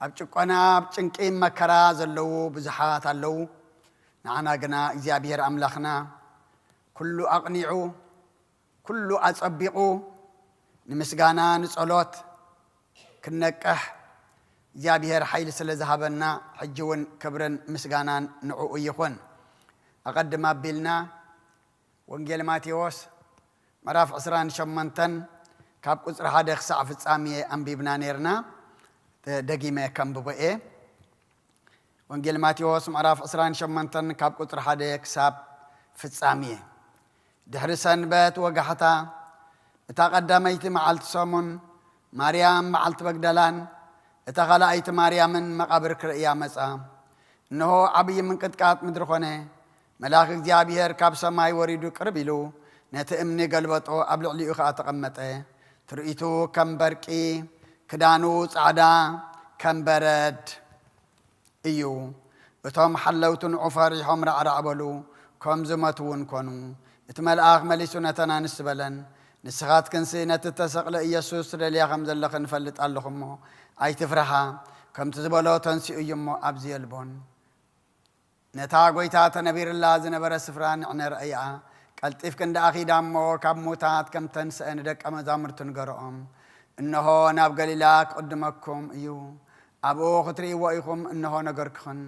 ኣብ ጭቆና ኣብ ጭንቂ መከራ ዘለዉ ብዙሓት ኣለዉ። ንዓና ግና እግዚኣብሔር ኣምላኽና ኩሉ ኣቕኒዑ፣ ኩሉ ኣጸቢቑ፣ ንምስጋና ንጸሎት ክንነቅሕ እግዚኣብሔር ሓይሊ ስለ ዝሃበና፣ ሕጂ እውን ክብርን ምስጋናን ንዕኡ ይኹን። ኣቐድም ኣቢልና ወንጌል ማቴዎስ ምዕራፍ ዕስራን ሸሞንተን ካብ ቁጽሪ ሓደ ክሳዕ ፍጻሜ ኣንቢብና ነይርና። ደጊመ ከንብቦ እየ። ወንጌል ማቴዎስ ምዕራፍ ዕስራን ሸሞንተን ካብ ቁጽሪ ሓደ ክሳብ ፍጻሜ። ድሕሪ ሰንበት ወጋሕታ፣ እታ ቀዳመይቲ መዓልቲ ሰሙን፣ ማርያም መዓልቲ መግደላን እታ ካልኣይቲ ማርያምን መቓብር ክርእያ መጻ። እንሆ፣ ዓብዪ ምንቅጥቃጥ ምድሪ ኾነ። መልኣኽ እግዚኣብሔር ካብ ሰማይ ወሪዱ ቅርብ ኢሉ ነቲ እምኒ ገልበጦ፣ ኣብ ልዕሊኡ ኸኣ ተቐመጠ። ትርኢቱ ከም በርቂ፣ ክዳኑ ጻዕዳ ከም በረድ እዩ። እቶም ሓለውቲ ንዑ ፈሪሖም ራዕራዕ በሉ፣ ከም ዝመቱ እውን ኮኑ። እቲ መልኣኽ መሊሱ ነተን ኣንስቲ በለን፣ ንስኻትክንሲ ነቲ እተሰቕለ ኢየሱስ ትደልያ ከም ዘለኺ ንፈልጥ ኣለኹ እሞ፣ ኣይትፍርሓ። ከምቲ ዝበሎ ተንሲኡ እዩ እሞ፣ ኣብዚ የልቦን። ነታ ጐይታ ተነቢርላ ዝነበረ ስፍራ ንዕነ ረኣያ። ቀልጢፍክን ደኣ ኺዳ እሞ፣ ካብ ሙታት ከም ተንስአ ንደቀ መዛሙርቱ ንገርኦም። እንሆ፣ ናብ ገሊላ ክቕድመኩም እዩ። ኣብኡ ክትርእይዎ ኢኹም፣ እንሆ፣ ነገርኩኽን።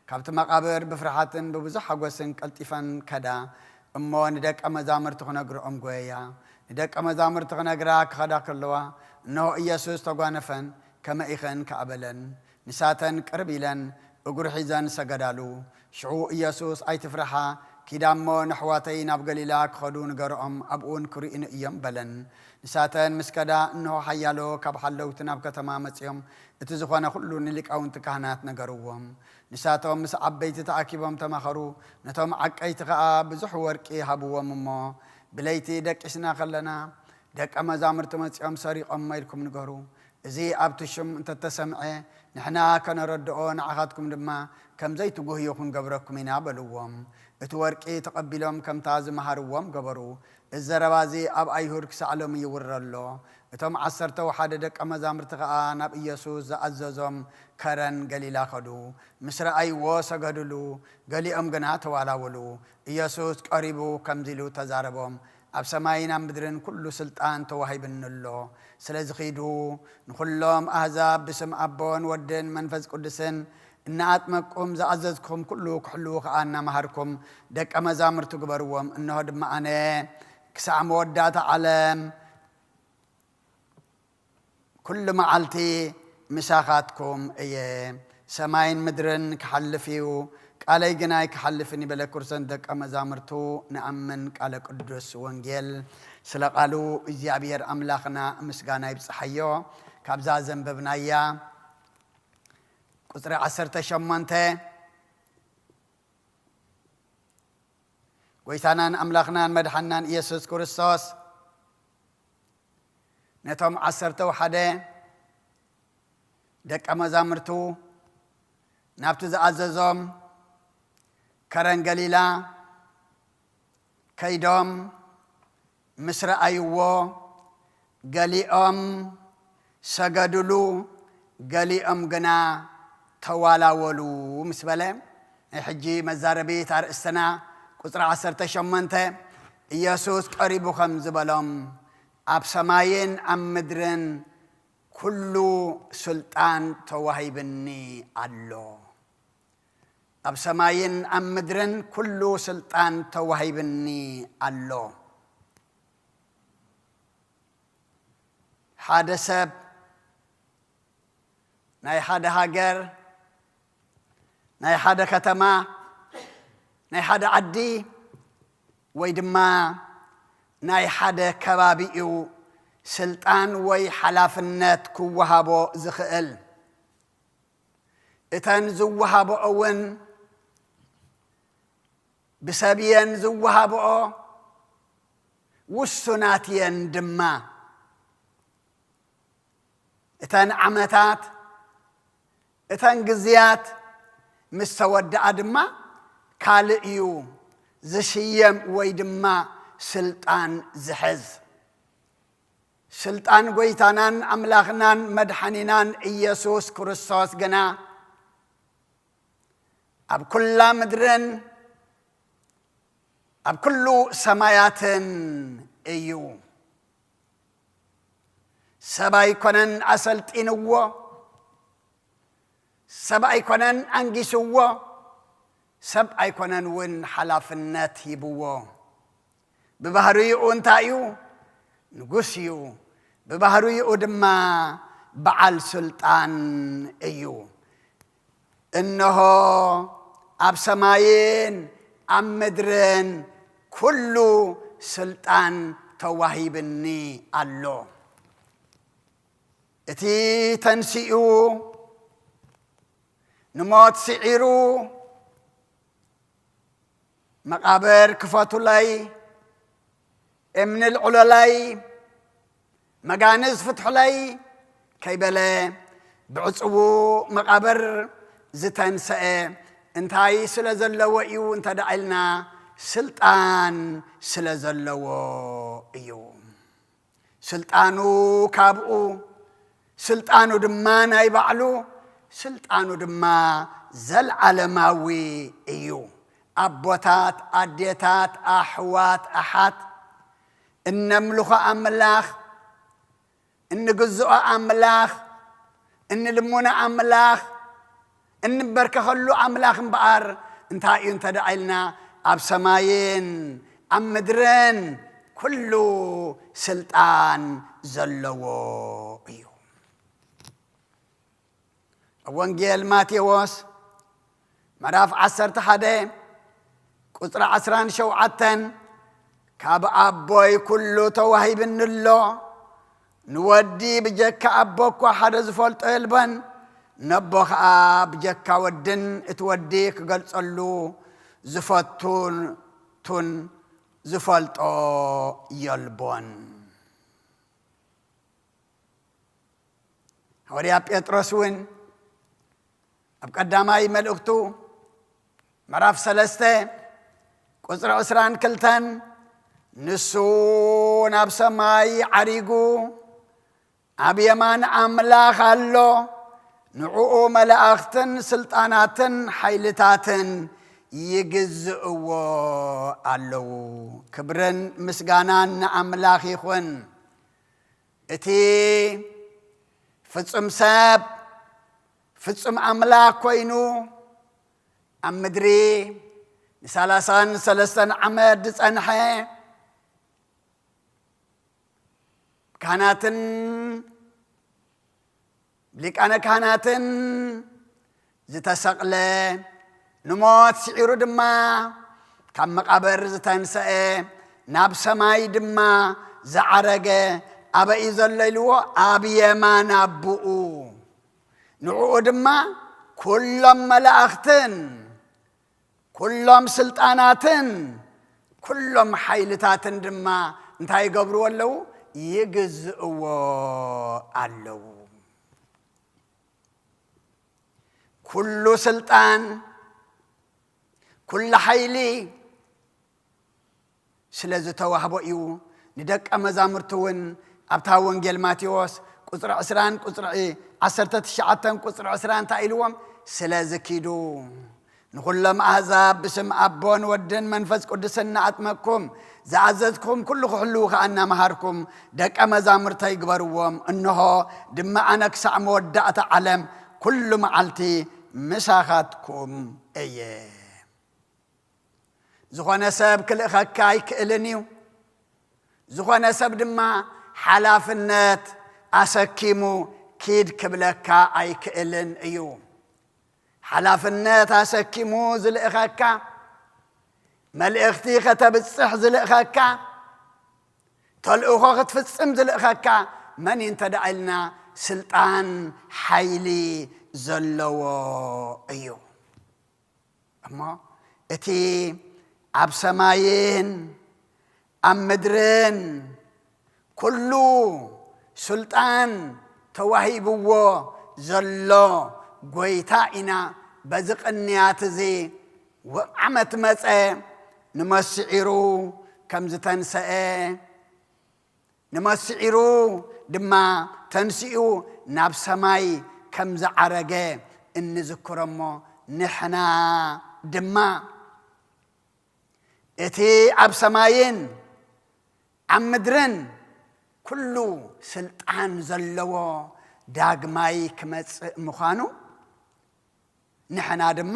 ካብቲ መቓብር ብፍርሓትን ብብዙሕ ሓጎስን ቀልጢፈን ከዳ እሞ፣ ንደቀ መዛሙርቱ ክነግርኦም ጐየያ። ንደቀ መዛሙርቱ ክነግራ ክኸዳ ከለዋ፣ እንሆ፣ ኢየሱስ ተጓነፈን፣ ከመይ ኢኽን ከኣ በለን። ንሳተን ቅርብ ኢለን እግሩ ሒዘን ሰገዳሉ። ሽዑ ኢየሱስ፣ ኣይትፍርሓ፣ ኪዳ እሞ፣ ነሕዋተይ ናብ ገሊላ ክኸዱ ንገርኦም፣ ኣብኡውን ክርእዩኒ እዮም በለን። ንሳተን ምስ ከዳ፣ እንሆ፣ ሓያሎ ካብ ሓለውቲ ናብ ከተማ መጺኦም፣ እቲ ዝኾነ ኩሉ ንሊቃውንቲ ካህናት ነገርዎም። ንሳቶም ምስ ዓበይቲ ተኣኪቦም ተማኸሩ፣ ነቶም ዓቀይቲ ኸኣ ብዙሕ ወርቂ ሃብዎም እሞ፣ ብለይቲ ደቂስና ከለና፣ ደቀ መዛሙርቲ መጺኦም ሰሪቖሞ ኢልኩም ንገሩ። እዚ ኣብቲ ሽም እንተተሰምዐ፣ ንሕና ከነረድኦ፣ ንዓኻትኩም ድማ ከም ዘይትጉህዩ ክንገብረኩም ኢና በልዎም። እቲ ወርቂ ተቐቢሎም ከምታ ዝመሃርዎም ገበሩ። እዚ ዘረባ እዚ ኣብ ኣይሁድ ክሳዕ ሎሚ ይውረ ኣሎ። እቶም ዓሰርተው ሓደ ደቀ መዛሙርቲ ኸኣ ናብ ኢየሱስ ዝኣዘዞም ከረን ገሊላ ከዱ። ምስ ረኣይዎ ሰገዱሉ፣ ገሊኦም ግና ተዋላወሉ። ኢየሱስ ቀሪቡ ከምዚ ኢሉ ተዛረቦም፣ ኣብ ሰማይን ኣብ ምድርን ኩሉ ስልጣን ተዋሂብኒ ኣሎ። ስለዚ ኺዱ ንኹሎም ኣህዛብ ብስም ኣቦን ወድን መንፈስ ቅዱስን እናኣጥመቅኩም ዝኣዘዝኩም ኩሉ ክሕልዉ ከኣ እናመሃርኩም ደቀ መዛሙርቲ ግበርዎም። እንሆ ድማ ኣነ ክሳዕ መወዳእታ ዓለም ኩሉ መዓልቲ ምሳኻትኩም እየ። ሰማይን ምድርን ክሓልፍ እዩ፣ ቃለይ ግን ኣይክሓልፍን እዩ በለ። ክቡራት ደቀ መዛሙርቱ ንኣምን ቃለ ቅዱስ ወንጌል። ስለ ቃሉ እግዚኣብሔር ኣምላኽና ምስጋና ይብጽሓዮ። ካብዛ ዘንበብናያ ቁጽሪ ዓሰርተ ሸሞንተ፣ ጎይታናን ኣምላኽናን መድሓናን ኢየሱስ ክርስቶስ ነቶም ዓሰርተው ሓደ ደቀ መዛሙርቱ ናብቲ ዝኣዘዞም ከረን ገሊላ ከይዶም ምስ ረኣይዎ፣ ገሊኦም ሰገዱሉ፣ ገሊኦም ግና ተዋላወሉ ምስ በለ፣ ናይ ሕጂ መዛረቢት ኣርእስትና ቁጽሪ ዓሰርተ ሸሞንተ፣ ኢየሱስ ቀሪቡ ከም ዝበሎም፣ ኣብ ሰማይን ኣብ ምድርን ኩሉ ስልጣን ተዋሂብኒ ኣሎ። ኣብ ሰማይን ኣብ ምድርን ኩሉ ስልጣን ተዋሂብኒ ኣሎ። ሓደ ሰብ፣ ናይ ሓደ ሃገር፣ ናይ ሓደ ከተማ፣ ናይ ሓደ ዓዲ፣ ወይ ድማ ናይ ሓደ ከባቢኡ ስልጣን ወይ ሓላፍነት ክወሃቦ ዝኽእል። እተን ዝወሃብኦ እውን ብሰብ እየን ዝወሃብኦ፣ ውሱናት እየን ድማ። እተን ዓመታት፣ እተን ግዝያት ምስ ተወድኣ ድማ ካልእ እዩ ዝሽየም ወይ ድማ ስልጣን ዝሕዝ። ስልጣን ጎይታናን ኣምላኽናን መድሓኒናን ኢየሱስ ክርስቶስ ግና ኣብ ኩላ ምድርን ኣብ ኩሉ ሰማያትን እዩ። ሰብ ኣይኮነን ኣሰልጢንዎ፣ ሰብ ኣይኮነን ኣንጊስዎ፣ ሰብ ኣይኮነን እውን ሓላፍነት ሂብዎ። ብባህርይኡ እንታይ እዩ? ንጉስ እዩ። ብባህርይኡ ድማ በዓል ስልጣን እዩ። እነሆ ኣብ ሰማይን ኣብ ምድርን ኩሉ ስልጣን ተዋሂብኒ ኣሎ። እቲ ተንሲኡ፣ ንሞት ስዒሩ፣ መቓብር ክፈቱለይ፣ እምኒ ልዕሎለይ፣ መጋንዝ ፍትሑለይ ከይበለ፣ ብዕጽዉ መቓብር ዝተንሰአ እንታይ ስለ ዘለዎ እዩ እንተ ደኣ ኢልና፣ ስልጣን ስለ ዘለዎ እዩ። ስልጣኑ ካብኡ፣ ስልጣኑ ድማ ናይ ባዕሉ፣ ስልጣኑ ድማ ዘልዓለማዊ እዩ። ኣቦታት፣ ኣዴታት፣ ኣሕዋት፣ ኣሓት፣ እነምልኾ ኣምላኽ፣ እንግዝኦ ኣምላኽ፣ እንልምኖ ኣምላኽ፣ እንበርከኸሉ ኣምላኽ እምበኣር እንታይ እዩ እንተ ደኣ ኢልና፣ ኣብ ሰማይን ኣብ ምድርን ኩሉ ስልጣን ዘለዎ እዩ። ኣብ ወንጌል ማቴዎስ ምዕራፍ ዓሰርተ ሓደ ቁጽሪ ዓስራን ሸውዓተን፣ ካብ ኣቦይ ኩሉ ተዋሂብኒ ኣሎ፣ ንወዲ ብጀካ ኣቦ እኳ ሓደ ዝፈልጦ የልቦን፣ ነቦ ኸኣ ብጀካ ወድን እቲ ወዲ ክገልጸሉ ዝፈቱን ዝፈልጦ የልቦን። ሃዋርያ ጴጥሮስ እውን ኣብ ቀዳማይ መልእኽቱ ምዕራፍ ሰለስተ ቁጽሪ ዕስራን ክልተን፣ ንሱ ናብ ሰማይ ዓሪጉ ኣብ የማን ኣምላኽ ኣሎ፣ ንዕኡ መላእኽትን ስልጣናትን ሓይልታትን ይግዝእዎ ኣለዉ። ክብርን ምስጋናን ንኣምላኽ ይኹን። እቲ ፍጹም ሰብ፣ ፍጹም ኣምላኽ ኮይኑ፣ ኣብ ምድሪ ንሳላሳን ሰለስተን ዓመት ዝጸንሐ፣ ካህናትን ሊቃነ ካህናትን ዝተሰቕለ፣ ንሞት ስዒሩ ድማ ካብ መቓብር ዝተንሰአ፣ ናብ ሰማይ ድማ ዝዓረገ፣ ኣበይ እዩ ዘሎ ኢልዎ? ኣብ የማን ኣቦኡ። ንዕኡ ድማ ኩሎም መላእኽትን ኩሎም ስልጣናትን ኩሎም ሓይልታትን ድማ እንታይ ይገብርዎ ኣለዉ? ይግዝእዎ ኣለዉ። ኩሉ ስልጣን፣ ኩሉ ሓይሊ ስለ ዝተዋህቦ እዩ። ንደቀ መዛሙርቱ እውን ኣብታ ወንጌል ማቴዎስ ቁጽሪ ዕስራን ቁጽሪ ዓሰርተ ትሽዓተን ቁጽሪ ዕስራን እንታይ ኢልዎም? ስለዚ ኪዱ ንኹሎም ኣህዛብ ብስም ኣቦን ወድን መንፈስ ቅዱስን እናኣጥመቅኩም፣ ዝኣዘዝኩም ኩሉ ክሕልዉ ከኣ እናመሃርኩም ደቀ መዛሙርተይ ግበርዎም። እንሆ ድማ ኣነ ክሳዕ መወዳእታ ዓለም ኩሉ መዓልቲ ምሳኻትኩም እየ። ዝኾነ ሰብ ክልእኸካ ኣይክእልን እዩ። ዝኾነ ሰብ ድማ ሓላፍነት ኣሰኪሙ ኪድ ክብለካ ኣይክእልን እዩ። ሓላፍነት ኣሰኪሙ ዝልእኸካ፣ መልእኽቲ ከተብጽሕ ዝልእኸካ፣ ተልእኾ ክትፍጽም ዝልእኸካ መን እዩ እንተ ደኣ ኢልና፣ ስልጣን ሓይሊ ዘለዎ እዩ። እሞ እቲ ኣብ ሰማይን ኣብ ምድርን ኩሉ ስልጣን ተዋሂብዎ ዘሎ ጎይታ ኢና። በዚ ቅንያት እዚ ዓመት መጸ፣ ንመስዒሩ ከም ዝተንሰአ፣ ንመስዒሩ ድማ ተንሲኡ ናብ ሰማይ ከም ዝዓረገ እንዝክሮ እሞ፣ ንሕና ድማ እቲ ኣብ ሰማይን ኣብ ምድርን ኩሉ ስልጣን ዘለዎ ዳግማይ ክመጽእ ምዃኑ ንሕና ድማ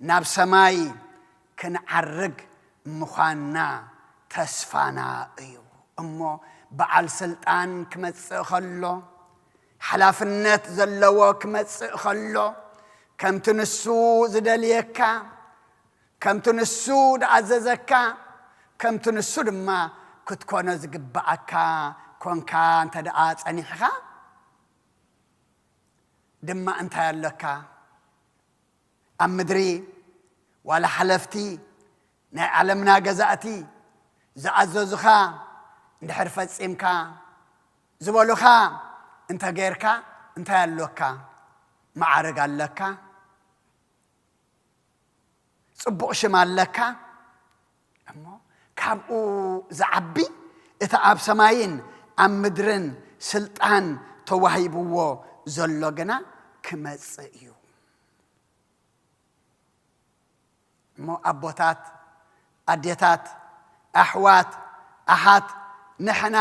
ናብ ሰማይ ክንዓርግ ምዃንና ተስፋና እዩ። እሞ በዓል ስልጣን ክመጽእ ከሎ፣ ሓላፍነት ዘለዎ ክመጽእ ከሎ፣ ከምቲ ንሱ ዝደልየካ፣ ከምቲ ንሱ ዝኣዘዘካ፣ ከምቲ ንሱ ድማ ክትኮኖ ዝግብኣካ ኮንካ እንተ ደኣ ጸኒሕኻ፣ ድማ እንታይ ኣሎካ? ኣብ ምድሪ ዋላ ሓለፍቲ ናይ ዓለምና ገዛእቲ ዝኣዘዙኻ እንድሕር ፈጺምካ፣ ዝበሉኻ እንተ ጌርካ እንታይ ኣሎካ? መዓርግ ኣለካ? ጽቡቕ ሽም ኣለካ? እሞ ካብኡ ዝዓቢ እቲ ኣብ ሰማይን ኣብ ምድርን ስልጣን ተዋሂብዎ ዘሎ ግና ክመጽእ እዩ። እሞ ኣቦታት፣ ኣዴታት፣ ኣሕዋት፣ ኣሓት፣ ንሕና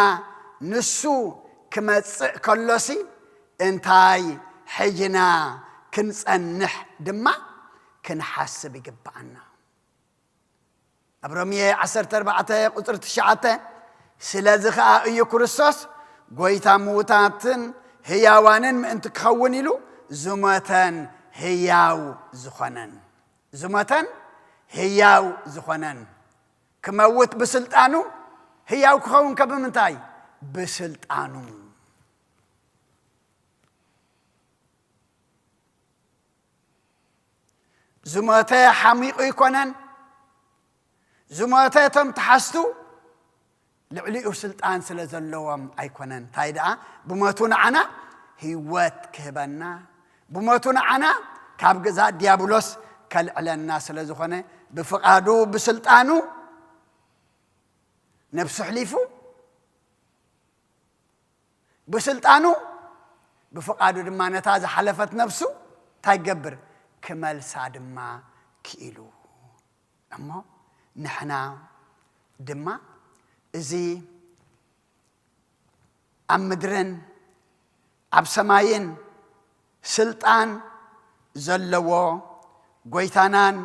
ንሱ ክመጽእ ከሎሲ እንታይ ሕጅና ክንጸንሕ ድማ ክንሓስብ ይግብኣና። ኣብ ሮሜ ዓሰርተ ኣርባዕተ ቁጽሪ ትሽዓተ፣ ስለዚ ኸኣ እዩ ክርስቶስ ጐይታ ምዉታትን ህያዋንን ምእንቲ ክኸውን ኢሉ ዝሞተን ህያው ዝኾነን። ዝሞተን ህያው ዝኾነን። ክመውት ብስልጣኑ፣ ህያው ክኸውን ከ ብምንታይ? ብስልጣኑ። ዝሞተ ሓሚቑ ኣይኮነን። ዝሞተ እቶም ተሓዝቱ ልዕሊኡ ስልጣን ስለ ዘለዎም ኣይኮነን። እንታይ ደኣ? ብሞቱ ንዓና ህይወት ክህበና፣ ብሞቱ ንዓና ካብ ግዛት ዲያብሎስ ከልዕለና ስለ ዝኾነ፣ ብፍቓዱ፣ ብስልጣኑ ነብሱ ኣሕሊፉ፣ ብስልጣኑ፣ ብፍቓዱ ድማ ነታ ዝሓለፈት ነብሱ እንታይ ይገብር? ክመልሳ ድማ ክኢሉ። እሞ ንሕና ድማ እዚ ኣብ ምድርን ኣብ ሰማይን ስልጣን ዘለዎ ጐይታናን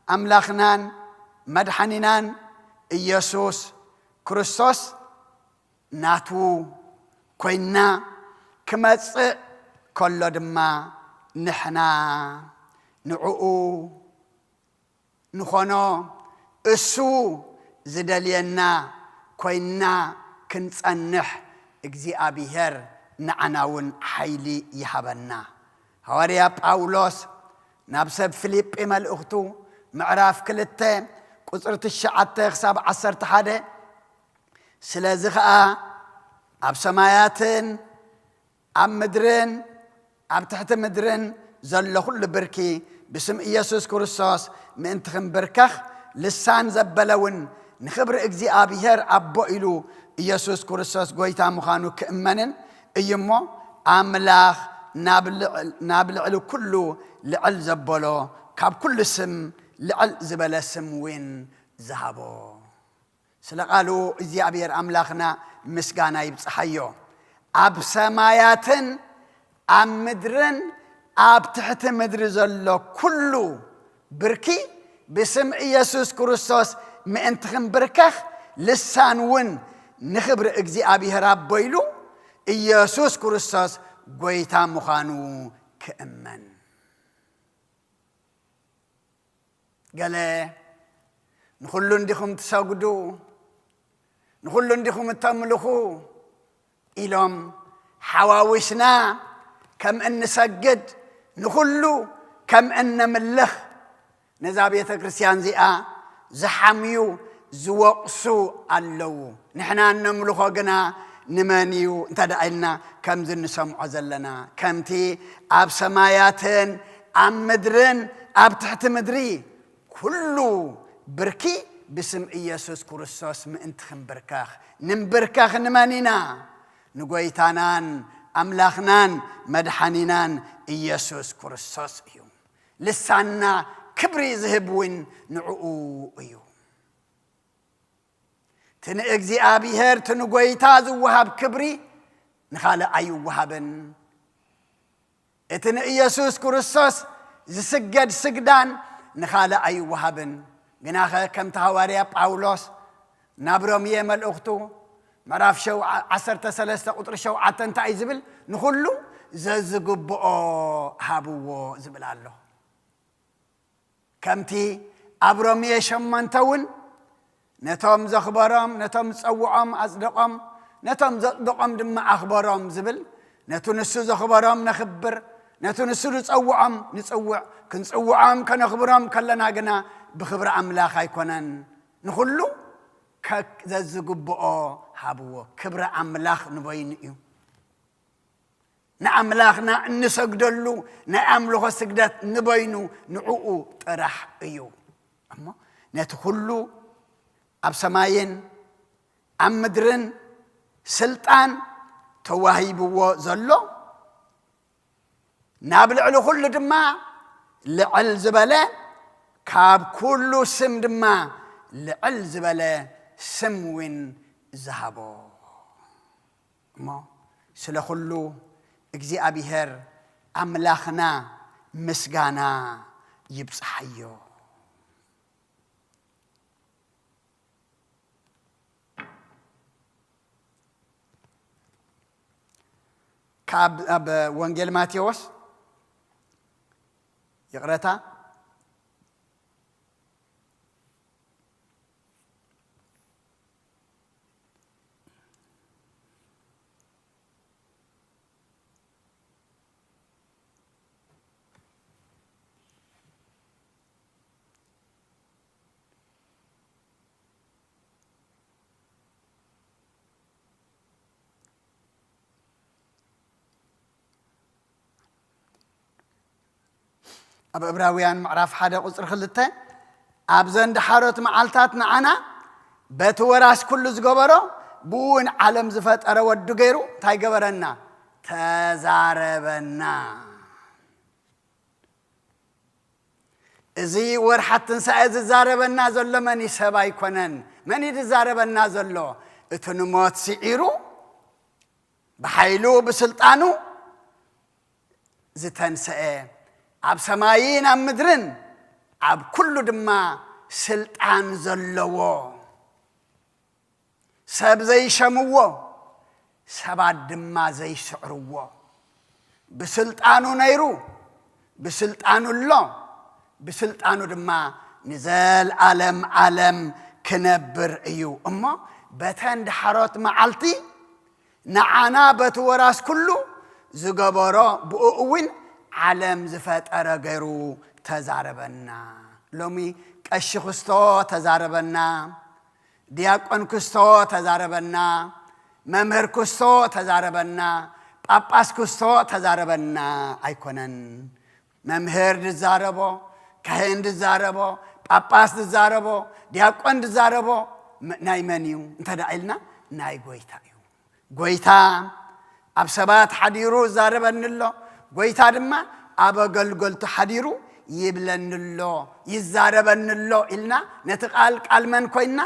ኣምላኽናን መድሓኒናን ኢየሱስ ክርስቶስ ናቱ ኮይንና ክመጽእ ከሎ ድማ ንሕና ንዕኡ ንኾኖ፣ እሱ ዝደልየና ኮይንና ክንጸንሕ እግዚኣብሄር ንዓና እውን ሓይሊ ይሃበና። ሃዋርያ ጳውሎስ ናብ ሰብ ፊልጲ መልእኽቱ ምዕራፍ ክልተ ቁጽሪ ትሽዓተ ክሳብ ዓሰርተ ሓደ፣ ስለዚ ኸኣ ኣብ ሰማያትን ኣብ ምድርን ኣብ ትሕቲ ምድርን ዘሎ ኹሉ ብርኪ ብስም ኢየሱስ ክርስቶስ ምእንቲ ክንብርከኽ፣ ልሳን ዘበለ እውን ንኽብሪ እግዚኣብሄር ኣቦ ኢሉ ኢየሱስ ክርስቶስ ጐይታ ምዃኑ ክእመንን እዩ እሞ፣ ኣምላኽ ናብ ልዕል-፣ ናብ ልዕሊ ኩሉ ልዕል ዘበሎ፣ ካብ ኩሉ ስም ልዕል ዝበለ ስም እውን ዝሃቦ። ስለ ቃሉ እግዚኣብሔር ኣምላኽና ምስጋና ይብጽሓዮ። ኣብ ሰማያትን ኣብ ምድርን ኣብ ትሕቲ ምድሪ ዘሎ ኩሉ ብርኪ ብስም ኢየሱስ ክርስቶስ ምእንቲ ክንብርከኽ፣ ልሳን እውን ንኽብሪ እግዚኣብሔር ኣቦ ኢሉ ኢየሱስ ክርስቶስ ጐይታ ምዃኑ ክእመን። ገለ፣ "ንኹሉ እንዲኹም ትሰግዱ፣ ንኹሉ እንዲኹም እተምልኹ?" ኢሎም ሓዋዊስና ከም እንሰግድ፣ ንኹሉ ከም እነምልኽ፣ ነዛ ቤተ ክርስቲያን እዚኣ ዝሓምዩ ዝወቕሱ ኣለዉ። ንሕና እነምልኾ ግና ንመን እዩ እንተ ደኣ ኢልና ከምዚ እንሰምዖ ዘለና፣ ከምቲ ኣብ ሰማያትን ኣብ ምድርን ኣብ ትሕቲ ምድሪ ኩሉ ብርኪ ብስም ኢየሱስ ክርስቶስ ምእንቲ ክንብርከኽ። ንንብርከኽ ንመን ኢና? ንጐይታናን ኣምላኽናን መድሓኒናን ኢየሱስ ክርስቶስ እዩ። ልሳንና ክብሪ ዝህብ እውን ንዕኡ እዩ። እቲ ንእግዚኣብሔር፣ እቲ ንጐይታ ዝወሃብ ክብሪ ንኻልእ ኣይወሃብን። እቲ ንኢየሱስ ክርስቶስ ዝስገድ ስግዳን ንኻልእ ኣይወሃብን። ግናኸ ከምቲ ሃዋርያ ጳውሎስ ናብ ሮምየ መልእኽቱ ምዕራፍ ሸው-፣ ዓሰርተ ሰለስተ ቁጥሪ ሸውዓተ እንታይ እዩ ዝብል? "ንኹሉ ዘዝግብኦ ሃብዎ" ዝብል ኣሎ። ከምቲ ኣብ ሮምየ ሸሞንተ እውን ነቶም ዘኽበሮም፣ ነቶም ዝጸውዖም ኣጽደቖም፣ ነቶም ዘጽደቖም ድማ ኣኽበሮም ዝብል፣ ነቱ ንሱ ዘኽበሮም ነኽብር፣ ነቱ ንሱ ዝጸውዖም ንጽውዕ። ክንጽውዖም ከነኽብሮም ከለና ግና ብኽብሪ ኣምላኽ ኣይኮነን። ንኹሉ ከ-፣ ዘዝግብኦ ሃብዎ። ክብሪ ኣምላኽ ንበይኑ እዩ። ንኣምላኽና እንሰግደሉ ናይ ኣምልኾ ስግደት ንበይኑ ንዕኡ ጥራሕ እዩ። እሞ ነቲ ኩሉ ኣብ ሰማይን ኣብ ምድርን ስልጣን ተዋሂብዎ ዘሎ፣ ናብ ልዕሊ ኩሉ ድማ ልዕል ዝበለ፣ ካብ ኩሉ ስም ድማ ልዕል ዝበለ ስም እውን ዝሃቦ። እሞ ስለ ኩሉ እግዚኣብሔር ኣምላኽና ምስጋና ይብጽሓዮ። ካብ፣ ኣብ ወንጌል ማቴዎስ፣ ይቕረታ፣ ኣብ ዕብራውያን ምዕራፍ ሓደ ቁጽሪ ክልተ፣ "ኣብዘን ደሓሮት መዓልታት ንዓና በቲ ወራስ ኩሉ ዝገበሮ፣ ብኡ እውን ዓለም ዝፈጠረ ወዱ ገይሩ እንታይ ገበረና? ተዛረበና።" እዚ ወርሓት ትንሳኤ ዝዛረበና ዘሎ መን እዩ? ሰብ ኣይኮነን። መን እዩ ዝዛረበና ዘሎ? እቲ ንሞት ስዒሩ፣ ብሓይሉ፣ ብስልጣኑ ዝተንሰኤ፣ ኣብ ሰማይን ኣብ ምድርን ኣብ ኩሉ ድማ ስልጣን ዘለዎ፣ ሰብ ዘይሸምዎ፣ ሰባት ድማ ዘይስዕርዎ፣ ብስልጣኑ ነይሩ፣ ብስልጣኑ ኣሎ፣ ብስልጣኑ ድማ ንዘልኣለም ዓለም ክነብር እዩ። እሞ በተን ደሓሮት መዓልቲ ንዓና በቲ ወራስ ኩሉ ዝገበሮ፣ ብኡ እውን ዓለም ዝፈጠረ ገይሩ ተዛረበና። ሎሚ ቀሺ ክስቶ ተዛረበና፣ ዲያቆን ክስቶ ተዛረበና፣ መምህር ክስቶ ተዛረበና፣ ጳጳስ ክስቶ ተዛረበና ኣይኮነን። መምህር ዝዛረቦ፣ ካህን ዝዛረቦ፣ ጳጳስ ዝዛረቦ፣ ዲያቆን ዝዛረቦ መ-፣ ናይ መን እዩ እንተ ደኣ ኢልና፣ ናይ ጐይታ እዩ። ጐይታ ኣብ ሰባት ሓዲሩ ይዛረበኒ ኣሎ። ጐይታ ድማ ኣብ ኣገልገልቱ ሓዲሩ ይብለኒ ኣሎ፣ ይዛረበኒ ኣሎ ኢልና ነቲ ቃል፣ ቃል መን ኮይንና፣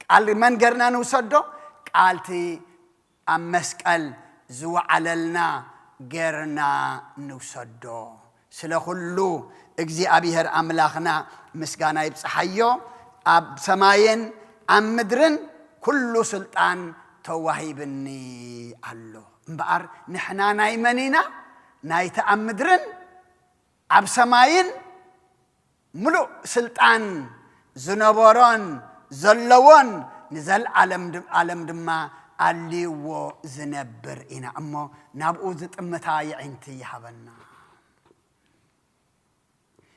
ቃል መን ገርና ንውሰዶ? ቃልቲ ኣብ መስቀል ዝወዓለልና ገርና ንውሰዶ። ስለ ኩሉ እግዚኣብሔር ኣምላኽና ምስጋና ይብጽሓዮ። ኣብ ሰማይን ኣብ ምድርን ኩሉ ስልጣን ተዋሂብኒ ኣሎ። እምበኣር ንሕና ናይ መን ኢና? ናይቲ ኣብ ምድርን ኣብ ሰማይን ምሉእ ስልጣን ዝነበሮን ዘለዎን ንዘለዓለም ድ-፣ ዓለም ድማ ኣልይዎ ዝነብር ኢና እሞ ናብኡ ዝጥምታ የዒንቲ ይሃበና።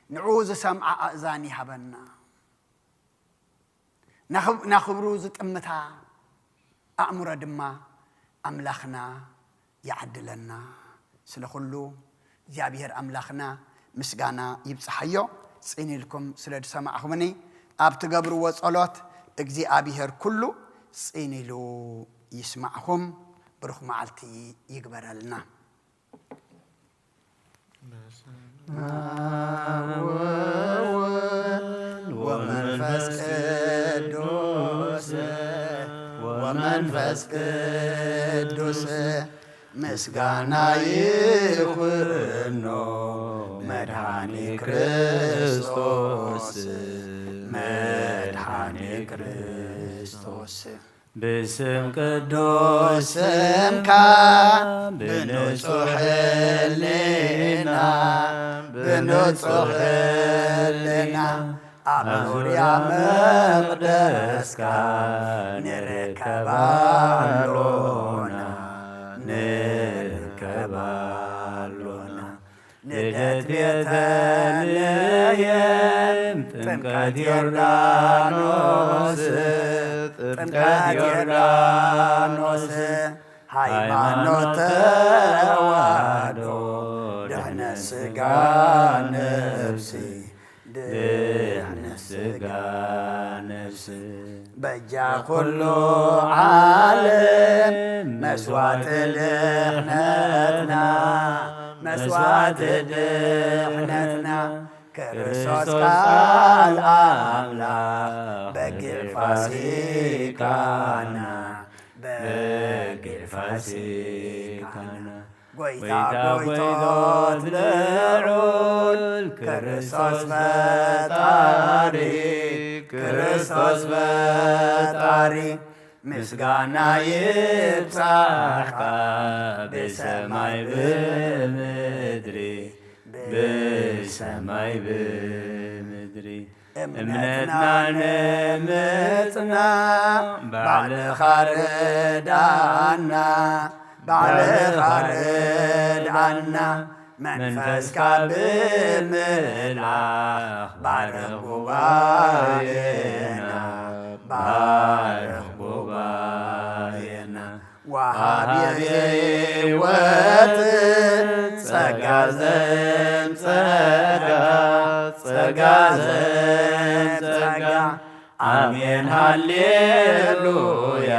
ንዕኡ ዝሰምዓ ኣእዛን ይሃበና። ናኽብ-፣ ናኽብሩ ዝጥምታ ኣእምሮ ድማ ኣምላኽና ይዓድለና። ስለ ኩሉ እግዚኣብሔር ኣምላኽና ምስጋና ይብጽሓዮ። ጽን ኢልኩም ስለ ዝሰማዕኹምኒ፣ ኣብ ትገብርዎ ጸሎት እግዚኣብሔር ኩሉ ጽን ኢሉ ይስማዕኹም። ብሩኽ መዓልቲ ይግበረልና። በስመ አብ ወወልድ ወመንፈስ ቅዱስ፣ ወመንፈስ ቅዱስ ምስጋና ይኹኖ መድኃኔ መድሓኒ ክርስቶስ፣ መድሓኒ ክርስቶስ፣ ብስም ቅዱስ ስምካ፣ ብንጹሕ ህሊና፣ ብንጹሕ ህሊና፣ ኣብ ዙርያ መቕደስካ ንርከብ ኣሎና፣ ንርከብ ኣሎና። ልደት ቤተልሔም፣ ጥምቀት ዮርዳኖስ፣ ጥምቀት ዮርዳኖስ፣ ሃይማኖት ተዋህዶ፣ ድሕነት ስጋ ነፍሲ፣ ድሕነት ስጋ ነፍሲ። በጃ ኩሉ ዓለም መስዋዕቲ ድሕነትና፣ መስዋዕቲ ድሕነትና፣ ክርስቶስ ቃል ኣምላኽ በጊዕ ፋሲካና፣ በጊዕ ፋሲካና። ጎይታ ጎይታ ጎይቶት ጎይቶት ልዑል ልዑል ክርስቶስ ክርስቶስ ፈጣሪ፣ ፈጣሪ፣ ክርስቶስ ፈጣሪ፣ ምስጋና ይብጻሕካ ብሰማይ ብምድሪ፣ ብሰማይ ብምድሪ። እምነትና እምነትና ንምጽና ባዕልኻ ርድኣና፣ ባዕልኻ ርድኣና። መንፈስካ ብምልኣኽ ባርኽ ጉባኤና፣ ባርኽ ጉባኤና። ወሃቢ ህይወት ጸጋ ዘምጸጋ፣ ጸጋ ዘምጸጋ። ኣሜን ሃሌሉያ፣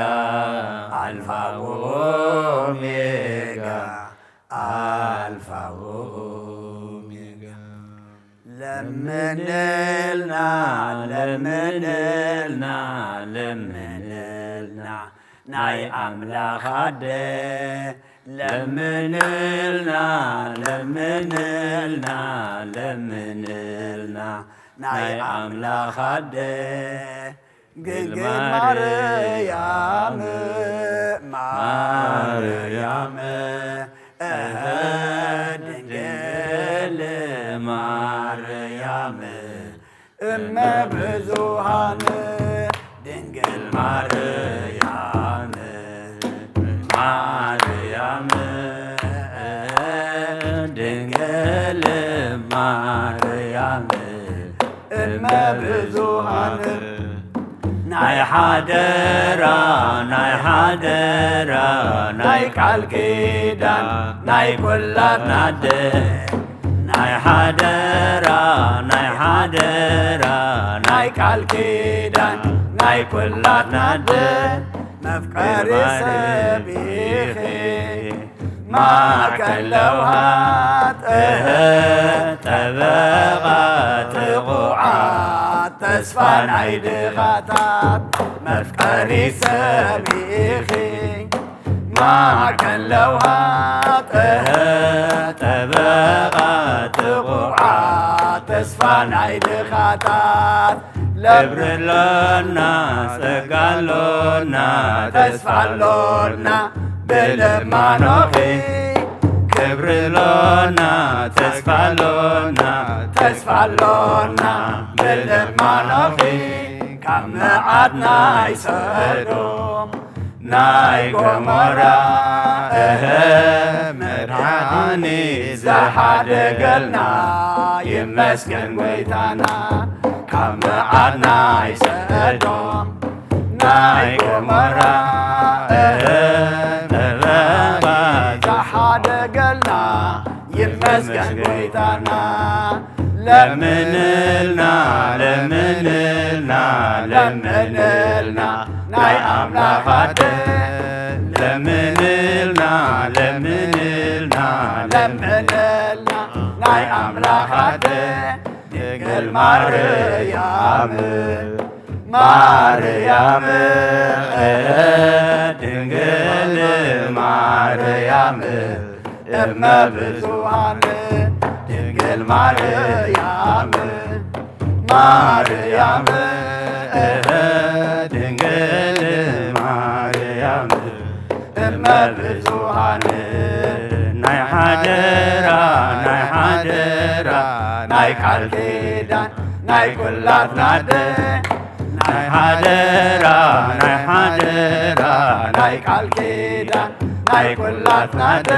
ኣልፋ ወኦሜጋ፣ ኣልፋ ወኦሜጋ። ለምንልና፣ ለምንልና፣ ለምንልና፣ ናይ ኣምላኽ ኣደ። ለምንልና፣ ለምንልና፣ ለምንልና፣ ናይ ኣምላኽ ኣደ። ድንግል ማርያም፣ ማርያም፣ እህ፣ ድንግል ማርያም፣ እመ ብዙሃን፣ ድንግል ማርያም፣ ማርያም፣ ድንግል ማርያም፣ እመ ብዙሃን፣ ናይ ሓደራ፣ ናይ ሓደራ፣ ናይ ቃል ኪዳን፣ ናይ ኩላትና ኣደ። ናይ ሓደራ፣ ናይ ሓደራ፣ ናይ ቃል ኪዳን፣ ናይ ኩላትና ኣደ። መፍቀሪ ሰብ ኢኺ፣ ማእከል ለውሃት፣ እህ፣ ጠበቓ ጥቑዓት፣ ተስፋ ናይ ድኻታት። መፍቀሪ ሰብ ኢኺ፣ ማእከል ለውሃት፣ እህ፣ ጠበቓ ጥቑዓት፣ ተስፋ ናይ ድኻታት። ለብሪ ኣሎና፣ ጸጋ ኣሎና፣ ተስፋ ኣሎና፣ ብልማኖኺ። ክብሪ ኣሎና፣ ተስፋ ኣሎና፣ ተስፋ ኣሎና፣ ብልማኖኺ። ካብ መዓት ናይ ሰዶም ናይ ገሞራ፣ እህ፣ መድሓኒት ዝሓደገልና፣ ይመስገን ጎይታና። ካብ መዓት ናይ ሰዶም ናይ ገሞራ፣ እህ፣ መድሓኒት ዝሓደገልና፣ ይመስገን ጎይታና። ለምንልና፣ ለምንልና፣ ለምንልና፣ ናይ ኣምላኽ ኣደ። ለምንልና፣ ለምንልና፣ ለምንልና፣ ናይ ኣምላኽ ኣደ። ድንግል ማርያም፣ ማርያም፣ ድንግል ማርያም፣ እመ ብዙኃን ድንግል ማርያም ማርያም እህ ድንግል ማርያም እመ ብዙኃን ናይ ሓደራ ናይ ሓደራ ናይ ቃል ኪዳን ናይ ኩላትና ኣደ ናይ ሓደራ ናይ ሓደራ ናይ ቃል ኪዳን ናይ ኩላትና ኣደ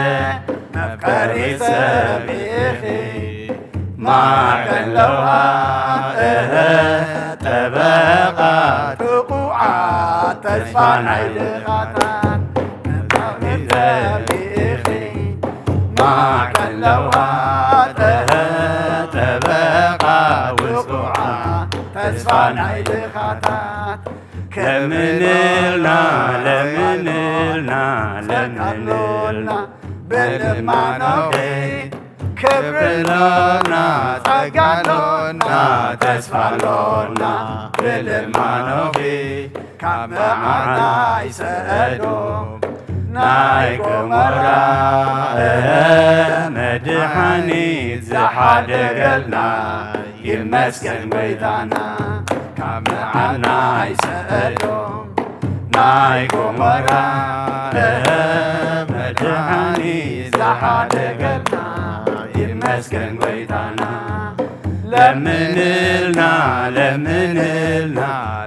መፍቀሪት ሰብ ኢኺ ማዕከን ለውሃት እህ ጠበቓ ትኩዓት ተስፋ ናይ ድኻታት መፍቀሪት ሰብ ኢኺ ማዕከን ለውሃት እህ ጠበቓ ውስኩዓት ተስፋ ናይ ድኻታት ለምንልና ለምንልና ለምንልና ብልማኖኺ ክብሪ ኣሎና ጸጋ ኣሎና ተስፋ ኣሎና ብልማኖኺ ካብ መዓት ናይ ሰዶም ናይ ጎሞራ መድሓኒት ዝሓደገልና ይመስገን ጎይታና ካብ መዓት ናይ ሰዶም ናይ ጎሞራ መድሓኒት ዝሓደገልና ይመስገን ጎይታና ለምንልና ለምንልና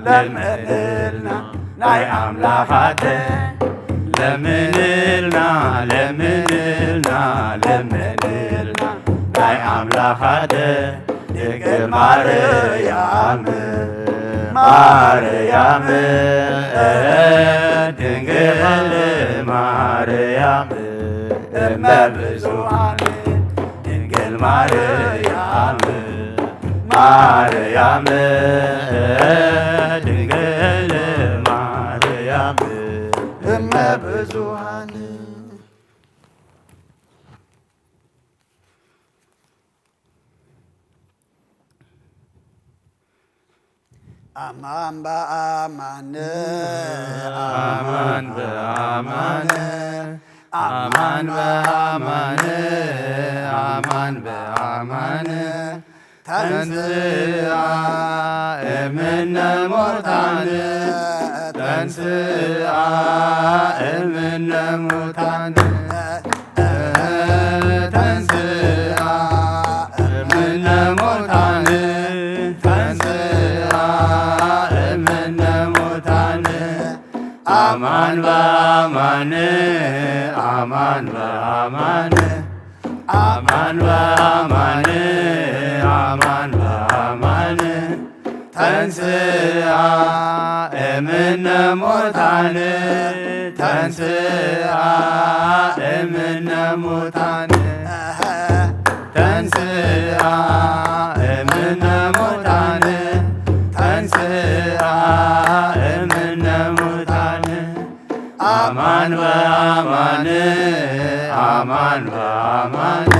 ለምንልና ናይ ኣምላኽ ኣደ ለምንልና ለምንልና ለምንልና ናይ ኣምላኽ ኣደ ድንግል ማርያም ማርያም ድንግል ማርያም እመ ብዙኃን ድንግል ማርያም ማርያም ድንግል ማርያም እመ ብዙኃን አማን በአማን አማን በአማን አማን በአማን አማን በአማን ተንስአ እምነ ሙታን ተንስአ እምነ ሙታን ተንስአ እምነ ሙታን ተንስአ እምነ ሙታን አማን በአማን አማን በአማን አማን በአማን አማን በአማን ተንስአ እምነ ሙታን ተንስአ እምነ ሙታን ተንስአ እምነ ሙታን ተንስአ እምነ ሙታን አማን በአማን አማን በአማን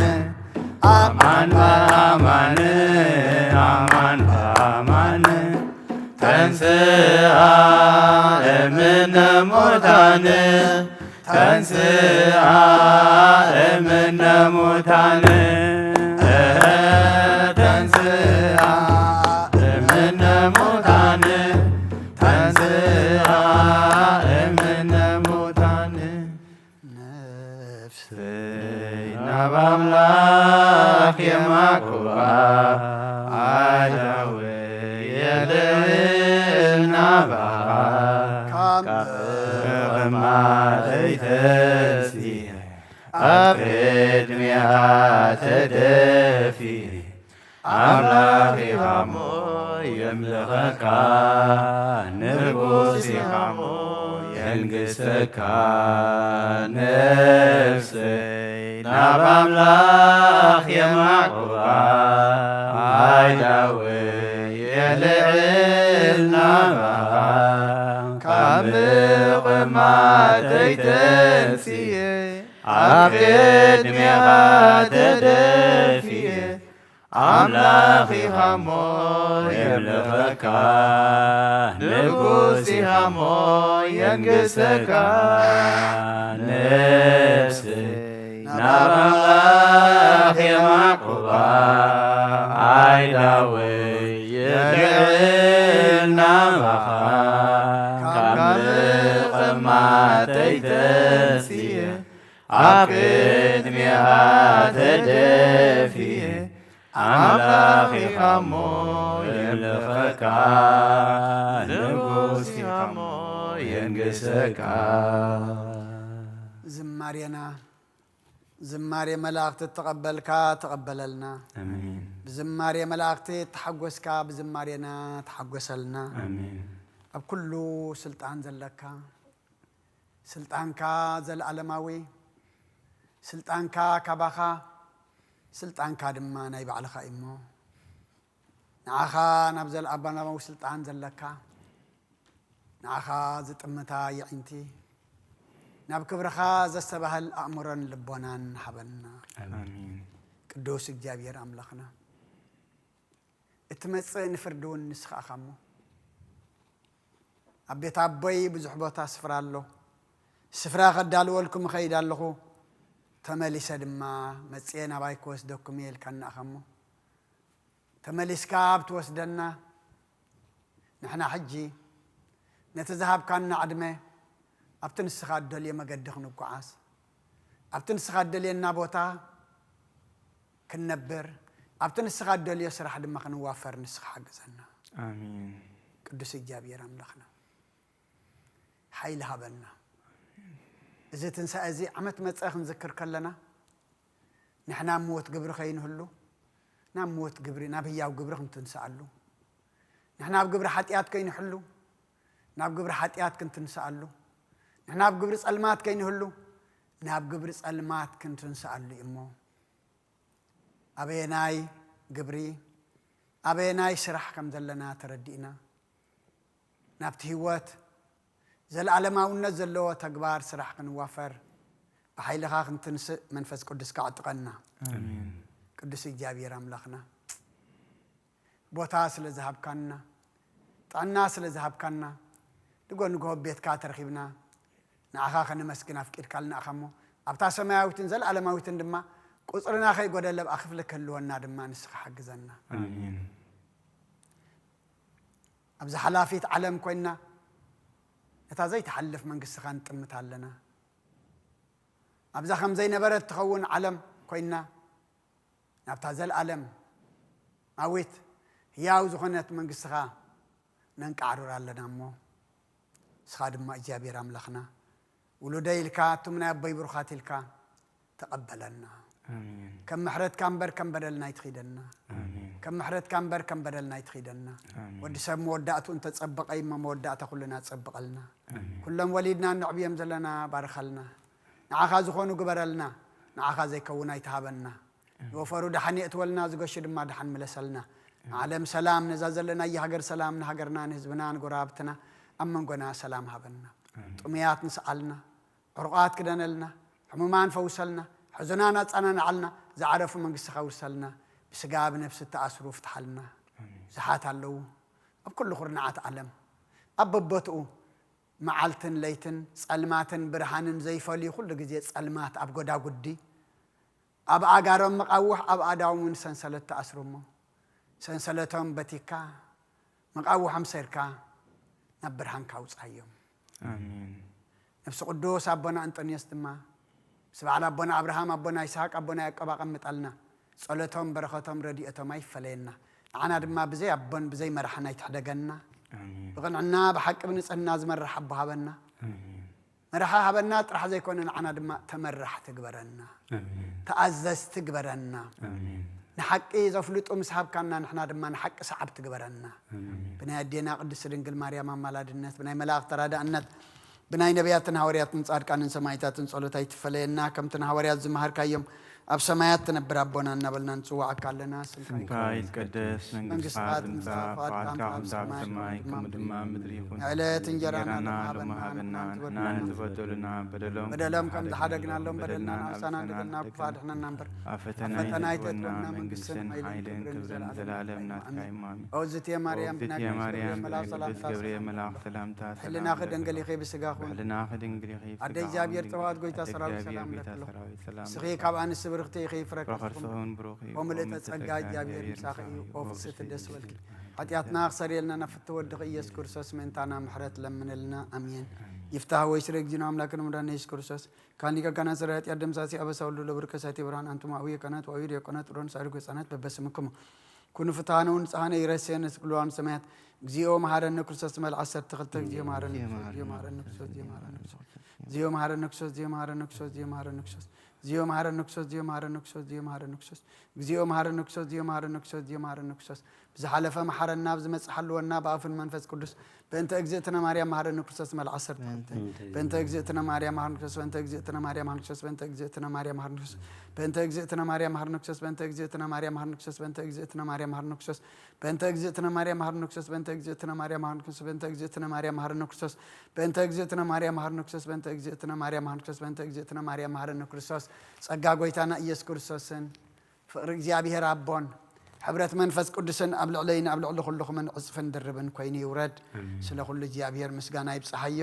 አማን በአማን አማን በአማን ተንስአ እምነ ሙታን ተንስአ እምነ ሙታን ተንስአ እምነ ሙታን ተንስአ እምነ ሙታን ነፍሰይ ናብ ኣምላኽ የማኩባ ኣዳወይ የልዕል ናባኻ ካብ ምቕማጠይ ተንስየ ኣብ ቅድሚኻ ተደፊ ኣምላኽ ኢኻ እሞ የምልኸካ ንጉስ ኢኻ እሞ የንግሰካ ነፍሰይ ናብ ኣምላኽ የማዕቁባ ኣይዳወይ የልዕል ናባኻ ካብ ምቕማጠይ ተንስየ ኣብ ቅድሜኻ ተደፊየ ኣምላኽ ኢኻ እሞ የምልኸካ ንጉስ ኢኻ እሞ የንግሰካ ነፍሰይ ኣምላኽ የማቁባ ኣይዳወይ የድዕል ናባኻ ካብ ምቕማተይ ተንስየ ኣብ ቅድሚኣ ተደፍየ ኣምላኽ ኢኻ እሞ የምልኸካ ንጉስ ኢኻ እሞ የንግሰካ። ዝማሬና ዝማሬ መላእኽቲ እተቐበልካ ተቐበለልና። ኣሜን። ብዝማሬ መላእኽቲ እተሓጎስካ ብዝማሬና ተሓጎሰልና። ኣሜን። ኣብ ኩሉ ስልጣን ዘለካ፣ ስልጣንካ ዘለኣለማዊ፣ ስልጣንካ ካባኻ፣ ስልጣንካ ድማ ናይ ባዕልኻ እዩ እሞ፣ ንዓኻ ናብ ዘለኣለማዊ ስልጣን ዘለካ፣ ንዓኻ ዝጥምታ የዒንቲ፣ ናብ ክብርኻ ዘስተባህል ኣእምሮን ልቦናን ሃበና። ኣሜን። ቅዱስ እግዚኣብሔር ኣምላኽና፣ እትመጽእ ንፍርዲ እውን ንስኻ ኢኻ እሞ፣ ኣብ ቤት ኣቦይ ብዙሕ ቦታ ስፍራ ኣሎ፣ ስፍራ ከዳልወልኩም እኸይድ ኣለኹ፣ ተመሊሰ ድማ መጽየ ናባይ ክወስደኩም እየ ኢልካና ኢኻ እሞ፣ ተመሊስካ ኣብ ትወስደና፣ ንሕና ሕጂ ነቲ ዝሃብካና ዕድመ ኣብቲ ንስኻ እትደልዮ መገዲ ክንጓዓዝ፣ ኣብቲ ንስኻ እትደልየና ቦታ ክንነብር፣ ኣብቲ ንስኻ እትደልዮ ስራሕ ድማ ክንዋፈር ንስኻ ሓግዘና። ኣሜን። ቅዱስ እግዚኣብሔር ኣምላኽና፣ ሓይሊ ሃበና። እዚ ትንሳኤ እዚ ዓመት መጸ ክንዝክር ከለና፣ ንሕና ኣብ ምዉት ግብሪ ከይንህሉ፣ ናብ ምዉት ግብሪ፣ ናብ ህያው ግብሪ ክንትንስኣሉ፣ ንሕና ኣብ ግብሪ ሓጢኣት ከይንሕሉ፣ ናብ ግብሪ ሓጢኣት ክንትንስኣሉ፣ ንሕና ኣብ ግብሪ ጸልማት ከይንህሉ፣ ናብ ግብሪ ጸልማት ክንትንስኣሉ እዩ እሞ፣ ኣበየናይ ግብሪ፣ ኣበየናይ ስራሕ ከም ዘለና ተረዲእና፣ ናብቲ ህይወት ዘለኣለማውነት ዘለዎ ተግባር ስራሕ ክንዋፈር፣ ብሓይልኻ ክንትንስእ መንፈስ ቅዱስካ ዕጥቀና። ኣሜን። ቅዱስ እግዚኣብሔር ኣምላኽና፣ ቦታ ስለ ዝሃብካና፣ ጥዕና ስለ ዝሃብካና፣ ንጎ ንጎ ኣብ ቤትካ ተረኺብና ንዓኻ ከነመስግን ኣፍቂድካልና ኢኻ እሞ፣ ኣብታ ሰማያዊትን ዘለኣለማዊትን ድማ ቁጽርና ከይጎደለ ኣብኣ ክፍሊ ክህልወና ድማ ንስኻ ሓግዘና። ኣሜን። ኣብዚ ሓላፊት ዓለም ኮይንና ነታ ዘይትሓልፍ መንግስትኻ ንጥምት ኣለና። ኣብዛ ከም ዘይነበረት ትኸውን ዓለም ኮይንና ናብታ ዘለኣለም ኣዊት ህያው ዝኾነት መንግስትኻ ነንቃዕርር ኣለና እሞ፣ ንስኻ ድማ እግዚኣብሔር ኣምላኽና፣ ውሉደይ ኢልካ፣ እቶም ናይ ኣቦይ ብሩኻት ኢልካ ተቐበለና። ኣሜን። ከም ምሕረትካ እምበር ከም በደልና ኣይትኺደና። ኣሜን። ከም ምሕረትካ እምበር ከም በደልና ኣይትኺደና። ኣሜን። ወዲ ሰብ መወዳእትኡ እንተጸበቐ እዩ እሞ፣ መወዳእታ ኩልና ጸብቐልና። ኣሜን። ኩሎም ወሊድና እነዕብዮም ዘለና ባርኸልና። ንዓኻ ዝኾኑ ግበረልና። ንዓኻ ዘይከውን ኣይትሃበና። ዝወፈሩ ደሓን የእትወልና፣ ዝገሹ ድማ ደሓን ምለሰልና። ንዓለም ሰላም፣ ነዛ ዘለናያ ሃገር ሰላም፣ ንሃገርና፣ ንህዝብና፣ ንጎረባብትና፣ ኣብ መንጎና ሰላም ሃበና። ኣሜን። ጥሙያት ንስኣልና፣ ዕሩቓት ክደነልና፣ ሕሙማን ፈውሰልና፣ ሕዙናን ኣጸናንዓልና፣ ዝዓረፉ መንግስትኻ ውርሰልና፣ ብስጋ ብነፍሲ እተኣስሩ ፍትሓልና። ኣሜን። ብዙሓት ኣለዉ ኣብ ኩሉ ኩርናዓት ዓለም፣ ኣብ በቦትኡ መዓልትን ለይትን፣ ጸልማትን ብርሃንን ዘይፈልዩ፣ ኩሉ ግዜ ጸልማት ኣብ ጎዳጉዲ፣ ኣብ ኣእጋሮም መቓውሕ፣ ኣብ ኣእዳዎም እውን ሰንሰለት ተኣስሩ እሞ፣ ሰንሰለቶም በቲካ፣ መቓውሖም ሰይርካ፣ ናብ ብርሃንካ ኣውጻዮም። ኣሜን። ነፍሲ ቅዱስ ኣቦና እንጦንዮስ ድማ፣ ምስ በዓል ኣቦና ኣብርሃም፣ ኣቦና ይስሐቅ፣ ኣቦና ያዕቆብ ኣቐምጠልና። ጸሎቶም፣ በረኸቶም፣ ረድኤቶም ኣይፈለየና። ንዓና ድማ ብዘይ ኣቦን ብዘይ መራሕን ኣይትሕደገና። ኣሜን። ብቕንዕና፣ ብሓቂ፣ ብንጽህና ዝመርሕ ኣቦ ሃበና። ኣሜን። መራሒ ሃበና ጥራሕ ዘይኮነ፣ ንዓና ድማ ተመራሕቲ ግበረና። ኣሜን። ተኣዘዝቲ ግበረና። ኣሜን። ንሓቂ ዘፍልጡ ምስ ሃብካና፣ ንሕና ድማ ንሓቂ ሰዓብቲ ግበረና። ኣሜን። ብናይ ኣዴና ቅድስቲ ድንግል ማርያም ኣማላድነት፣ ብናይ መላእኽቲ ተራዳእነት፣ ብናይ ነቢያትን ሃዋርያትን ጻድቃንን ሰማዕታትን ጸሎት ኣይትፈለየና። ከምቲ ንሃዋርያት ዝመሃርካዮም፣ ኣብ ሰማያት ትነብር ኣቦና እናበልና ንጽዋዓካ ኣለና። ስምካ ስምካ ይትቀደስ፣ መንግስትካ መንግስትካ ትምጻእ፣ ትምጻእ፣ ፍቓድካ ፍቓድካ ከምዛ ኣብ ሰማይ ከምኡ ድማ ኣብ ምድሪ ይኹን። ዕለት እንጀራና እንጀራና ሎሚ ሎሚ ሃበና፣ ሃበና፣ ንሕና ንሕና ንትበደሉና በደሎም በደሎም ከም ከም ዝሓደግናሎም በደልና ናብ ኣምሳና ኣምሳና ንግድና ንግድና ክፋድሕነና እምበር ኣብ ፈተና ኣብ ፈተና ኣይተእትወና፣ ኣይተእትወና፣ መንግስትን መንግስትን ሓይልን ሓይልን ክብርን ክብርን ዘላለም ዘላለም ናትካ ኣሜን። እዩ። ኣሜን። ኦዝቴ ማርያም ኦዝቴ ብናይ ማርያም ቅዱስ መልኣክ ቅዱስ ሰላምታ ገብርኤል ሰላም መልኣክ ይብለኪ። ሰላምታ ሰላም ሕልናኺ ይብለኪ። ደንገሊኺ ብስጋኹ ብሕልናኺ ድንግል ኢኺ፣ ኣደ ብስጋኺ እግዚኣብሔር ድንግል ተዋህድ ኢኺ። ጎይታ ኣደ ሰራዊት እግዚኣብሔር ሰላም ጎይታ ይብለኪ። ሰራዊት ሰላም ንስኺ ይብለኪ። ካብ ኣንስቲ ብርኽቲ ኢኺ፣ ፍረ ከርስኺ ብረኸርስኹን ብሩኽ እዩ። ወምልእተ ወምልእተ ጸጋ ጸጋ እግዚኣብሔር እግዚኣብሔር ምሳኺ ምሳኺ እዩ። እዩ። ኦ ኦ ፍስሕቲ ፍስሕቲ ደስ ደስ በልኪ። በልኪ። ሓጢኣትና ክሰርየልና ናብ ፍትወ ወድኺ ኢየሱስ ክርስቶስ ምእንታና ምሕረት ለምንልና። ኣሜን። ይፍታህ ወይ ስረ እግዚእነ ኣምላክነ መድኃኒነ ኢየሱስ ክርስቶስ ካን ሊቀ ካህናት ሠራዊት ያደምሳሲ ኣበሳ ወልዱ ለብርከ ሳቴ ብርሃን ኣንቱም አቡየ ካህናት ወአቡየ ዲያቆናት ጥሮን ሳድጎ ሕፃናት በበስምክሙ ኩኑ ፍትሐነ ወንጽሐነ ይረሴነ ስቅልዋን ሰማያት እግዚኦ መሐረነ ክርስቶስ መልዓ ሰርተ ክልተ እግዚኦ መሐረነ ክርስቶስ እግዚኦ መሐረነ ክርስቶስ እግዚኦ መሐረነ ክርስቶስ እግዚኦ መሐረነ ክርስቶስ እግዚኦ መሐረነ ክርስቶስ እግዚኦ መሐረነ ክርስቶስ እግዚኦ መሐረነ ክርስቶስ እግዚኦ መሐረነ ክርስቶስ እግዚኦ መሐረነ ክርስቶስ እግዚኦ መሐረነ ክርስቶስ እግዚኦ መሐረነ ክርስቶስ ብዝሓለፈ መሓረና፣ ብዝመጽእ ሓልወና፣ ብኣፍን መንፈስ ቅዱስ። በእንተ እግዝእትነ ማርያም መሓረኒ ክርስቶስ መልዓ ዓሰርተ ክልተ። በእንተ እግዝእትነ ማርያም መሓረኒ ክርስቶስ፣ በእንተ እግዝእትነ ማርያም መሓረኒ ክርስቶስ፣ በእንተ እግዝእትነ ማርያም መሓረኒ ክርስቶስ፣ በእንተ እግዝእትነ ማርያም መሓረኒ ክርስቶስ፣ በእንተ እግዝእትነ ማርያም መሓረኒ ክርስቶስ፣ በእንተ እግዝእትነ ማርያም መሓረኒ ክርስቶስ፣ በእንተ እግዝእትነ ማርያም መሓረኒ ክርስቶስ፣ በእንተ እግዝእትነ ማርያም መሓረኒ ክርስቶስ፣ በእንተ እግዝእትነ ማርያም መሓረኒ ክርስቶስ፣ በእንተ እግዝእትነ ማርያም መሓረኒ ክርስቶስ፣ በእንተ እግዝእትነ ማርያም መሓረኒ ክርስቶስ፣ በእንተ እግዝእትነ ማርያም መሓረኒ ክርስቶስ፣ ጸጋ ጎይታና ኢየሱስ ክርስቶስን ፍቕሪ እግዚኣብሔር ኣቦን ሕብረት መንፈስ ቅዱስን ኣብ ልዕለይን ኣብ ልዕሊ ኩልኹምን ዕጽፍን ድርብን ኮይኑ ይውረድ። ስለ ኩሉ እግዚኣብሔር ምስጋና ይብጽሓዮ።